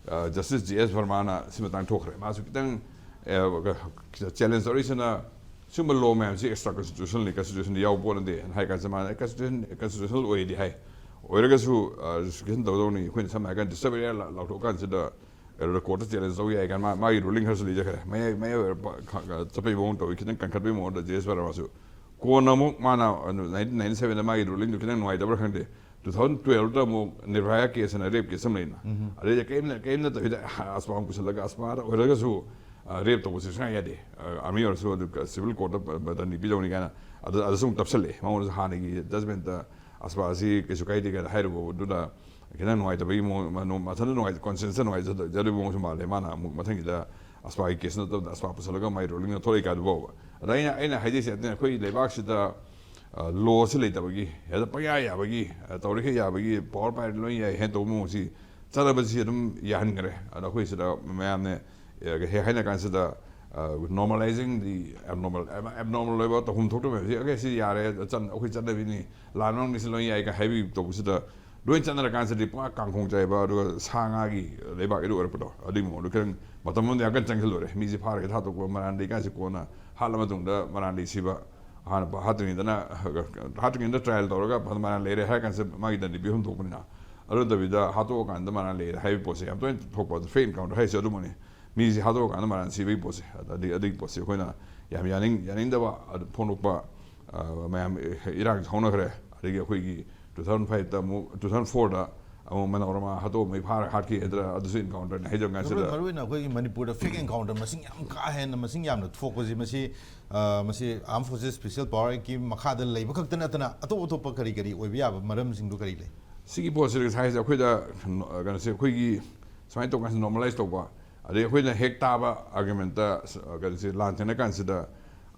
ꯑ, Justice J S Verma ꯅ ꯁꯤ ꯃꯇꯥꯡ ꯊꯣꯛꯈ꯭ꯔꯦ꯫ ꯃꯥꯁꯨ ꯈꯤꯇꯪ, ꯑ, challenge ꯇꯧꯔꯛꯏꯁꯤꯅ, ꯁꯤꯒꯨꯝꯕ law ꯃꯌꯥꯝꯁꯤ extra constitutional ꯅꯤ, constitution ꯗ ꯌꯥꯎꯕ ꯄꯣꯠ ꯅꯠꯇꯦ ꯍꯥꯏ ꯀꯥꯟꯁꯤꯗ ꯃꯥꯅ constitution, constitutional ꯑꯣꯏꯗꯤ ꯍꯥꯏ꯫ ꯑꯣꯏꯔꯒꯁꯨ, ꯑ, justification ꯇꯧꯗꯧꯅꯤ꯫ ꯑꯩꯈꯣꯏꯅ ꯁꯝꯅ ꯍꯥꯏꯔ ꯀꯥꯟꯗ disturb area ꯂꯥꯎꯊꯣꯛ ꯀꯥꯟꯁꯤꯗ, ꯑꯗꯨꯗ court ꯇ challenge ꯇꯧ ꯌꯥꯏ ꯀꯥꯏꯅ ꯃꯥ-, ꯃꯥꯒꯤ ruling ꯈꯔꯁꯨ ꯂꯩꯖꯈ꯭ꯔꯦ꯫ ꯃꯌꯥꯏ, ꯃꯌꯥꯏ ꯑꯣꯏꯔꯞꯄ ꯈ-, ꯈ-, ꯆꯠꯄꯒꯤ ꯃꯑꯣꯡ ꯇꯧꯋꯤ, ꯈꯤꯇꯪ ꯀꯟꯈꯠꯄꯒꯤ ꯃꯑꯣꯡꯗ J S Verma ꯁꯨ꯫ ꯀꯣꯟꯅ ꯑꯃꯨꯛ ꯃꯥꯅ, ꯑ, nineteen ninety seven ꯗ ꯃꯥꯒꯤ ruling ꯗꯨ ꯈꯤꯇꯪ ꯅꯨꯡꯉꯥꯏꯇꯕ꯭ꯔꯥ ꯈꯪꯗꯦ, two thousand twelve ꯇ ꯑꯃꯨꯛ Nirbhaya case ꯍꯥꯏꯅ rape case ꯑꯃ ꯂꯩꯅ꯫ ꯎꯝ꯫ ꯑꯗꯩꯗ ꯀꯔꯤꯝ ꯂꯩ-, ꯀꯔꯤꯝ ꯅꯠꯇꯕꯤꯗ ꯑꯁꯄꯥ ꯑꯃꯨꯛ ꯄꯨꯁꯤꯜꯂꯒ ꯑꯁꯄꯥꯗ ꯑꯣꯏꯔꯒꯁꯨ, ꯑ, rape ꯇꯧꯕꯁꯤ ꯁꯨꯡꯌꯥ ꯌꯥꯗꯦ꯫ ꯑ, army ꯑꯣꯏꯔꯁꯨ ꯑꯗꯨ civil court ꯇ ꯕ-, ꯕ-, ꯗꯟꯗꯤ ꯄꯤꯗꯧꯅꯤ ꯀꯥꯏꯅ ꯑꯗꯨ, ꯑꯗꯨꯁꯨ ꯑꯃꯨꯛ ꯇꯞꯁꯜꯂꯛꯑꯦ꯫ ꯃꯉꯣꯟꯗꯁꯨ ꯍꯥꯟꯅꯒꯤ judgment ꯇ ꯑꯁꯄꯥꯁꯤ ꯀꯩꯁꯨ ꯀꯥꯏꯗꯦ ꯀꯥꯏꯅ ꯍꯥꯏꯔꯨꯕꯗꯨꯅ ꯈꯤꯇꯪ ꯅꯨꯡꯉꯥꯏꯇꯕꯒꯤ ꯃꯑꯣꯡ, ꯃꯅꯨꯡ-, ꯃꯊꯟꯇ ꯅꯨꯡꯉꯥꯏ-, conscience ꯅꯨꯡꯉꯥꯏꯖꯗꯕꯒꯤ ꯃꯑꯣꯡꯁꯨ ꯃꯥꯜꯂꯦ꯫ ꯃꯥꯅ ꯑꯃꯨꯛ ꯃꯊꯪꯒꯤꯗ ꯑꯁꯄꯥꯒꯤ case ꯅꯠꯇꯕꯗ ꯑꯁꯄꯥ ꯄꯨꯁꯜꯂꯒ ꯃꯥꯏ ruling ꯅ ꯊꯣꯛꯂꯛꯏ ꯀꯥꯏꯗꯨ ꯐꯥꯎꯕ꯫ ꯑꯗ ꯑꯩꯅ, ꯑꯩꯅ ꯍꯥꯏꯖꯩꯁꯦ ꯑꯗꯨꯅ ꯑꯩꯈꯣꯏ ꯂꯩꯕꯥꯛꯁꯤꯗ, ꯑ, law ꯁꯤ ꯂꯩꯇꯕꯒꯤ, ꯍꯦꯛꯇ ꯄꯪꯌꯥ ꯌꯥꯕꯒꯤ, ꯑ, ꯇꯧꯔꯤꯈꯩ ꯌꯥꯕꯒꯤ, power ꯄꯥꯏꯔꯗꯤ ꯂꯣꯏ ꯌꯥꯏ ꯍꯥꯏꯅ ꯇꯧꯕ ꯃꯑꯣꯡꯁꯤ ꯆꯠꯅꯕꯁꯤ ꯑꯗꯨꯝ ꯌꯥꯍꯟꯈ꯭ꯔꯦ꯫ ꯑꯗ ꯑꯩꯈꯣꯏ ꯁꯤꯗ ꯃꯌꯥꯝꯅ, ꯑ, ꯍꯦꯛ ꯍꯥꯏꯅ ꯀꯥꯟꯁꯤꯗ, ꯑ, normalizing the abnormal, ab-, abnormal ꯑꯣꯏꯕ ꯇꯧꯐꯝ ꯊꯣꯛꯇꯕ ꯃꯌꯥꯝꯁꯤ, "ꯑꯣꯀꯦ, ꯁꯤ ꯌꯥꯔꯦ, ꯆꯠ-, ꯑꯩꯈꯣꯏ ꯆꯠꯅꯕꯤꯅꯤ, ꯂꯥꯟ ꯃꯅꯨꯡꯗ ꯁꯤ ꯂꯣꯏ ꯌꯥꯏ" ꯀꯥꯏ ꯍꯥꯏꯕꯒꯤ ꯇꯧꯕꯁꯤꯗ, ꯂꯣꯏ ꯆꯠꯅꯔꯀꯥꯟꯁꯤꯗꯗꯤ ꯄꯨꯔꯥ ꯀꯥꯡꯈꯣꯡ ꯆꯥꯏꯕ, ꯑꯗꯨꯒ ꯁꯥ ꯉꯥꯒꯤ ꯂꯩꯕꯥꯛ ꯏꯔꯨ ꯑꯣꯏꯔꯛꯄꯗꯣ, ꯑꯗꯨꯒꯤ ꯃꯑꯣꯡꯗ ꯈꯤꯇꯪ ꯃꯇꯝ ꯑꯃꯗ ꯌꯥꯝ ꯀꯟꯅ ꯆꯪꯁꯤꯜꯂꯨꯔꯦ꯫ ꯃꯤꯁꯦ ꯐꯥꯔꯒ ꯊꯥꯗꯣꯛꯄ, ꯃꯔꯥꯟ ꯂꯩꯀꯥꯟꯁꯤ ꯀꯣꯟꯅ ꯍꯥꯠꯂ ꯃꯇꯨꯡꯗ ꯃꯔꯥꯟ ꯂꯩ ꯁꯤꯕ, ꯍꯥꯟꯅ ꯍꯥꯠꯇ꯭ꯔꯤꯉꯩꯗꯅ, ꯍꯥꯠꯇ꯭ꯔꯤꯉꯩꯗ trial ꯇꯧꯔꯒ ꯃꯔꯥꯟ ꯂꯩꯔꯦ ꯍꯥꯏꯔ ꯀꯥꯟꯁꯤꯗ ꯃꯥꯒꯤ ꯗꯟꯗꯤ ꯄꯤꯐꯝ ꯊꯣꯛꯄꯅꯤꯅ, ꯑꯗꯨ ꯅꯠꯇꯕꯤꯗ ꯍꯥꯠꯇꯣꯛꯑꯀꯥꯟꯗ ꯃꯔꯥꯟ ꯂꯩꯔꯦ ꯍꯥꯏꯕꯒꯤ ꯄꯣꯠꯁꯦ ꯌꯥꯝ ꯇꯣꯏꯅ ꯊꯣꯛꯄ꯫ ꯑꯗꯨ fake encounter ꯍꯥꯏꯁꯦ ꯑꯗꯨꯃꯛꯅꯤ꯫ ꯃꯤꯁꯦ ꯍꯥꯠꯇꯣꯛꯑꯀꯥꯟꯗ ꯃꯔꯥꯟ ꯁꯤꯕꯒꯤ ꯄꯣꯠꯁꯦ, ꯑꯗ-, ꯑꯗꯒꯤ ꯑꯗꯨꯒꯤ ꯄꯣꯠꯁꯦ ꯑꯩꯈꯣꯏꯅ ꯌꯥꯝ ꯌꯥꯅꯤꯡ-, ꯌꯥꯅꯤꯡꯗꯕ ꯑꯗꯨ ꯐꯣꯡꯗꯣꯛꯄ, ꯑ, ꯃꯌꯥꯝ ꯏꯔꯥꯡꯁꯨ ꯍꯧꯅꯈ꯭ꯔꯦ꯫ ꯑꯗꯒꯤ ꯑꯩꯈꯣꯏꯒꯤ two thousand five ꯇ ꯑꯃꯨꯛ, two thousand four ꯗ ꯑꯃꯨꯛ ꯃꯅꯣꯔꯃꯥ ꯍꯥꯠꯇꯣꯛꯑꯝꯃꯤ, ꯐꯥꯔ ꯍꯥꯠꯈꯤ ꯍꯥꯏꯗ꯭ꯔꯥ, ꯑꯗꯨꯁꯨ encounter ꯅꯤ ꯍꯥꯏꯖꯕ ꯀꯥꯟꯁꯤꯗ꯫ ꯃꯔꯨ-, ꯃꯔꯨꯑꯣꯏꯅ ꯑꯩꯈꯣꯏꯒꯤ ꯃꯅꯤꯄꯨꯔꯗ fake encounter ꯃꯁꯤꯡ ꯌꯥꯝ ꯀꯥ ꯍꯦꯟꯅ ꯃꯁꯤꯡ ꯌꯥꯝꯅ ꯊꯣꯛꯄꯁꯤ, ꯃꯁꯤ, ꯑ, ꯃꯁꯤ Armed Forces Special Power Act ꯀꯤ ꯃꯈꯥꯗ ꯂꯩꯕ ꯈꯛꯇ ꯅꯠꯇꯅ ꯑꯇꯣꯞ ꯑꯇꯣꯞꯄ ꯀꯔꯤ ꯀꯔꯤ ꯑꯣꯏꯕ ꯌꯥꯕ ꯃꯔꯝꯁꯤꯡꯗꯨ ꯀꯔꯤ ꯂꯩ? ꯁꯤꯒꯤ ꯄꯣꯠꯁꯤ ꯉꯁꯥꯏꯁꯦ ꯑꯩꯈꯣꯏꯗ, ꯀꯩꯅꯣꯁꯦ, ꯑꯩꯈꯣꯏꯒꯤ ꯁꯨꯃꯥꯏꯅ ꯇꯧꯕ ꯀꯥꯟꯁꯤꯗ normalize ꯇꯧꯕ, ꯑꯗꯩ ꯑꯩꯈꯣꯏꯅ ꯍꯦꯛ ꯇꯥꯕ argument ꯇ, ꯑ, ꯀꯩꯅꯣꯁꯦ, ꯂꯥꯟ ꯊꯦꯡꯅ ꯀꯥꯟꯁꯤꯗ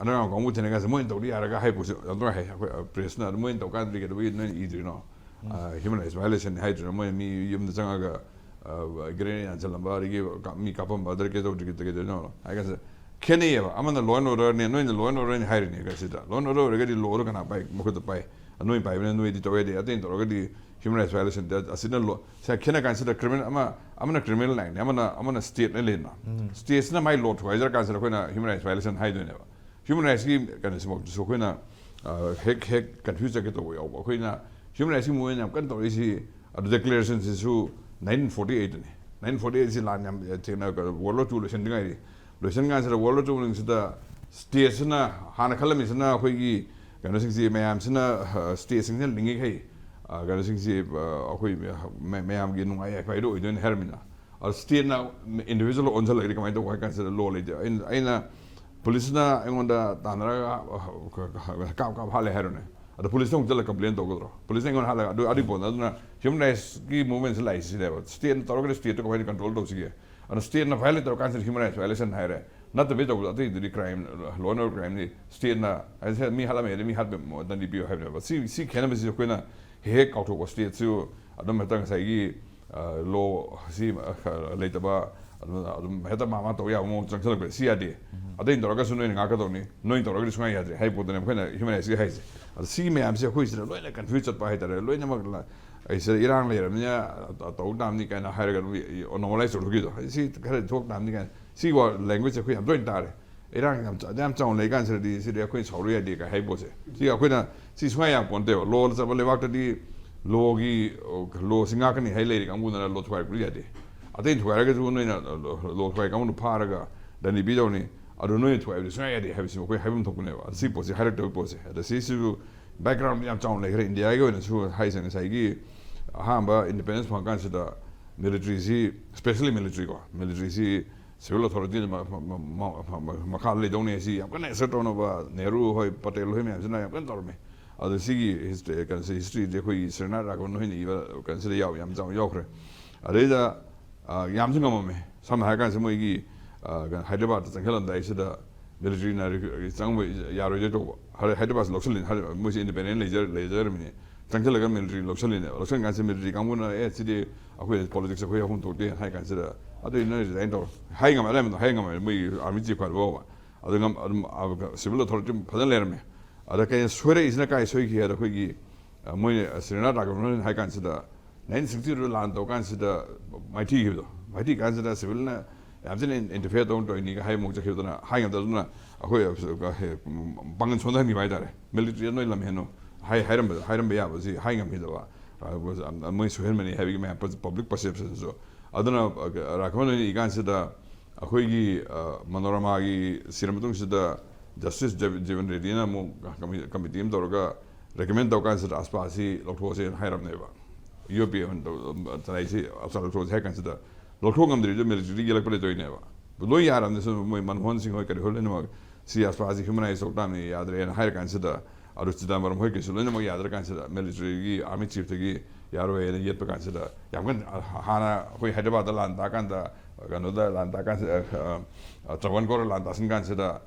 ꯑꯅꯔꯥꯡ ꯀꯥꯡꯕꯨ ꯊꯦꯡꯅ ꯀꯥꯟꯁꯤꯗ ꯃꯣꯏꯅ ꯇꯧꯗꯤ ꯌꯥꯔꯒ ꯍꯥꯏ ꯄꯣꯠꯁꯦ ꯌꯥꯝ ꯇꯣꯏꯅ ꯍꯥꯏ꯫ ꯑꯩꯈꯣꯏ, ꯑ, press ꯅ ꯑꯗꯨ ꯃꯣꯏꯅ ꯇꯧ ꯀꯥꯟꯗꯗꯤ ꯀꯩꯗꯧꯕꯒꯤ ꯅꯣꯏꯅ ꯏꯗ꯭ꯔꯤꯅꯣ? ꯑ, human rights violation ꯅꯤ ꯍꯥꯏꯗ꯭ꯔꯤꯅꯣ? ꯃꯣꯏꯅ ꯃꯤ ꯌꯨꯝꯗ ꯆꯪꯉꯒ, ꯑ, grenade ꯌꯥꯟꯁꯤꯜꯂꯝꯕ, ꯑꯗꯒꯤ ꯀꯥꯞ-, ꯃꯤ ꯀꯥꯞꯄꯝꯕ, ꯑꯗꯨꯗ ꯀꯩꯗꯧꯗ꯭ꯔꯤ, ꯀꯩꯗꯧꯗ꯭ꯔꯤꯅꯣ ꯍꯥꯏ ꯀꯥꯟꯁꯤꯗ ꯈꯦꯠꯅꯩꯌꯦꯕ꯫ ꯑꯃꯅ law and order ꯅꯤ, ꯅꯣꯏꯅ law and order ꯅꯤ ꯍꯥꯏꯔꯤꯅꯦ ꯀꯥꯟꯁꯤꯗ꯫ Law and order ꯑꯣꯏꯔꯒꯗꯤ law ꯗꯣ ꯀꯅꯥ ꯄꯥꯏ? ꯃꯈꯨꯠꯇ ꯄꯥꯏ꯫ ꯅꯣꯏ ꯄꯥꯏꯕꯅ ꯅꯣꯏꯗꯤ ꯇꯧ ꯌꯥꯗꯦ, ꯑꯇꯩꯅ ꯇꯧꯔꯒꯗꯤ human rights violation ꯗ ꯑꯁꯤꯅ ꯂꯣ-, ꯁꯤꯅ ꯈꯦꯠꯅ ꯀꯥꯟꯁꯤꯗ criminal ꯑꯃ, ꯑꯃꯅ criminal line ꯅꯤ, ꯑꯃꯅ, ꯑꯃꯅ state ꯅ ꯂꯩꯅ꯫ State ꯁꯤꯅ ꯃꯥꯏ law ꯊꯨꯒꯥꯏꯖꯔ ꯀꯥꯟꯁꯤꯗ ꯑꯩꯈꯣꯏꯅ human rights violation ꯍꯥꯏꯗꯣꯏꯅꯦꯕ꯫ Human rights ꯀꯤ ꯀꯩꯅꯣꯁꯤꯃꯛꯇꯁꯨ ꯑꯩꯈꯣꯏꯅ, ꯑ, ꯍꯦꯛ, ꯍꯦꯛ confuse ꯆꯠꯀꯦ ꯇꯧꯕ ꯌꯥꯎꯕ꯫ ꯑꯩꯈꯣꯏꯅ human rights ꯀꯤ movement ꯌꯥꯝ ꯀꯟꯅ ꯇꯧꯔꯛꯏꯁꯤ, ꯑꯗꯨ declaration ꯁꯤꯁꯨ nineteen forty eight ꯅꯤ꯫ Nineteen forty eight ꯁꯤ ꯂꯥꯟ ꯌꯥꯝ ꯊꯦꯡꯅ, World War two ꯂꯣꯏꯁꯤꯟꯗ꯭ꯔꯤꯉꯩꯗꯤ, ꯂꯣꯏꯁꯟ ꯀꯥꯟꯁꯤꯗ World War Two ꯃꯅꯨꯡꯁꯤꯗ state ꯁꯤꯅ ꯍꯥꯟꯅ ꯈꯜꯂꯝꯃꯤꯁꯤꯅ ꯑꯩꯈꯣꯏꯒꯤ ꯀꯩꯅꯣꯁꯤꯡꯁꯤ ꯃꯌꯥꯝꯁꯤꯅ, ꯑ, state ꯁꯤꯡꯁꯤꯅ ꯂꯤꯡꯉꯤꯈꯩ, ꯑ, ꯀꯩꯅꯣꯁꯤꯡꯁꯤ, ꯑ, ꯑꯩꯈꯣꯏ ꯃ-, ꯃꯌꯥꯝꯒꯤ ꯅꯨꯡꯉꯥꯏ ꯌꯥꯏꯐꯕ ꯑꯣꯏꯗꯣꯏꯅꯤ ꯍꯥꯏꯔꯝꯃꯤꯅ꯫ ꯑꯗꯨ state ꯅ individual ꯑꯣꯟꯁꯤꯜꯂꯒꯗꯤ ꯀꯃꯥꯏꯅ ꯇꯧꯕ ꯍꯥꯏ ꯀꯥꯟꯁꯤꯗ law ꯂꯩꯇꯦ꯫ ꯑꯩꯅ, ꯑꯩꯅ police ꯅ ꯑꯩꯉꯣꯟꯗ ꯇꯥꯟꯅꯔꯒ, ꯑ, ꯀꯥꯞ ꯀꯥꯞ ꯍꯥꯠꯂꯦ ꯍꯥꯏꯔꯣꯅꯦ꯫ ꯑꯗꯣ ꯄꯨꯂꯤꯁꯇ ꯑꯃꯨꯛ ꯆꯠꯂꯒ ꯀꯝꯄ꯭ꯂꯦꯟ ꯇꯧꯒꯗ꯭ꯔꯣ? ꯄꯨꯂꯤꯁꯅ ꯑꯩꯉꯣꯟꯗ ꯍꯥꯠꯂꯒ ꯑꯗꯨ ꯑꯗꯨꯒꯤ ꯄꯣꯠꯅ ꯑꯗꯨꯅ ꯍ꯭ꯌꯨꯃꯦꯟ ꯔꯥꯏꯠꯁꯀꯤ ꯃꯨꯚꯃꯦꯟꯁꯦ ꯂꯥꯛꯏꯁꯤꯅꯦꯕ꯫ ꯁ꯭ꯇꯦꯠꯅ ꯇꯧꯔꯒꯗꯤ ꯁ꯭ꯇꯦꯠꯇ ꯀꯃꯥꯏꯅ ꯀꯟꯇ꯭ꯔꯣꯜ ꯇꯧꯁꯤꯒꯦ? ꯑꯗꯨꯅ ꯁ꯭ꯇꯦꯠꯅ ꯚꯥꯏꯑꯣꯂꯦꯠ ꯇꯧꯔꯀꯥꯟꯁꯤꯗ ꯍ꯭ꯌꯨꯃꯦꯟ ꯔꯥꯏꯠꯁ ꯚꯥꯏꯑꯣꯂꯦꯁꯟ ꯍꯥꯏꯔꯦ꯫ ꯅꯠꯇꯕꯩ ꯇꯧꯕꯗꯣ ꯑꯇꯩꯗꯨꯗꯤ ꯀ꯭ꯔꯥꯏꯝ, ꯂꯣ ꯑꯦꯟ ꯑꯣꯔꯗꯔ ꯀ꯭ꯔꯥꯏꯝꯗꯤ ꯁ꯭ꯇꯦꯠꯅ ꯍꯥꯏꯗꯤ ꯃꯤ ꯍꯥꯠꯂꯝꯃꯦ ꯍꯥꯏꯗꯤ ꯃꯤ ꯍꯥꯠꯄ ꯗꯟꯗꯤ ꯄꯤꯌꯨ ꯍꯥꯏꯕꯅꯦꯕ꯫ ꯁꯤ ꯁꯤ ꯈꯦꯠꯅꯕꯁꯤ ꯑꯩꯈꯣꯏꯅ ꯍꯦꯛ ꯍꯦꯛ ꯀꯥꯎꯊꯣꯛꯄ꯫ ꯁ꯭ꯇꯦꯠꯁꯨ ꯑꯗꯨꯝ ꯍꯦꯛꯇ ꯉꯁꯥꯏꯒꯤ ꯂꯣ ꯁꯤ ꯂꯩꯇꯕ ꯑꯗꯨꯝ ꯑꯗꯨꯝ ꯍꯦꯛꯇ ꯃꯥ ꯃꯥ ꯇꯧ ꯌꯥꯕ ꯃꯑꯣꯡ ꯆꯪꯁꯤꯜꯂꯛꯄ ꯁꯤ ꯌꯥꯗꯦ꯫ ꯑꯇꯩꯅ ꯇꯧꯔꯒꯁꯨ ꯅꯣꯏꯅ ꯉꯥꯛꯀꯗꯧꯅꯤ, ꯅꯣꯏꯅ ꯇꯧꯔꯒꯗꯤ ꯁꯨꯡꯌꯥ ꯌꯥꯗ꯭ꯔꯦ ꯍꯥꯏꯕ ꯄꯣꯠꯇꯨꯅꯦ ꯑꯩꯈꯣꯏꯅ ꯍ꯭ꯌꯨꯃꯦꯟ ꯔꯥꯏꯠꯁꯀꯤ ꯍꯥꯏꯁꯦ꯫ ꯑꯗꯣ ꯁꯤ ꯃꯌꯥꯝꯁꯦ ꯑꯩꯈꯣꯏꯁꯤꯗ ꯂꯣꯏꯅ ꯀꯟꯐ꯭ꯌꯨꯁ ꯆꯠꯄ ꯍꯥꯏꯇꯥꯔꯦ꯫ ꯂꯣꯏꯅꯃꯛ ꯑꯩꯁꯤꯗ ꯏꯔꯥꯡ ꯂꯩꯔꯕꯅꯤꯅ ꯇꯧ ꯇꯥꯕꯅꯤ ꯀꯥꯏꯅ ꯍꯥꯏꯔꯒ ꯑꯗꯨꯝ ꯅꯣꯔꯃꯦꯂꯥꯏꯁ ꯇꯧꯊꯣꯛꯈꯤꯗꯣ꯫ ꯁꯤ ꯈꯔ ꯊꯣꯛ ꯇꯥꯕꯅꯤ ꯀꯥꯏꯅ ꯁꯤ ꯂꯦꯡꯒ꯭ꯋꯦꯖꯁꯦ ꯑꯩꯈꯣꯏ ꯌꯥꯝ ꯇꯣꯏꯅ ꯇꯥꯔꯦ꯫ ꯏꯔꯥꯡ ꯌꯥꯝ ꯆ-, ꯌꯥꯝ ꯆꯥꯎꯅ ꯂꯩ ꯀꯥꯟꯁꯤꯗꯗꯤ ꯁꯤꯗꯤ ꯑꯩꯈꯣꯏꯅ ꯁꯥꯎꯔꯨ ꯌꯥꯗꯦ ꯀꯥꯏ ꯍꯥꯏꯕ ꯄꯣꯠꯁꯦ꯫ ꯁꯤ ꯑꯩꯈꯣꯏꯅ ꯁꯤ ꯁꯨꯡꯌꯥ ꯌꯥꯕ ꯄꯣꯠ ꯅꯠꯇꯦꯕ꯫ ꯂꯣꯗ ꯆꯠꯄ ꯂꯩꯕꯥꯛꯇꯗꯤ ꯂꯣꯒꯤ, ꯂꯣꯁꯤ ꯉꯥꯛꯀꯅꯤ ꯍꯥꯏ ꯂꯩꯔꯤ ꯀꯥꯡꯕꯨꯗꯨꯅ ꯂꯣ ꯊꯨꯒꯥꯏꯔꯛꯄꯗꯤ ꯌꯥꯗꯦ꯫ ꯑꯇꯩ ꯊꯨꯒꯥꯏꯔꯒꯁꯨ ꯅꯣꯏꯅ ꯂꯣ, ꯂꯣ ꯊꯨꯒꯥꯏ ꯀꯥꯡꯕꯨꯗꯨ ꯐꯥꯔꯒ ꯗꯟꯗꯤ ꯄꯤꯗꯧꯅꯤ꯫ ꯑꯗꯨ ꯅꯣꯏꯅ ꯊꯨꯒꯥꯏꯕꯗꯤ ꯁꯨꯡꯌꯥ ꯌꯥꯗꯦ ꯍꯥꯏꯕꯁꯤ ꯑꯩꯈꯣꯏ ꯍꯥꯏꯐꯝ ꯊꯣꯛꯄꯅꯦꯕ꯫ ꯁꯤ ꯄꯣꯠꯁꯤ ꯍꯥꯏꯔꯛꯇꯕ ꯄꯣꯠꯁꯦ꯫ ꯑꯗ ꯁꯤꯁꯤꯁꯨ ꯕꯦꯛꯒ꯭ꯔꯥꯎꯟ ꯌꯥꯝ ꯆꯥꯎꯅ ꯂꯩꯈ꯭ꯔꯦ꯫ ꯏꯟꯗꯤꯌꯥꯒꯤ ꯑꯣꯏꯅꯁꯨ ꯍꯥꯏꯁꯦ ꯉꯁꯥꯏꯒꯤ ꯑꯍꯥꯟꯕ ꯏꯟꯗꯤꯄꯦꯟꯗꯦꯟꯁ ꯐꯪꯉꯀꯥꯟꯁꯤꯗ ꯃꯤꯂꯤꯇ꯭ꯔꯤꯁꯤ, ꯁ꯭ꯄꯦꯁꯦꯜꯂꯤ ꯃꯤꯂꯤꯇ꯭ꯔꯤꯀꯣ, ꯃꯤꯂꯤꯇ꯭ꯔꯤꯁꯤ ꯁꯤꯚꯤꯜ ꯑꯣꯊꯣꯔꯤꯇꯤꯅ ꯃ-, ꯃ-, ꯃ-, ꯃ-, ꯃ-, ꯃꯈꯥꯗ ꯂꯩꯗꯧꯅꯦ꯫ ꯁꯤ ꯌꯥꯝ ꯀꯟꯅ ꯑꯦꯛꯁꯔꯠ ꯇꯧꯅꯕ ꯅꯦꯍꯔꯨ ꯍꯣꯏ, ꯄꯇꯦꯜ ꯍꯣꯏ ꯃꯌꯥꯝꯁꯤꯅ ꯌꯥꯝ ꯀꯟꯅ ꯇꯧꯔꯝꯃꯤ꯫ ꯑꯗꯣ ꯁꯤꯒꯤ ꯍꯤꯁꯇ꯭ꯔꯤ, ꯀꯩꯅꯣꯁꯤ, ꯍꯤꯁꯇ꯭ꯔꯤꯁꯦ ꯑꯩꯈꯣꯏꯒꯤ ꯁ꯭ꯔꯤꯅꯥꯊ ꯔꯥꯘꯕꯟ ꯍꯣꯏꯅ ꯏꯕ ꯀꯩꯅꯣꯁꯤꯗ ꯌꯥꯎ-, ꯌꯥꯝ ꯆꯥꯎꯅ ꯌꯥꯎꯈ꯭ꯔꯦ꯫ ꯑꯗꯩꯗ, ꯑ, ꯌꯥꯝꯁꯨ ꯉꯝꯃꯝꯃꯦ꯫ ꯁꯝꯅ ꯍꯥꯏꯔ ꯀꯥꯟꯁꯤꯗ ꯃꯣꯏꯒꯤ, ꯑ, ꯀꯩꯅꯣ, ꯍꯥꯏꯗ꯭ꯔꯕꯥꯗꯇ ꯆꯪꯁꯤꯜꯂꯝꯗꯥꯏꯁꯤꯗ ꯃꯤꯂꯤꯇ꯭ꯔꯤꯅ ꯔꯤ-, ꯆꯪꯕ ꯌꯥꯔꯣꯏꯗꯣꯏ ꯇꯧꯕ꯫ ꯍꯥꯏ-, ꯍꯥꯏꯗ꯭ꯔꯕꯥꯗꯁꯤ ꯂꯧꯁꯤꯜꯂꯤ, ꯍꯥꯏ-, ꯃꯣꯏꯁꯤ ꯏꯟꯗꯤꯄꯦꯟꯗꯦꯟ ꯂꯩꯖ-, ꯂꯩꯖꯔꯝꯃꯤꯅꯦ꯫ ꯆꯪꯁꯤꯜꯂꯒ ꯃꯤꯂꯤꯇ꯭ꯔꯤ ꯂꯧꯁꯤꯜꯂꯤꯅꯦꯕ꯫ ꯂꯧꯁꯤꯟ ꯀꯥꯟꯁꯤꯗ ꯃꯤꯂꯤꯇ꯭ꯔꯤ ꯀꯥꯡꯕꯨꯅ, "ꯑꯦ, ꯁꯤꯗꯤ ꯑꯩꯈꯣꯏ ꯄꯣꯂꯤꯇꯤꯛꯁ ꯑꯩꯈꯣꯏ ꯍꯧꯐꯝ ꯊꯣꯛꯇꯦ" ꯍꯥꯏ ꯀꯥꯟꯁꯤꯗ, ꯑꯗꯨꯗꯤ ꯅꯣꯏ ꯔꯤꯖꯥꯏꯟ ꯇꯧꯔꯣ꯫ ꯍꯥꯏ ꯉꯝꯃꯦ, ꯑꯔꯥꯏꯕꯗꯣ ꯍꯥꯏ ꯉꯝꯃꯦ꯫ ꯃꯣꯏꯒꯤ ꯑꯥꯔꯃꯤ ꯆꯤꯐ ꯍꯥꯏꯕ ꯐꯥꯎꯕ꯫ ꯑꯗꯨ ꯉꯝ-, ꯑꯗꯨꯝ, ꯑ, ꯁꯤꯚꯤꯜ ꯑꯣꯊꯣꯔꯤꯇꯤ ꯐꯖꯅ ꯂꯩꯔꯝꯃꯦ꯫ ꯑꯗ ꯀꯩꯅꯣ ꯁꯣꯏꯔꯛꯏꯁꯤꯅ ꯀꯥꯏ ꯁꯣꯏꯈꯤ ꯍꯥꯏꯗ ꯑꯩꯈꯣꯏꯒꯤ, ꯑ, ꯃꯣꯏ ꯁ꯭ꯔꯤꯅꯥꯊ ꯔꯥꯘꯕꯟ ꯍꯥꯏ ꯀꯥꯟꯁꯤꯗ ꯅꯥꯏꯟꯇꯤꯟ ꯁꯤꯛꯁꯇꯤ ꯇꯨꯗ ꯂꯥꯟ ꯇꯧ ꯀꯥꯟꯁꯤꯗ ꯃꯥꯏꯊꯤꯈꯤꯕꯗꯣ, ꯃꯥꯏꯊꯤ ꯀꯥꯟꯁꯤꯗ ꯁꯤꯚꯤꯜꯅ ꯌꯥꯝ ꯊꯤꯅ ꯏꯟꯇꯔꯐꯤꯌꯔ ꯇꯧꯅ ꯇꯧꯔꯤꯅꯤꯒ ꯍꯥꯏ ꯑꯃꯨꯛ ꯆꯠꯈꯤꯕꯗꯨꯅ ꯍꯥꯏ ꯉꯝꯗꯗꯨꯅ ꯑꯩꯈꯣꯏ ꯄꯥꯡꯒꯜ ꯁꯣꯟꯊꯍꯟꯈꯤꯕ ꯍꯥꯏꯇꯥꯔꯦ꯫ ꯃꯤꯂꯤꯇ꯭ꯔꯤꯗ ꯅꯣꯏ ꯂꯝ ꯍꯦꯟꯅꯨ ꯍꯥꯏ-, ꯍꯥꯏꯔꯝꯕ, ꯍꯥꯏꯔꯝꯕ ꯌꯥꯕꯁꯤ ꯍꯥꯏ ꯉꯝꯈꯤꯗꯕ, ꯑ, ꯃꯣꯏ ꯁꯣꯏꯍꯟꯕꯅꯤ ꯍꯥꯏꯕꯒꯤ ꯃꯌꯥꯝ ꯄꯕ꯭ꯂꯤꯛ ꯄꯔꯁꯦꯞꯁꯟꯁꯨ꯫ ꯑꯗꯨꯅ, ꯑ, ꯔꯥꯘꯕꯟ ꯍꯣꯏꯅ ꯏꯀꯥꯟꯁꯤꯗ ꯑꯩꯈꯣꯏꯒꯤ, ꯑ, ꯃꯅꯣꯔꯃꯥꯒꯤ ꯁꯤꯔ ꯃꯇꯨꯡꯁꯤꯗ ꯖꯁꯇꯤꯁ ꯖꯤ-, ꯖꯤꯕꯟ ꯔꯦꯗꯤꯅ ꯑꯃꯨꯛ ꯀꯃꯤ-, ꯀꯃꯤꯇꯤ ꯑꯃ ꯇꯧꯔꯒ ꯔꯤꯀꯃꯦꯟ ꯇꯧꯔ ꯀꯥꯟꯁꯤꯗ ꯑꯁꯄꯥꯁꯤ ꯂꯧꯊꯣꯛꯑꯁꯦꯅ ꯍꯥꯏꯔꯝꯅꯦꯕ꯫ ꯌꯨ ꯑꯦ ꯄꯤ ꯑꯃ ꯇꯧ-, ꯆꯂꯥꯏꯁꯤ ꯑꯁꯄꯥ ꯂꯧꯊꯣꯛꯑꯁꯦ ꯍꯥꯏ ꯀꯥꯟꯁꯤꯗ ꯂꯧꯊꯣꯛ ꯉꯝꯗ꯭ꯔꯤꯗꯨ ꯃꯤꯂꯤꯇ꯭ꯔꯤꯗ ꯌꯦꯜꯂꯛꯄ ꯂꯩꯇꯣꯏꯅꯦꯕ꯫ ꯂꯣꯏ ꯌꯥꯔꯕꯅꯤ꯫ ꯁꯨꯝ ꯃꯣꯏ ꯃꯟꯃꯣꯍꯟ ꯁꯤꯡ ꯍꯣꯏ ꯀꯔꯤ ꯍꯣꯏ ꯂꯣꯏꯅꯃꯛ ꯁꯤ ꯑꯁꯄꯥꯁꯤ ꯍ꯭ꯌꯨꯃꯦꯅꯥꯏꯁ ꯇꯧ ꯇꯥꯕꯅꯤ, ꯌꯥꯗ꯭ꯔꯦꯅ ꯍꯥꯏꯔ ꯀꯥꯟꯁꯤꯗ ꯑꯗꯨ ꯆꯤꯗꯝꯕꯔꯝ ꯍꯣꯏ ꯀꯩꯁꯨ ꯂꯣꯏꯅꯃꯛ ꯌꯥꯗ꯭ꯔ ꯀꯥꯟꯁꯤꯗ, ꯃꯤꯂꯤꯇꯔꯤꯒꯤ ꯑꯥꯔꯃꯤ ꯆꯤꯐꯇꯒꯤ ꯌꯥꯔꯣꯏ ꯍꯥꯏꯅ ꯌꯦꯠꯄ ꯀꯥꯟꯁꯤꯗ, ꯌꯥꯝ ꯀꯟꯅ ꯍꯥꯟꯅ ꯑꯩꯈꯣꯏ ꯍꯥꯏꯗ꯭ꯔꯕꯥꯗꯇ ꯂꯥꯟ ꯇꯥꯀꯥꯟꯗ, ꯀꯩꯅꯣꯗ ꯂꯥꯟ ꯇꯥꯀꯥꯟꯁꯤꯗ, ꯑ, ꯑ, ꯇ꯭ꯔꯕꯟꯀꯣꯔ ꯂꯥꯟ ꯇꯥꯁꯤꯟ ꯀꯥꯟꯁꯤꯗ,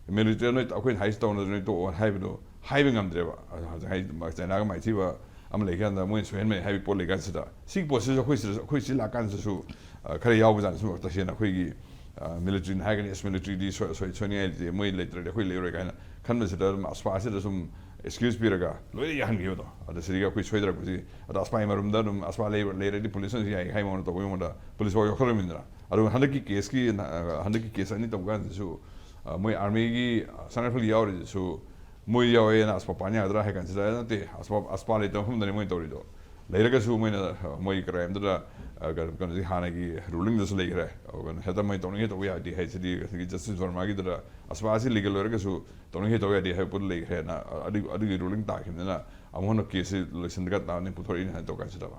ꯃꯤꯂꯤꯇꯔꯤ ꯅꯣꯏ ꯑꯩꯈꯣꯏꯅ ꯍꯥꯏꯁꯤ ꯇꯧꯅꯗ꯭ꯔ ꯅꯣꯏ ꯇꯣꯛꯑꯣ ꯍꯥꯏꯕꯗꯣ ꯍꯥꯏꯕ ꯉꯝꯗ꯭ꯔꯦꯕ꯫ ꯍꯧꯖꯤꯛ ꯍꯥꯏ-, ꯆꯥꯏꯅꯥꯒ ꯃꯥꯏꯊꯤꯕ ꯑꯃ ꯂꯩꯀꯥꯟꯗ ꯃꯣꯏꯅ ꯁꯣꯏꯍꯟꯕꯅꯤ ꯍꯥꯏꯕꯒꯤ ꯄꯣꯠ ꯂꯩꯀꯥꯟꯁꯤꯗ, ꯁꯤꯒꯤ ꯄꯣꯠꯁꯤꯁꯨ ꯑꯩꯈꯣꯏ ꯁꯤꯗ, ꯑꯩꯈꯣꯏ ꯁꯤ ꯂꯥꯛꯀꯥꯟꯁꯤꯗꯁꯨ, ꯑ, ꯈꯔ ꯌꯥꯎꯕꯖꯥꯠꯅꯤ꯫ ꯁꯨꯝ ꯇꯁꯦꯡꯅ ꯑꯩꯈꯣꯏꯒꯤ, ꯑ, ꯃꯤꯂꯤꯇꯔꯤꯅ ꯍꯥꯏꯒꯅꯤ, "ꯑꯁ, ꯃꯤꯂꯤꯇꯔꯤꯗꯤ ꯁꯣꯏ-, ꯁꯣꯏ-, ꯁꯣꯏꯅꯤꯡꯉꯥꯏ ꯂꯩꯇꯦ, ꯃꯣꯏ ꯂꯩꯇ꯭ꯔꯗꯤ ꯑꯩꯈꯣꯏ ꯂꯩꯔꯣꯏ" ꯀꯥꯏꯅ ꯈꯟꯕꯁꯤꯗ ꯑꯗꯨꯝ ꯑꯁꯄꯥꯁꯤꯗ ꯁꯨꯝ ꯑꯦꯛꯁꯀ꯭ꯌꯨꯁ ꯄꯤꯔꯒ ꯂꯣꯏꯅ ꯌꯥꯍꯟꯈꯤꯕꯗꯣ꯫ ꯑꯗ ꯁꯤꯗꯒꯤ ꯑꯩꯈꯣꯏ ꯁꯣꯏꯗꯔꯛꯄꯁꯤ, ꯑꯗ ꯑꯁꯄꯥꯒꯤ ꯃꯔꯨꯝꯗ ꯑꯗꯨꯝ ꯑꯁꯄꯥ ꯂꯩꯕ-, ꯂꯩꯔꯗꯤ ꯄꯨꯂꯤꯁꯅꯁꯨ ꯌꯥꯏ ꯍꯥꯏ ꯃꯑꯣꯡꯗ ꯇꯧꯕꯒꯤ ꯃꯑꯣꯡꯗ ꯄꯨꯂꯤꯁ ꯐꯥꯎ ꯌꯥꯎꯈꯠꯂꯝꯃꯤꯗꯅ꯫ ꯑꯗꯨꯒ ꯍꯟꯗꯛꯀꯤ ꯀꯦꯁꯀꯤ, ꯑ, ꯍꯟꯗꯛꯀꯤ ꯀꯦꯁ ꯑꯅꯤ ꯇꯧꯕ ꯀꯥꯟꯗꯁꯨ, ꯑ, ꯃꯣꯏ ꯑꯥꯔꯃꯤꯒꯤ, ꯑ, ꯁꯅꯥ ꯔꯥꯏꯐꯜ ꯌꯥꯎꯔꯤꯗꯨꯁꯨ ꯃꯣꯏ ꯌꯥꯎꯋꯦꯅ ꯑꯁꯄꯥ ꯄꯥꯟ ꯌꯥꯒꯗ꯭ꯔꯥ ꯍꯥꯏ ꯀꯥꯟꯁꯤꯗ, ꯅꯠꯇꯦ, ꯑꯁꯄꯥ, ꯑꯁꯄꯥ ꯂꯩꯇꯕ ꯃꯐꯝꯗꯅꯤ ꯃꯣꯏ ꯇꯧꯔꯤꯗꯣ꯫ ꯂꯩꯔꯒꯁꯨ ꯃꯣꯏꯅ, ꯑ, ꯃꯣꯏ ꯀ꯭ꯔꯥꯏꯝꯗꯨꯗ, ꯑ, ꯀꯩꯅꯣ, ꯀꯩꯅꯣꯁꯤ ꯍꯥꯟꯅꯒꯤ ꯔꯨꯂꯤꯡꯗꯁꯨ ꯂꯩꯈ꯭ꯔꯦ꯫ ꯑꯗꯨꯒ ꯍꯦꯛꯇ ꯃꯣꯏ ꯇꯧꯅꯤꯡꯉꯦ ꯇꯧꯕ ꯌꯥꯗꯦ ꯍꯥꯏꯁꯤꯗꯤ, ꯉꯁꯥꯏꯒꯤ ꯖꯁꯇꯤꯁ ꯕꯔꯃꯥꯒꯤꯗꯨꯗ ꯑꯁꯄꯥ ꯑꯁꯤ ꯂꯤꯒꯦꯜ ꯑꯣꯏꯔꯒꯁꯨ ꯇꯧꯅꯤꯡꯉꯦ ꯇꯧꯕ ꯌꯥꯗꯦ ꯍꯥꯏꯕ ꯄꯣꯠ ꯂꯩꯈ꯭ꯔꯦꯅ, ꯑ, ꯑꯗꯨ, ꯑꯗꯨꯒꯤ ꯔꯨꯂꯤꯡ ꯇꯥꯈꯤꯕꯅꯤꯅ ꯑꯃꯨꯛ ꯍꯟꯅ ꯀꯦꯁꯁꯤ ꯂꯣꯏꯁꯤꯟꯗꯒ ꯇꯥꯕꯅꯤ ꯄꯨꯊꯣꯔꯛꯏꯅꯤ ꯍꯥꯏꯅ ꯇꯧ ꯀꯥꯟꯁꯤꯗꯕ꯫